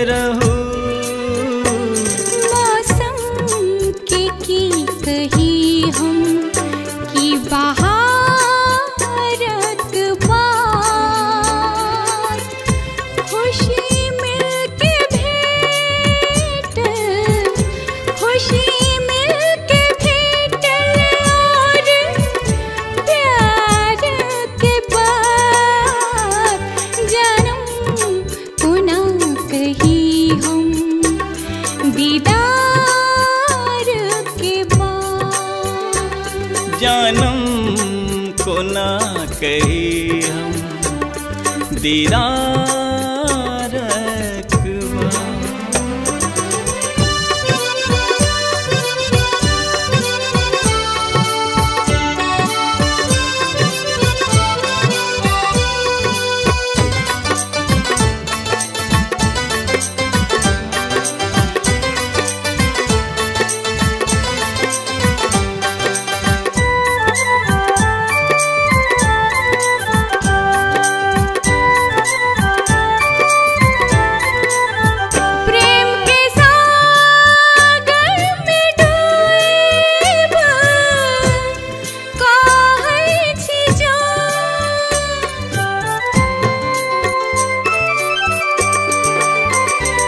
रहू। मौसम के की कही हम कि बहारक बात, खुशी मिलके भेटल, खुशी मिलके भेटल और प्यार के बात, जानम कोना कही हम दीदार के बाद। जानम को ना कही हम दीदार के बाद। प्रेम के सागर में डूब कहै छी जान,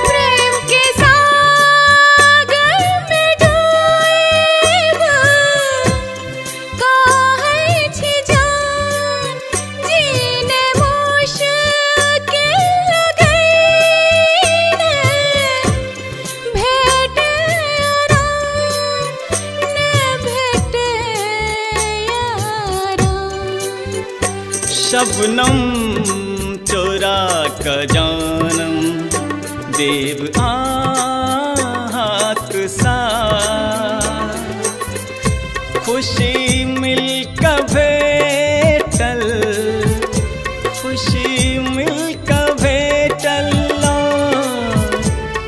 प्रेम के सागर में डूब कहै छी जान, जीने मुश्किल लगैने भेटे आराम, ने भेटे आराम। शबनम चोरा क जानम देव आहाक साथ, खुशी मिल क भेटल, खुशी मिल क भेटल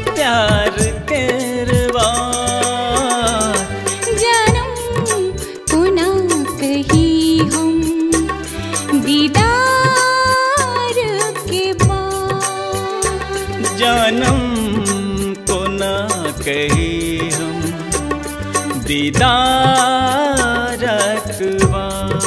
प्यार केर बात। जानम कोना कही हम दीदार के बाद। जानम को ना कही हम दीदार के बाद।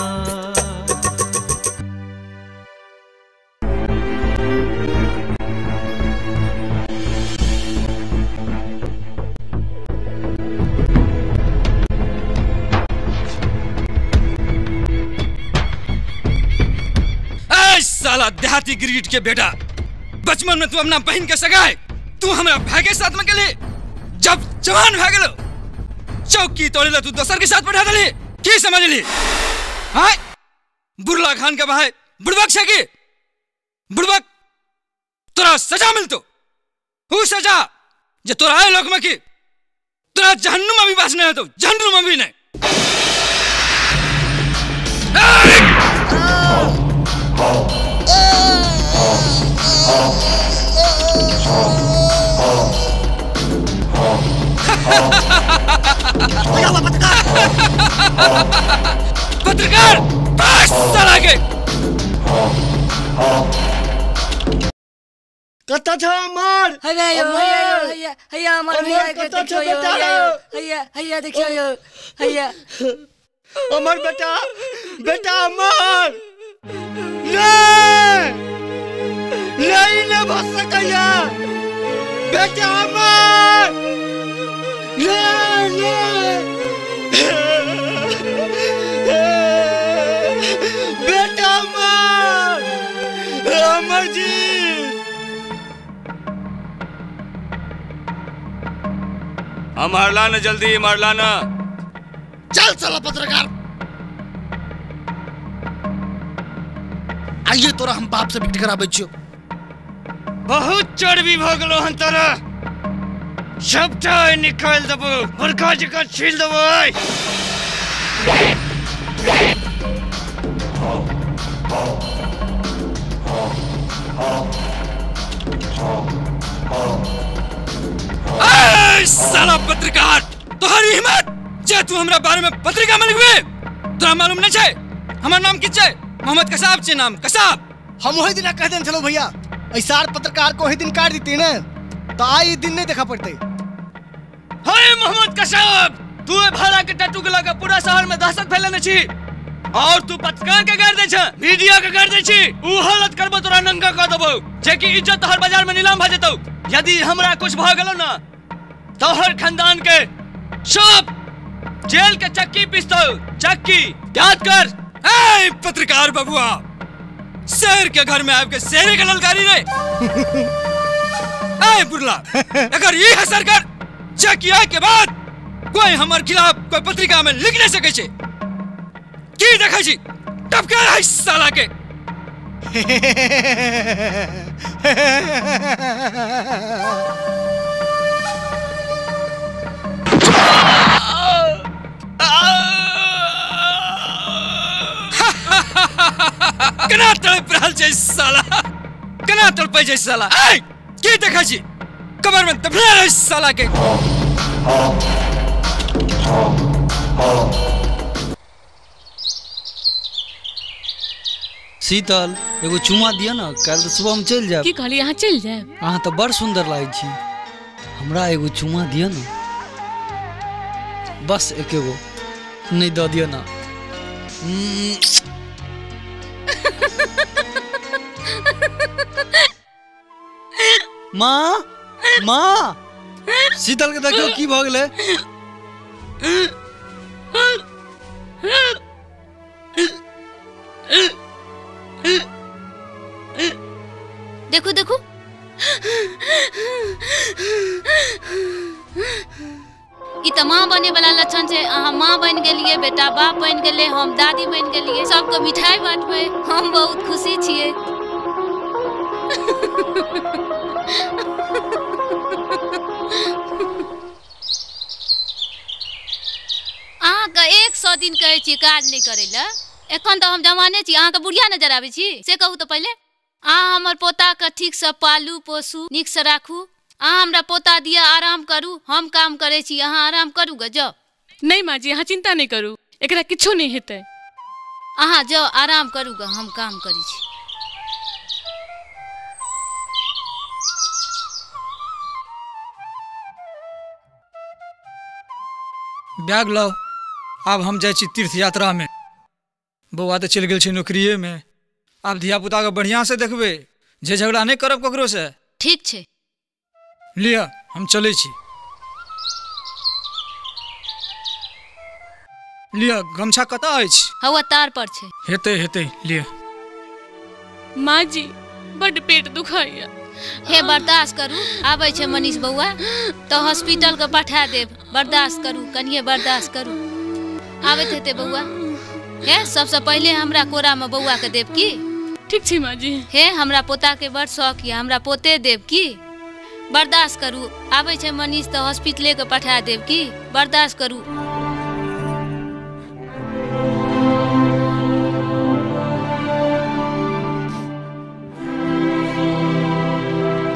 ऐ साला देहाती गिरगिट के बेटा, बचपन में तू अपना बहन के सगाए तू हमरा भाई के साथ में गेली, जब जवान भए गेलो चौकी तोड़े ला तू दोसर के साथ बैठा देली, की समझली? हाय बुरला खान के भाई बुड़बक छै की बुड़बक? तोरा सजा मिलतो, ऊ सजा जे तोरा आए लोक में की तोरा जहन्नुम में भी बस नहीं हेतौ, जहन्नुम में भी नहीं। पत्रकार बस साला के कत छौ अमर? हैया यौ, हैया यौ, हैया हैया अमर भैया के कतऽ छौ देखियौ यौ, बेटा? हैया हैया देखियौ यौ, हैया अमर बेटा, बेटा अमर नहीं नहीं नहीं भऽ सकैया बेटा अमर, नहीं नहीं बेटा अमर, अमर जी। मारला ना जल्दी मारला ना। चल साला पत्रकार, आइए तोरा हम बाप से भेंट कराबै छियौ। बहुत चर्बी भऽ गेलो हन तोरा, सबटा निकालि देबो, मुर्गा जकाँ छील देबो। ऐ साला पत्रकार, तोहर हिम्मत जे तू हमरा बारे में पत्रिका में लिखबे? तोरा मालूम नहीं छै हमर नाम की छै? मोहम्मद कसाब छै नाम, कसाब। हम वही दिन कह देने छलहुँ भैया, ऐसार पत्रकार को वही दिन काट देती ने तऽ आइ ई दिन नहि देखऽ पड़तै। हे मोहम्मद कसाब, तू भाड़ा के टट्टू के लगा पूरा शहर में दहशत फैलेने छी और तू पत्रकार के गाड़ दै छ, मीडिया के गाड़ दै छी। ऊ हालत करबो तोरा नंगा क देबो जे कि इज्जत हर बाजार में नीलाम भ जेतौ। यदि हमरा कुछ भ गेलो ना तोहर खानदान के सब जेल के चक्की पिसतौ, चक्की। याद कर। ए पत्रकार बबुआ, शेर के घर में आबि के शेरे के ललकारी रे। ए बुरला, अगर ई हसर कर चकिया के बाद कोई हमर खिलाफ कोई पत्रिका में लिख नहीं सके छे। की देखै छी? टपके रहै साला के। केना तड़प रहल छै साला, केना तड़पै छै साला। ए की देखै छी? कमर में दबले रहै साला के। शीतल, एगो चुमा दिया ना, काल्हि तऽ सुबह हम चलि जायब। की कहली, अहाँ चलि जायब? अहाँ तऽ बड़ सुंदर लागै छी, हमरा एगो चुमा दिया ना, बस एकेगो नहीं दऽ दिया ना। माँ, माँ, शीतल के देखियो की भऽ गेलै। देखो देखो, ई तऽ माँ बने वाला लक्षण छै। अहाँ माँ बनि गेलियै, बेटा बाप बनि गेलै, हम दादी बनि गेलियै, सबके मिठाई बांटबै, हम बहुत खुशी छियै। अहाँके 100 दिन कहै छी काज नहि करै लए, एखन तऽ हम जवाने छी, अहाँके बुढ़िया नजर आबै छी से कहू तऽ पहिले। अहाँ हमर पोताके ठीकसँ पालू पोसू, नीकसँ राखू। अहाँ हमरा पोता दिअ, आराम करू, हम काम करै छी, अहाँ आराम करू गे जाउ। नहीं माँ जी, अहाँ चिंता नहीं करू, एकरा किछो नहीं हेतै। अहाँ जाउ आराम करू गे, हम काम करै छी। बैग लाउ, आब हम जाइ छी तीर्थ यात्रा में। बौआ तऽ चलि गेल छै नौकरिए में, आब धिया पुता के बढ़िया से देखबै, जे झगड़ा नहीं करब ककरो से। ठीक छै, लिअ हम चलै छी। लिअ गमछा कतऽ अछि? हौआ तार पर छै। हेतै हेतै, लिअ। माँ जी बड पेट दुखाइया। हे बर्दाश्त करू, आबै छै मनीष बौआ तऽ हॉस्पिटल के पठा देब। बर्दाश्त करू, कनिए बर्दाश्त करू, आबैत हेतै बौआ। हे सबसँ पहिले हमरा कोरा में बौआ के देब की? ठीक छै माँ जी। हे हमरा पोता के बड़ शौक यऽ, हमरा पोते देब की? बर्दाश्त करू, आबै छै मनीष तऽ हॉस्पिटले के पठा देब की? बर्दाश्त करू।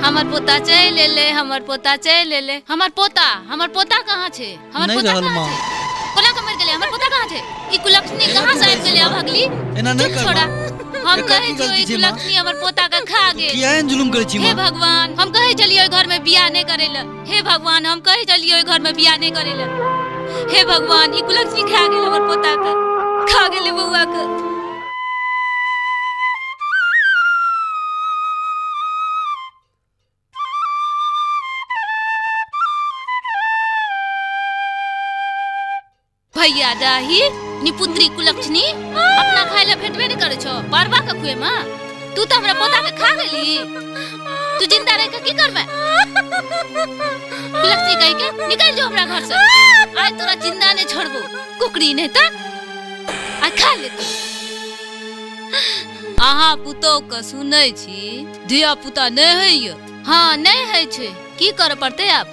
हमर पोता चलि एलै, हमर पोता चलि एलै। हमर पोता, हमर पोता कहाँ छै? हमर पोता कहाँ छै? कोना के मरि गेलै? हमर पोता कहाँ छै? ई कुलक्षणी कहाँ से आबि गेलै? अभगली एना नहि कर, छोड़ा। हम कहै छियै ई कुलक्षणी हमर पोता के खा गेल। किया एहन जुलुम करै छी माँ? हे भगवान, हम कहै छलियै ओहि घर में बियाह नहि करै लए। हे भगवान, हम कहै छलियै ओहि घर में बियाह नहि करै लए। हे भगवान, ई कुलक्षणी खा गेल हमर पोता के, खा गेलै बौआ के। भैया डाही निपुत्री कुलक्षणी अपना खाय ले भेटबे नहीं करे छो, परवा के खुए मां। तू तो हमरा पोता के खा गेली, तू जिंदा रह के की करबे? कुलक्षणी कह के निकल जो हमरा घर से, आज तोरा जिंदा नहीं छोड़बो। कुकरी नहीं त आ खा ले तू। अहाँ पुतोह के सुनै छी धिया पुता नहीं होइय। हाँ नहीं होइ छै, की करे पड़तै आब?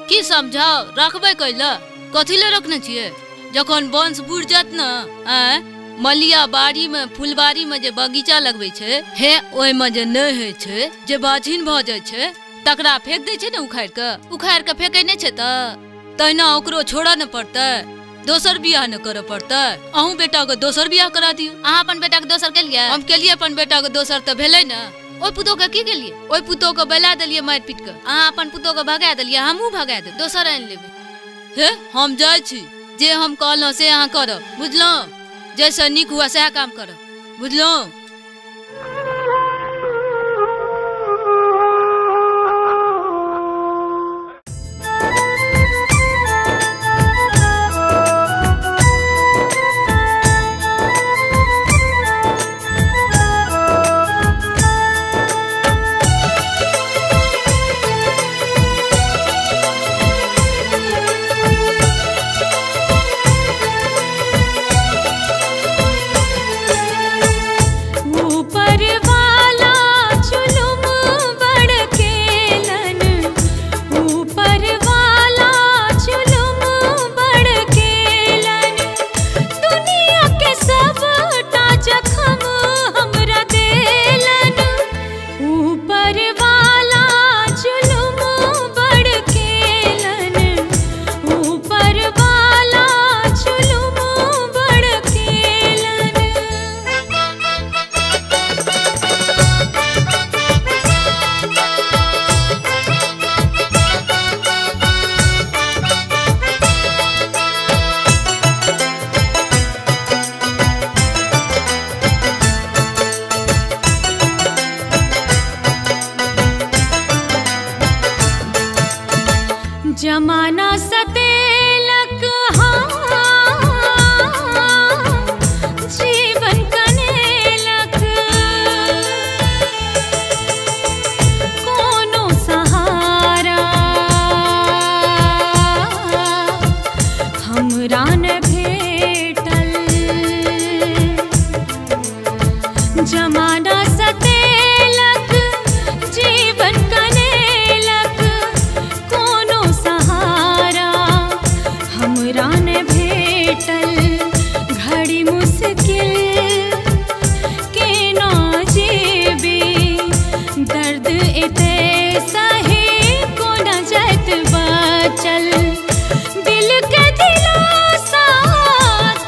की समझाओ रखबै कैला? कथी ले रखने छियै? जखन वंश बुढ़ जात न, आँय मलिया बाड़ी में फुलबाड़ी में जे बगीचा लगबै छै, हे ओहिमे जे नहि होइ छै, जे बाझिन भऽ जाइ छै तकरा फेंक दै छै ने उखाड़ि कऽ। उखाड़ि कऽ फेंकै नहि छै तऽ तहिना ओकरो छोड़ऽ ने पड़तै, दोसर बियाह ने करऽ पड़तै। अहूँ बेटाके दोसर बियाह करा दियौ। अहाँ अपन बेटाके दोसर केलियै? हम केलियै अपन बेटाके दोसर, तऽ भेलै ने। ओहि पुतोह के की केलिए? ओहि पुतोह के बैला देलिए मारि पीट के। अहाँ अपन पुतोह के भगा देलिए, हमहूँ भगा देब, दोसर आनि लेबै। हे हम जाइ छी, जे हम कहलहुँ से अहाँ करब, बुझलहुँ? जैसे नीक हुआ सएह काम करब, बुझलहुँ? जमाना सतेलक हाँ, जीवन कनेलक, कोनो सहारा हमरा न भेटल। जमाना सतेलक जीवन कनेलक, कोनो सहारा हमरा न भेटल। घड़ी मुश्किल केना जीबी, दर्द एते सहे कोना जाइत बचल। दिल के दिलासा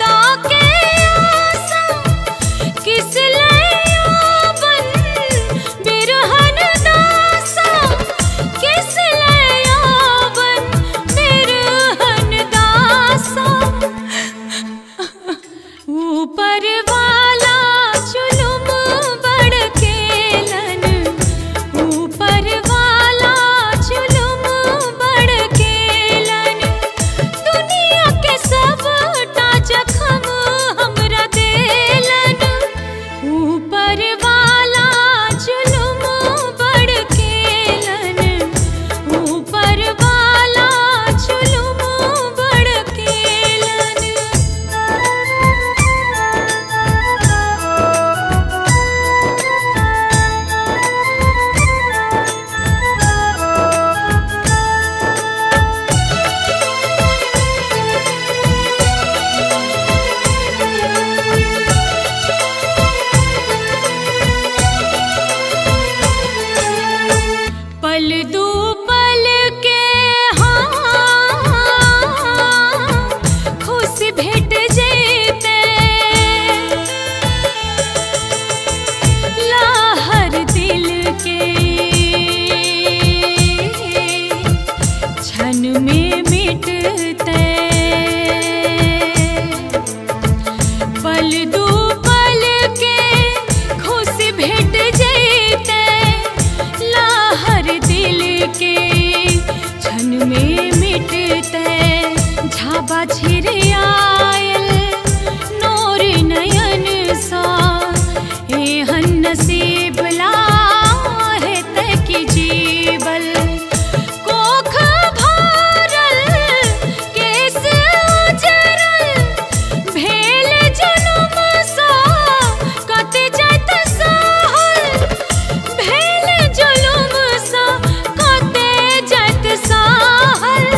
ताके आसा, किस लयावन बिरहन दासा, किस लयावन बिरहन दासा। ऊपर वाला जुलुम बड़ केलन, ऊपर वाला जुलुम बड़ केलन, दुनिया के सबटा जखम हमरा देलन। ऊपर वाला जुलुम बड़ केलन, ऊपर वाला जुलुम बड़ केलन। पल दू पल के हाँ खुश भेट जेते, लाहर दिल के क्षण में मिटते। पल दू पल के खुश भेट जेते, लाहर दिल के क्षण में मिटते। झाबा छिर आयल नोर नयन सा, एहन नसीब लाहे तक जीवल। कोख भरल केस उजरल, भेल जुलुम सा कट जात सहल, भेल जुलुम सा कटे जात सहल।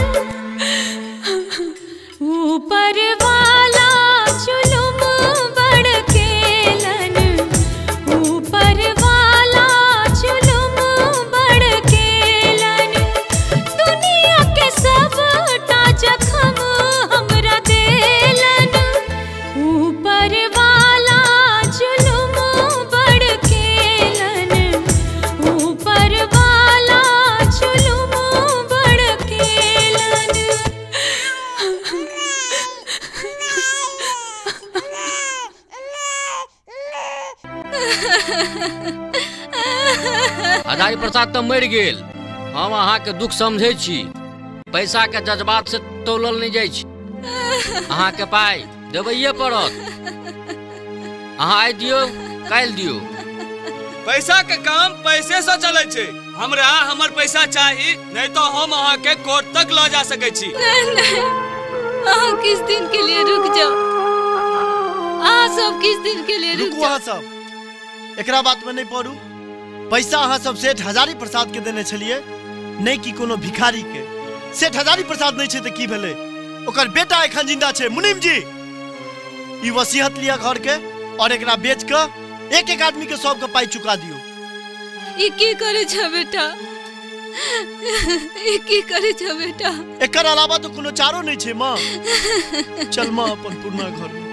प्रसाद तऽ मरि गेल। हम अहाँके दुख समझै छी, पैसा के जज्बात से तौलल नहि जाइ छै। अहाँके पाइ देबैये पड़त, अहाँ आइ दियौ काल्हि दियौ। पैसा के काम पैसे से चलै छै। हमरा हमर पैसा चाही, नहीं तो हम अहाँ के कोर्ट तक ल जा सकै छी। नहीं नहीं, अहाँ किस दिन के लिए रुक जाओ, अहाँ सब किस दिन के लिए रुक रुकू अहाँ सब, एकरा बात में नहीं पड़ू। पैसा अहाँ सब सेठ हजारी प्रसाद के देने छलिए, नहीं कि कोनो भिखारी के। सेठ हजारी प्रसाद नहीं छै तऽ की भेलै, ओकर बेटा एखन जिंदा छै मुनीम जी। ई वसीयत लिया घर के और एकरा बेच के एक एक आदमी के सबके पाई चुका दियो। ई की करे छ बेटा, ई की करे छ बेटा? एकर अलावा तो कोनो चारो नहीं छै माँ। चल माँ अपन पुरना घर में।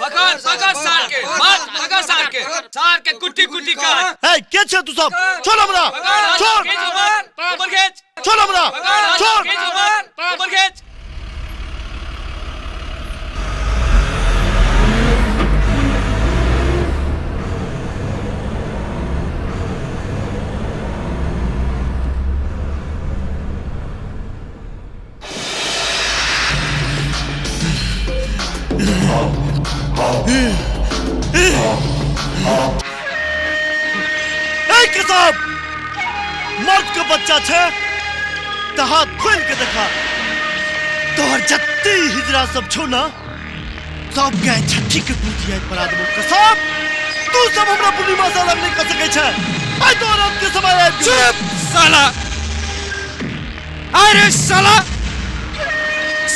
पकड़ पकड़ सार के, मार पकड़ सार के, सार के कुट्टी कुट्टी काट। ए के छे तू सब? छोड़ हमरा, छोड़, ऊपर खींच, छोड़ हमरा, छोड़, ऊपर खींच। ए किताब, मर्द के बच्चा छे त हाथ खोल के देखा। तोहर जत्ती हिजरा सब छो ना, सब गाय छठी के दूध याद परा देबो। कसाब तू सब हमरा पूर्णिमा से अलग नहीं कर सकै छे। आइ तोहर अंत के समय आबि गेल। चुप साला, अरे साला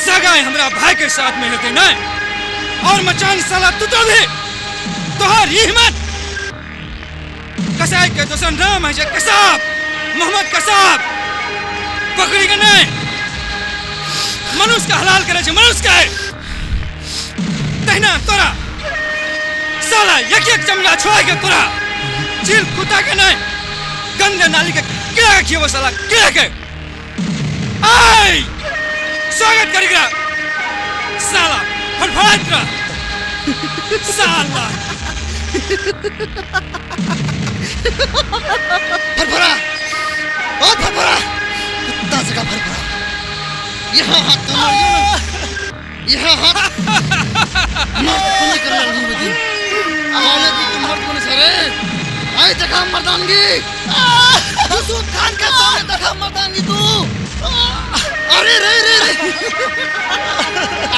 सगाई हमरा भाई के साथ में हेतै नहीं, और मचान साला तू तो भी तोहर ई हिम्मत। कसाई के दोसर नाम है जे कसाब, मोहम्मद कसाब। बकरी के नहीं, मनुष्य के हलाल करे छे, मनुष्य के। तहिना तोरा साला एक एक चमड़ा छोड़ के तोरा चील कुत्ता के नहीं, गंदे नाली के कीड़ा के खिएबो साला, कीड़ा के। आय स्वागत करी साला, फड़फड़ाइत रह साला। फरफरा और फरफरा, कुत्ता जगह फरफरा। यहाँ हाथ तो मारियो ना, यहाँ हाथ मर्द बने कर लगी बदी। आने भी तुम मर्द बने सरे। आए देखा मर्दानगी, यूसुफ खान का सामने देखा मर्दानगी तू। अरे रे रे रे,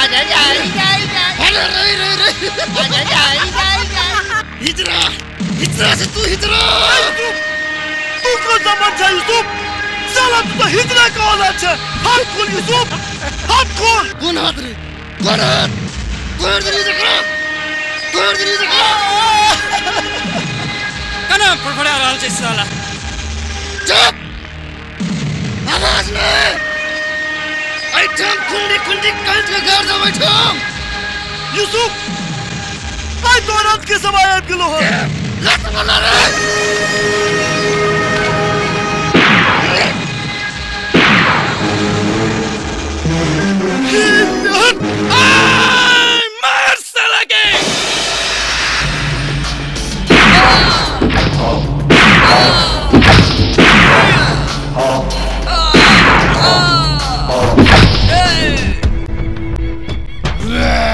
आजा जा जा जा, अरे रे रे रे, आजा जा जा जा। हिजरा, हिजरा से तू हिजरा। तू कौन सा मर्द है यूसुफ? साला तू तो हिजरा का औलाद है। हाथ खोल यूसुफ, हाथ खोल। कौन हाथ रे? कौन हाथ? कौन रे जकरा? कौन रे जकरा? कना फड़फड़ा रहल छै साला। चुप, आवाज नहीं। ऐठाम खुंडी खुंडी काट के गाड़ दो ऐठाम। यूसुफ, आइ तोहर अंत के समय आबि गेलो हन। लत बोला रे। मार साला के। Yeah!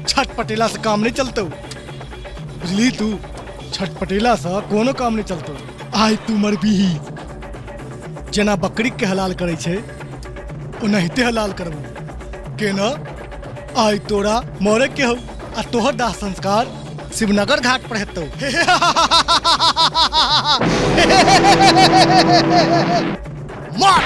छटपटेला से काम नहीं चलतो, बुझली तू? छटपटेला से कोनो काम नहीं चलतो। आइ तू मरबी ही, जेना बकरी के हलाल करे छे ओनाहिते हलाल करबो केना। आइ तोरा मरे के हो आ तोहर दाह संस्कार शिवनगर घाट पर हेतौ। मार।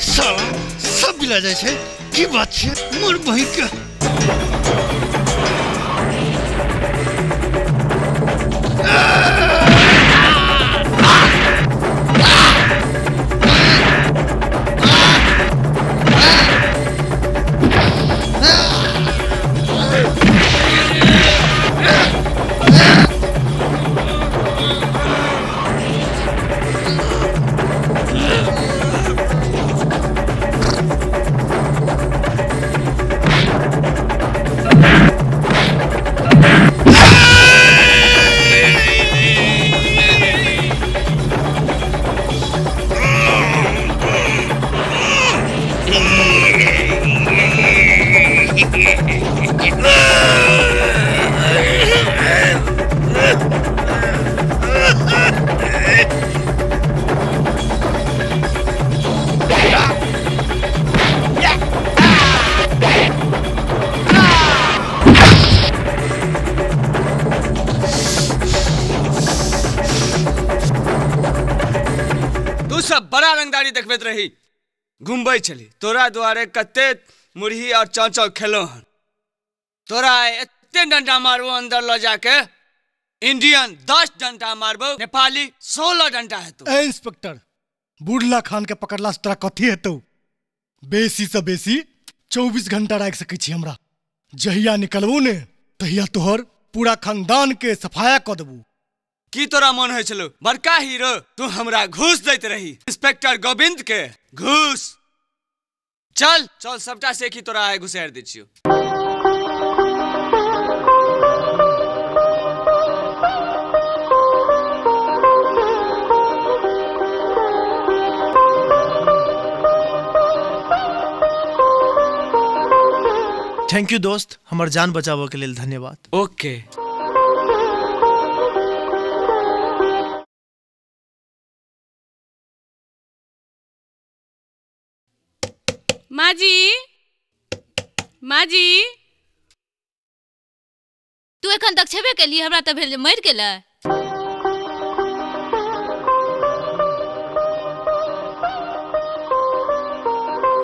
साला सब बिला जाए छे, की बात छे मोर बहिन के। देखबैत रही, घुमबै छली। तोरा दुआरे कते मुरही और चाव चाव खेलो हन। तोरा एते डंडा मारबो अंदर ल जाके, इंडियन 10 डंडा मारबो, नेपाली 16 डंडा हेतौ। ए इंस्पेक्टर, बुढ़ला खान के पकड़ला से तोरा कथी हेतौ? बेसी से बेसी 24 घंटा राखि सकै छी हमरा। जहिया निकलबू ने तहिया तोहर पूरा खानदान के सफाया कऽ देबू। की तोरा मन होइ छलौ बड़का हीरो? तू हमरा घूस दैत रही, इंस्पेक्टर गोविंद के घूस। चल चल सबटा सेखी तोरा आइ घुसारि दै छियौ। Thank you दोस्त, हमर जान बचाबऽ के लेल धन्यवाद। ओके। माँ जी, माँ जी, तू एखन तक छेबे केली, हमरा तऽ भेल जे मरि गेलै।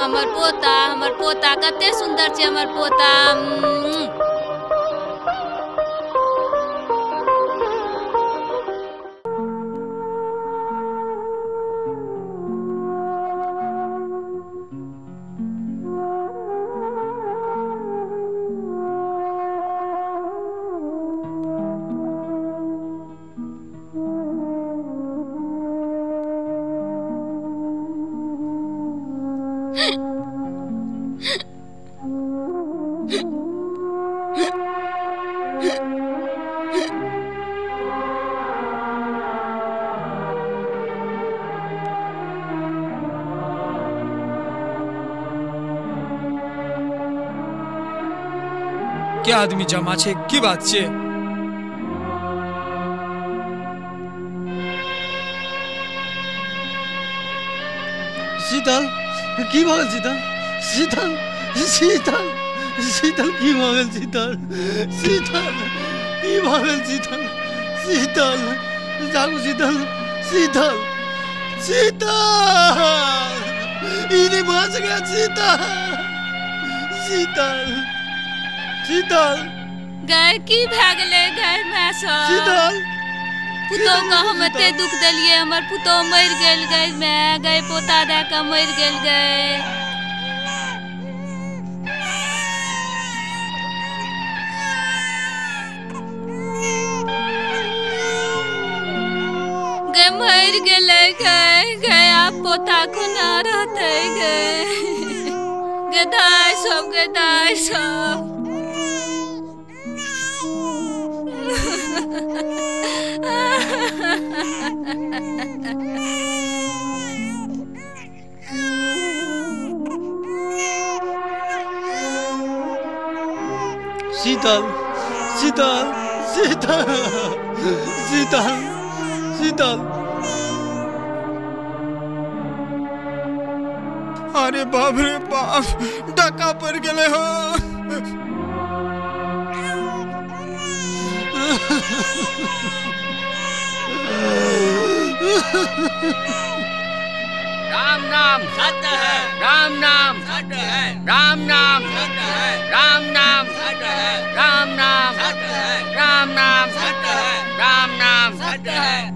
हमर पोता, हमर पोता कते सुंदर छै हमर पोता। क्या आदमी जमा छे, की बात छे? शीतल, की भऽ गेल? शीतल, शीतल, शीतल, शीतल, की भऽ गेल? शीतल, शीतल, की भऽ गेल? शीतल, शीतल, जागू शीतल, शीतल, शीतल, ई नहि भऽ सकैए। शीतल, शीतल, शीतल, गाय की भए गेलै? गाय माय सब। शीतल, पुतोह के हम एते दुख देलियै, हमर पुतोह मरि गेल गै माय, गै पोता दए कऽ मरि गेल गै। गै मरि गेलै गै, गै आब पोता कोना रहतै गै। गै दाय सब, गै दाय सब। शीतल, शीतल, शीतल, शीतल, शीतल। अरे बाप रे बाप, डाका पड़ गेलै हो। राम नाम सत्य है, राम नाम सत्य है, राम नाम सत्य है, राम नाम सत्य है, राम नाम सत्य है, राम नाम सत्य है, राम नाम सत्य है।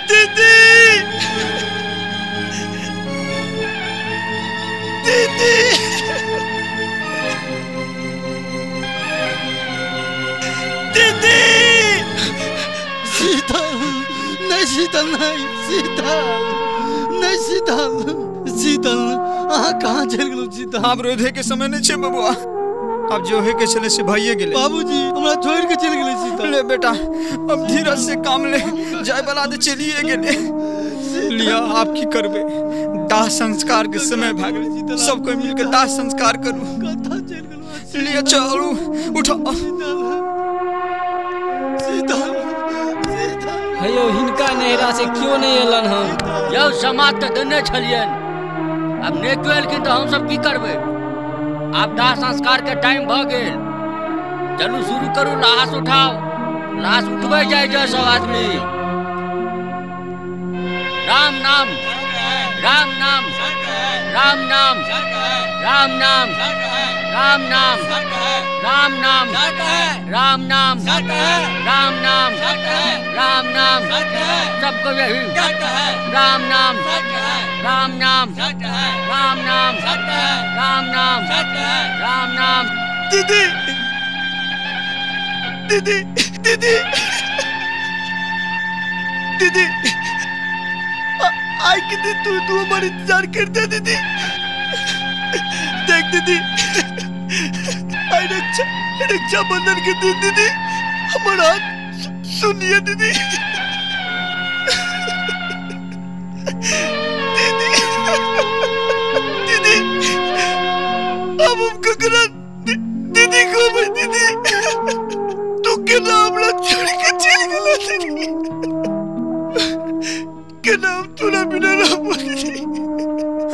दीदी, दीदी, दीदी। शीतल, नहीं शीतल, नहीं शीतल, नहीं शीतल, शीतल, अहाँ कहाँ चलि गेलहुँ शीतल? आब रोधे के समय नहीं छे बबुआ, अब जो है के छले से भाइये गेलै। बाबूजी हमरा छोड़ि के चलि गेलै शीतल। ले बेटा, अब धीरज से काम ले, जाय बला तऽ चलिए गेलै। लिया आप की करबे, दाह संस्कार के समय भए गेलै, सब कोइ मिलके दाह संस्कार करू। लिया चलू, उठाओ। हेयौ, हिनका नैहरा से क्यों नहीं एलन हन? यौ समाज तऽ देने छलियनि, अब नहि केओ एलखिन तऽ हमसब की करबै? आब दाह संस्कार के टाइम भऽ गेल। चलू शुरू करू, लाश उठाओ, लाश उठबै जाइ जाउ सब आदमी। राम नाम, राम नाम, राम नाम, राम नाम, राम नाम, राम नाम, राम नाम, राम नाम, राम नाम, सबको यही राम नाम, राम नाम, राम नाम, राम नाम, राम नाम। दीदी, दीदी, दीदी, दीदी, आई के दिन तू हमारे इंतजार करते दीदी। देख दीदी, आई रक्षा बंधन के दिन दीदी हमारा सुनिए दीदी। दीदी, दीदी, अब हम ककरा दीदी को भाई दीदी तू के नाम ला छोड़ के चल गया दीदी, के नाम तोरा बिना रह दीदी।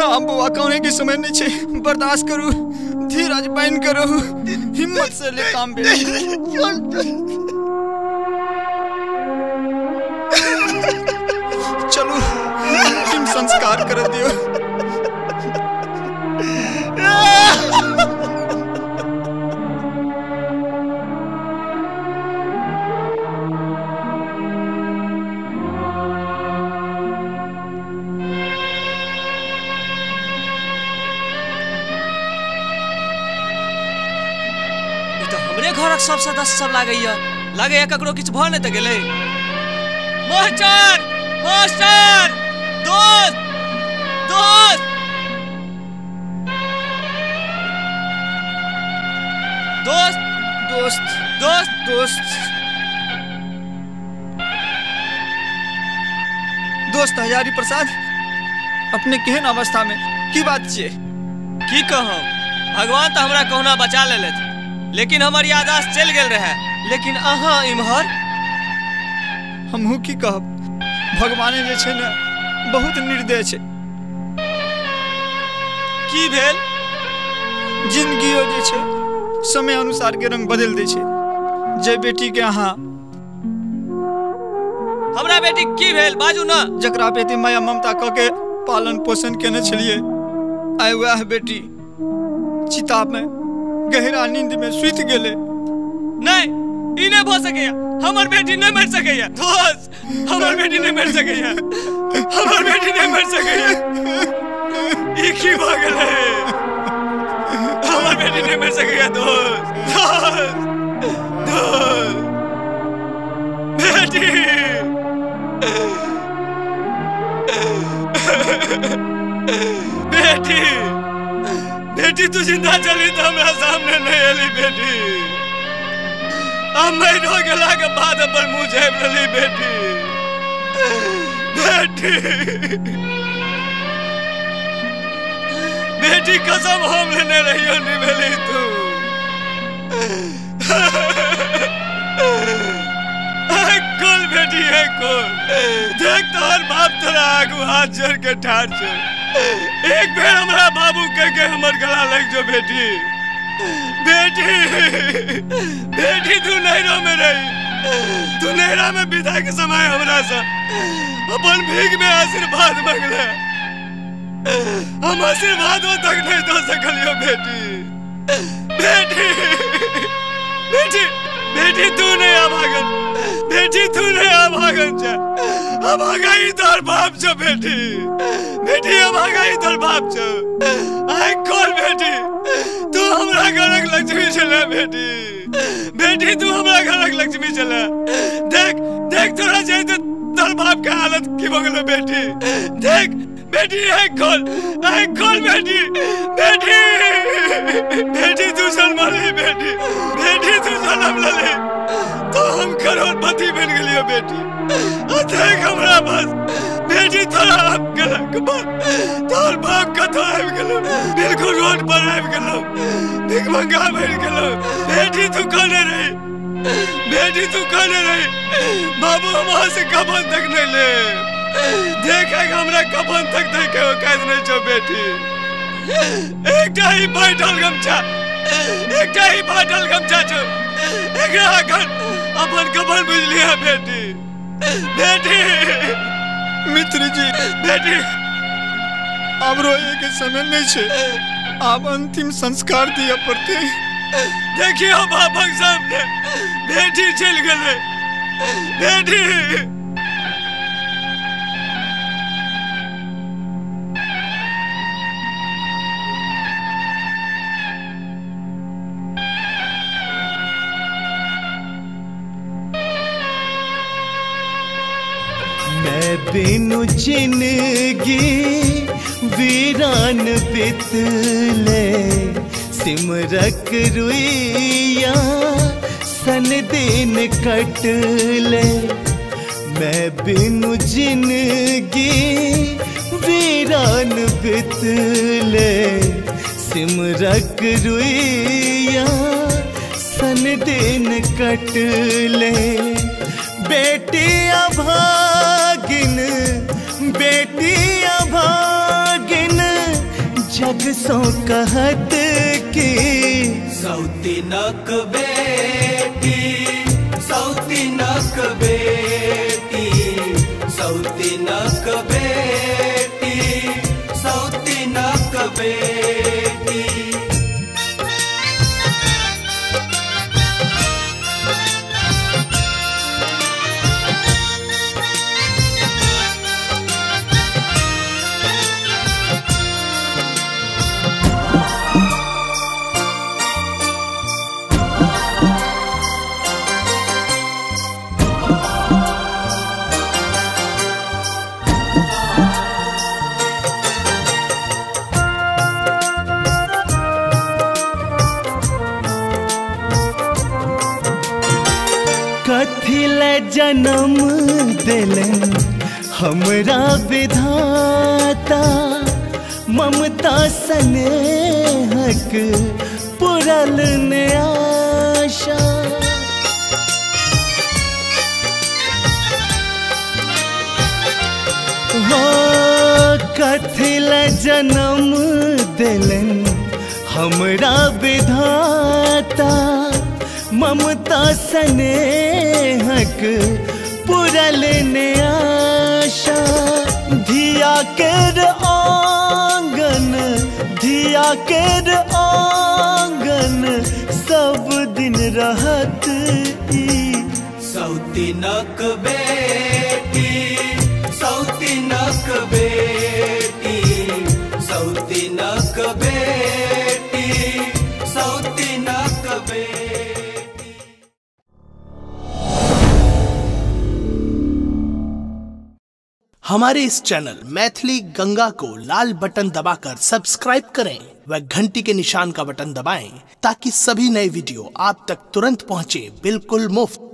हाँ बौआ, कहने के समय नहीं छे, बर्दाश्त करू, धीरज बन करो, हिम्मत से ले काम बे। चलो अंतिम संस्कार कर दियो। घरक सब सदस्य सब लागैया, लागैया ककरो किछु भऽ नहि तऽ गेलै। मास्टर, मास्टर, दोस्त, दोस्त, दोस्त, दोस्त, दोस्त, दोस्त, दोस्त हजारी प्रसाद, अपने केहन अवस्था में की बात छियै? की कहब, भगवान तऽ हमरा कहुना बचा लेलथि, लेकिन हमर याददाश्त चलि गेल रहे। लेकिन अहाँ इम्हर? हमहूँ की कहब, भगवाने जे छै ने बहुत निर्दय छै। की भेल? जिंदगियो जे छै समय अनुसार के रंग बदलि दै छै। जे बेटी के अहाँ, हमरा बेटी की भेल बाजू ना? जकरा पे एते माया ममता कऽ के पालन पोषण केने छलियै, आइ वएह बेटी चिता में गहरा नींद में सुति गेलै। नहीं, ई नहीं भऽ सकैया, हमर बेटी नहीं मरि सकैया। दोस्त, हमर बेटी नहीं मरि सकैया, हमर बेटी नहीं मरि सकैया। ई की भऽ गेलै? हमर बेटी नहीं मरि सकैया दोस्त, दोस्त, दोस्त, बेटी। बेटी, बेटी तू जिंदा चली तो हमरा सामने नहीं एली बेटी। अब महीनो गेला के बाद अपन मुँह झाँपि लेली बेटी। बेटी, बेटी कसम हम लेने रहियो निभेली तू। खोल बेटी, है खोल, देख तोहर बाप तोरा आगू हाथ जोड़ के ठाढ़ छौ। एक बेर हमरा बाबू कह के हमर गला लग जो बेटी। बेटी, बेटी तू नैहरा में रही, तू नैहरा में विदा के समय हमरा से अपन भीख में आशीर्वाद मंगले, हम आशीर्वादो तक नहीं दो सकलियो बेटी। बेटी, बेटी, बेटी तू नहीं अभागन, बेटी तू नहीं अभागन छे, अभागा ही तोहर बाप छो बेटी। बेटी अभागा ही तोहर बाप छो। आइ खोल बेटी, तू हमरा घरक लक्ष्मी छले बेटी। बेटी तू हमरा घरक लक्ष्मी छले। देख, देख तोरा जैते तोहर बाप के हालत की भऽ गेलो बेटी। देख बेटी, आइ खोल, आइ खोल बेटी। बेटी, बेटी तू जन्म ले बेटी, बेटी तू जन्म ले तो हम करोड़पति बन गेलियो बेटी। देख हमरा बस बेटी तोरा आबि गेलक, तोहर बाप कतौ आबि गेलो, बिल्कुल रोड पर आबि गेलो, भिखमंगा बनि गेलो। बेटी तू कहने रही, बेटी तू कहने रही बाबू हम अहाँ से कफन तक नहीं ले, देखे हमरा कफन तक देखे औकात नहीं छौ बेटी। एकटा ही फाटल गमछा, एकटा ही फाटल गमछा छौ, एकरा अखन अपन कफन बुझलियै बेटी। बेटी मित्र जी, बेटी आब रोए के समय नहीं छे, आब अंतिम संस्कार दिया पड़ते। देखियो बापक सामने बेटी चल गए बेटी। मैं बिनु जिंदगी वीरान बितले, सिमरक रुइया सन दिन कटले। मैं बिनु जिंदगी वीरान बितले, सिमरक रुइया सन दिन कटले। बेटी अभागिन, बेटी अभागिन जग सो कहत की। सौतीनक बेटी, सौतीनक बेटी, सौतीनक बेटी, सौतीनक बेटी। जन्म दिलन हमरा विधाता, ममता स्नेहक पुरल ने आशा। हो कथिल जन्म दिलन हमरा विधाता, ममता स्नेहक पुरल ने आशा। धिया केर आंगन, धिया केर आंगन सब दिन रहत ई। सौतीनक बेटी, सौतीनक बेटी, सौतीनक बेटी, सौतीनक बेटी। हमारे इस चैनल मैथिली गंगा को लाल बटन दबाकर सब्सक्राइब करें व घंटी के निशान का बटन दबाएं ताकि सभी नए वीडियो आप तक तुरंत पहुंचे बिल्कुल मुफ्त।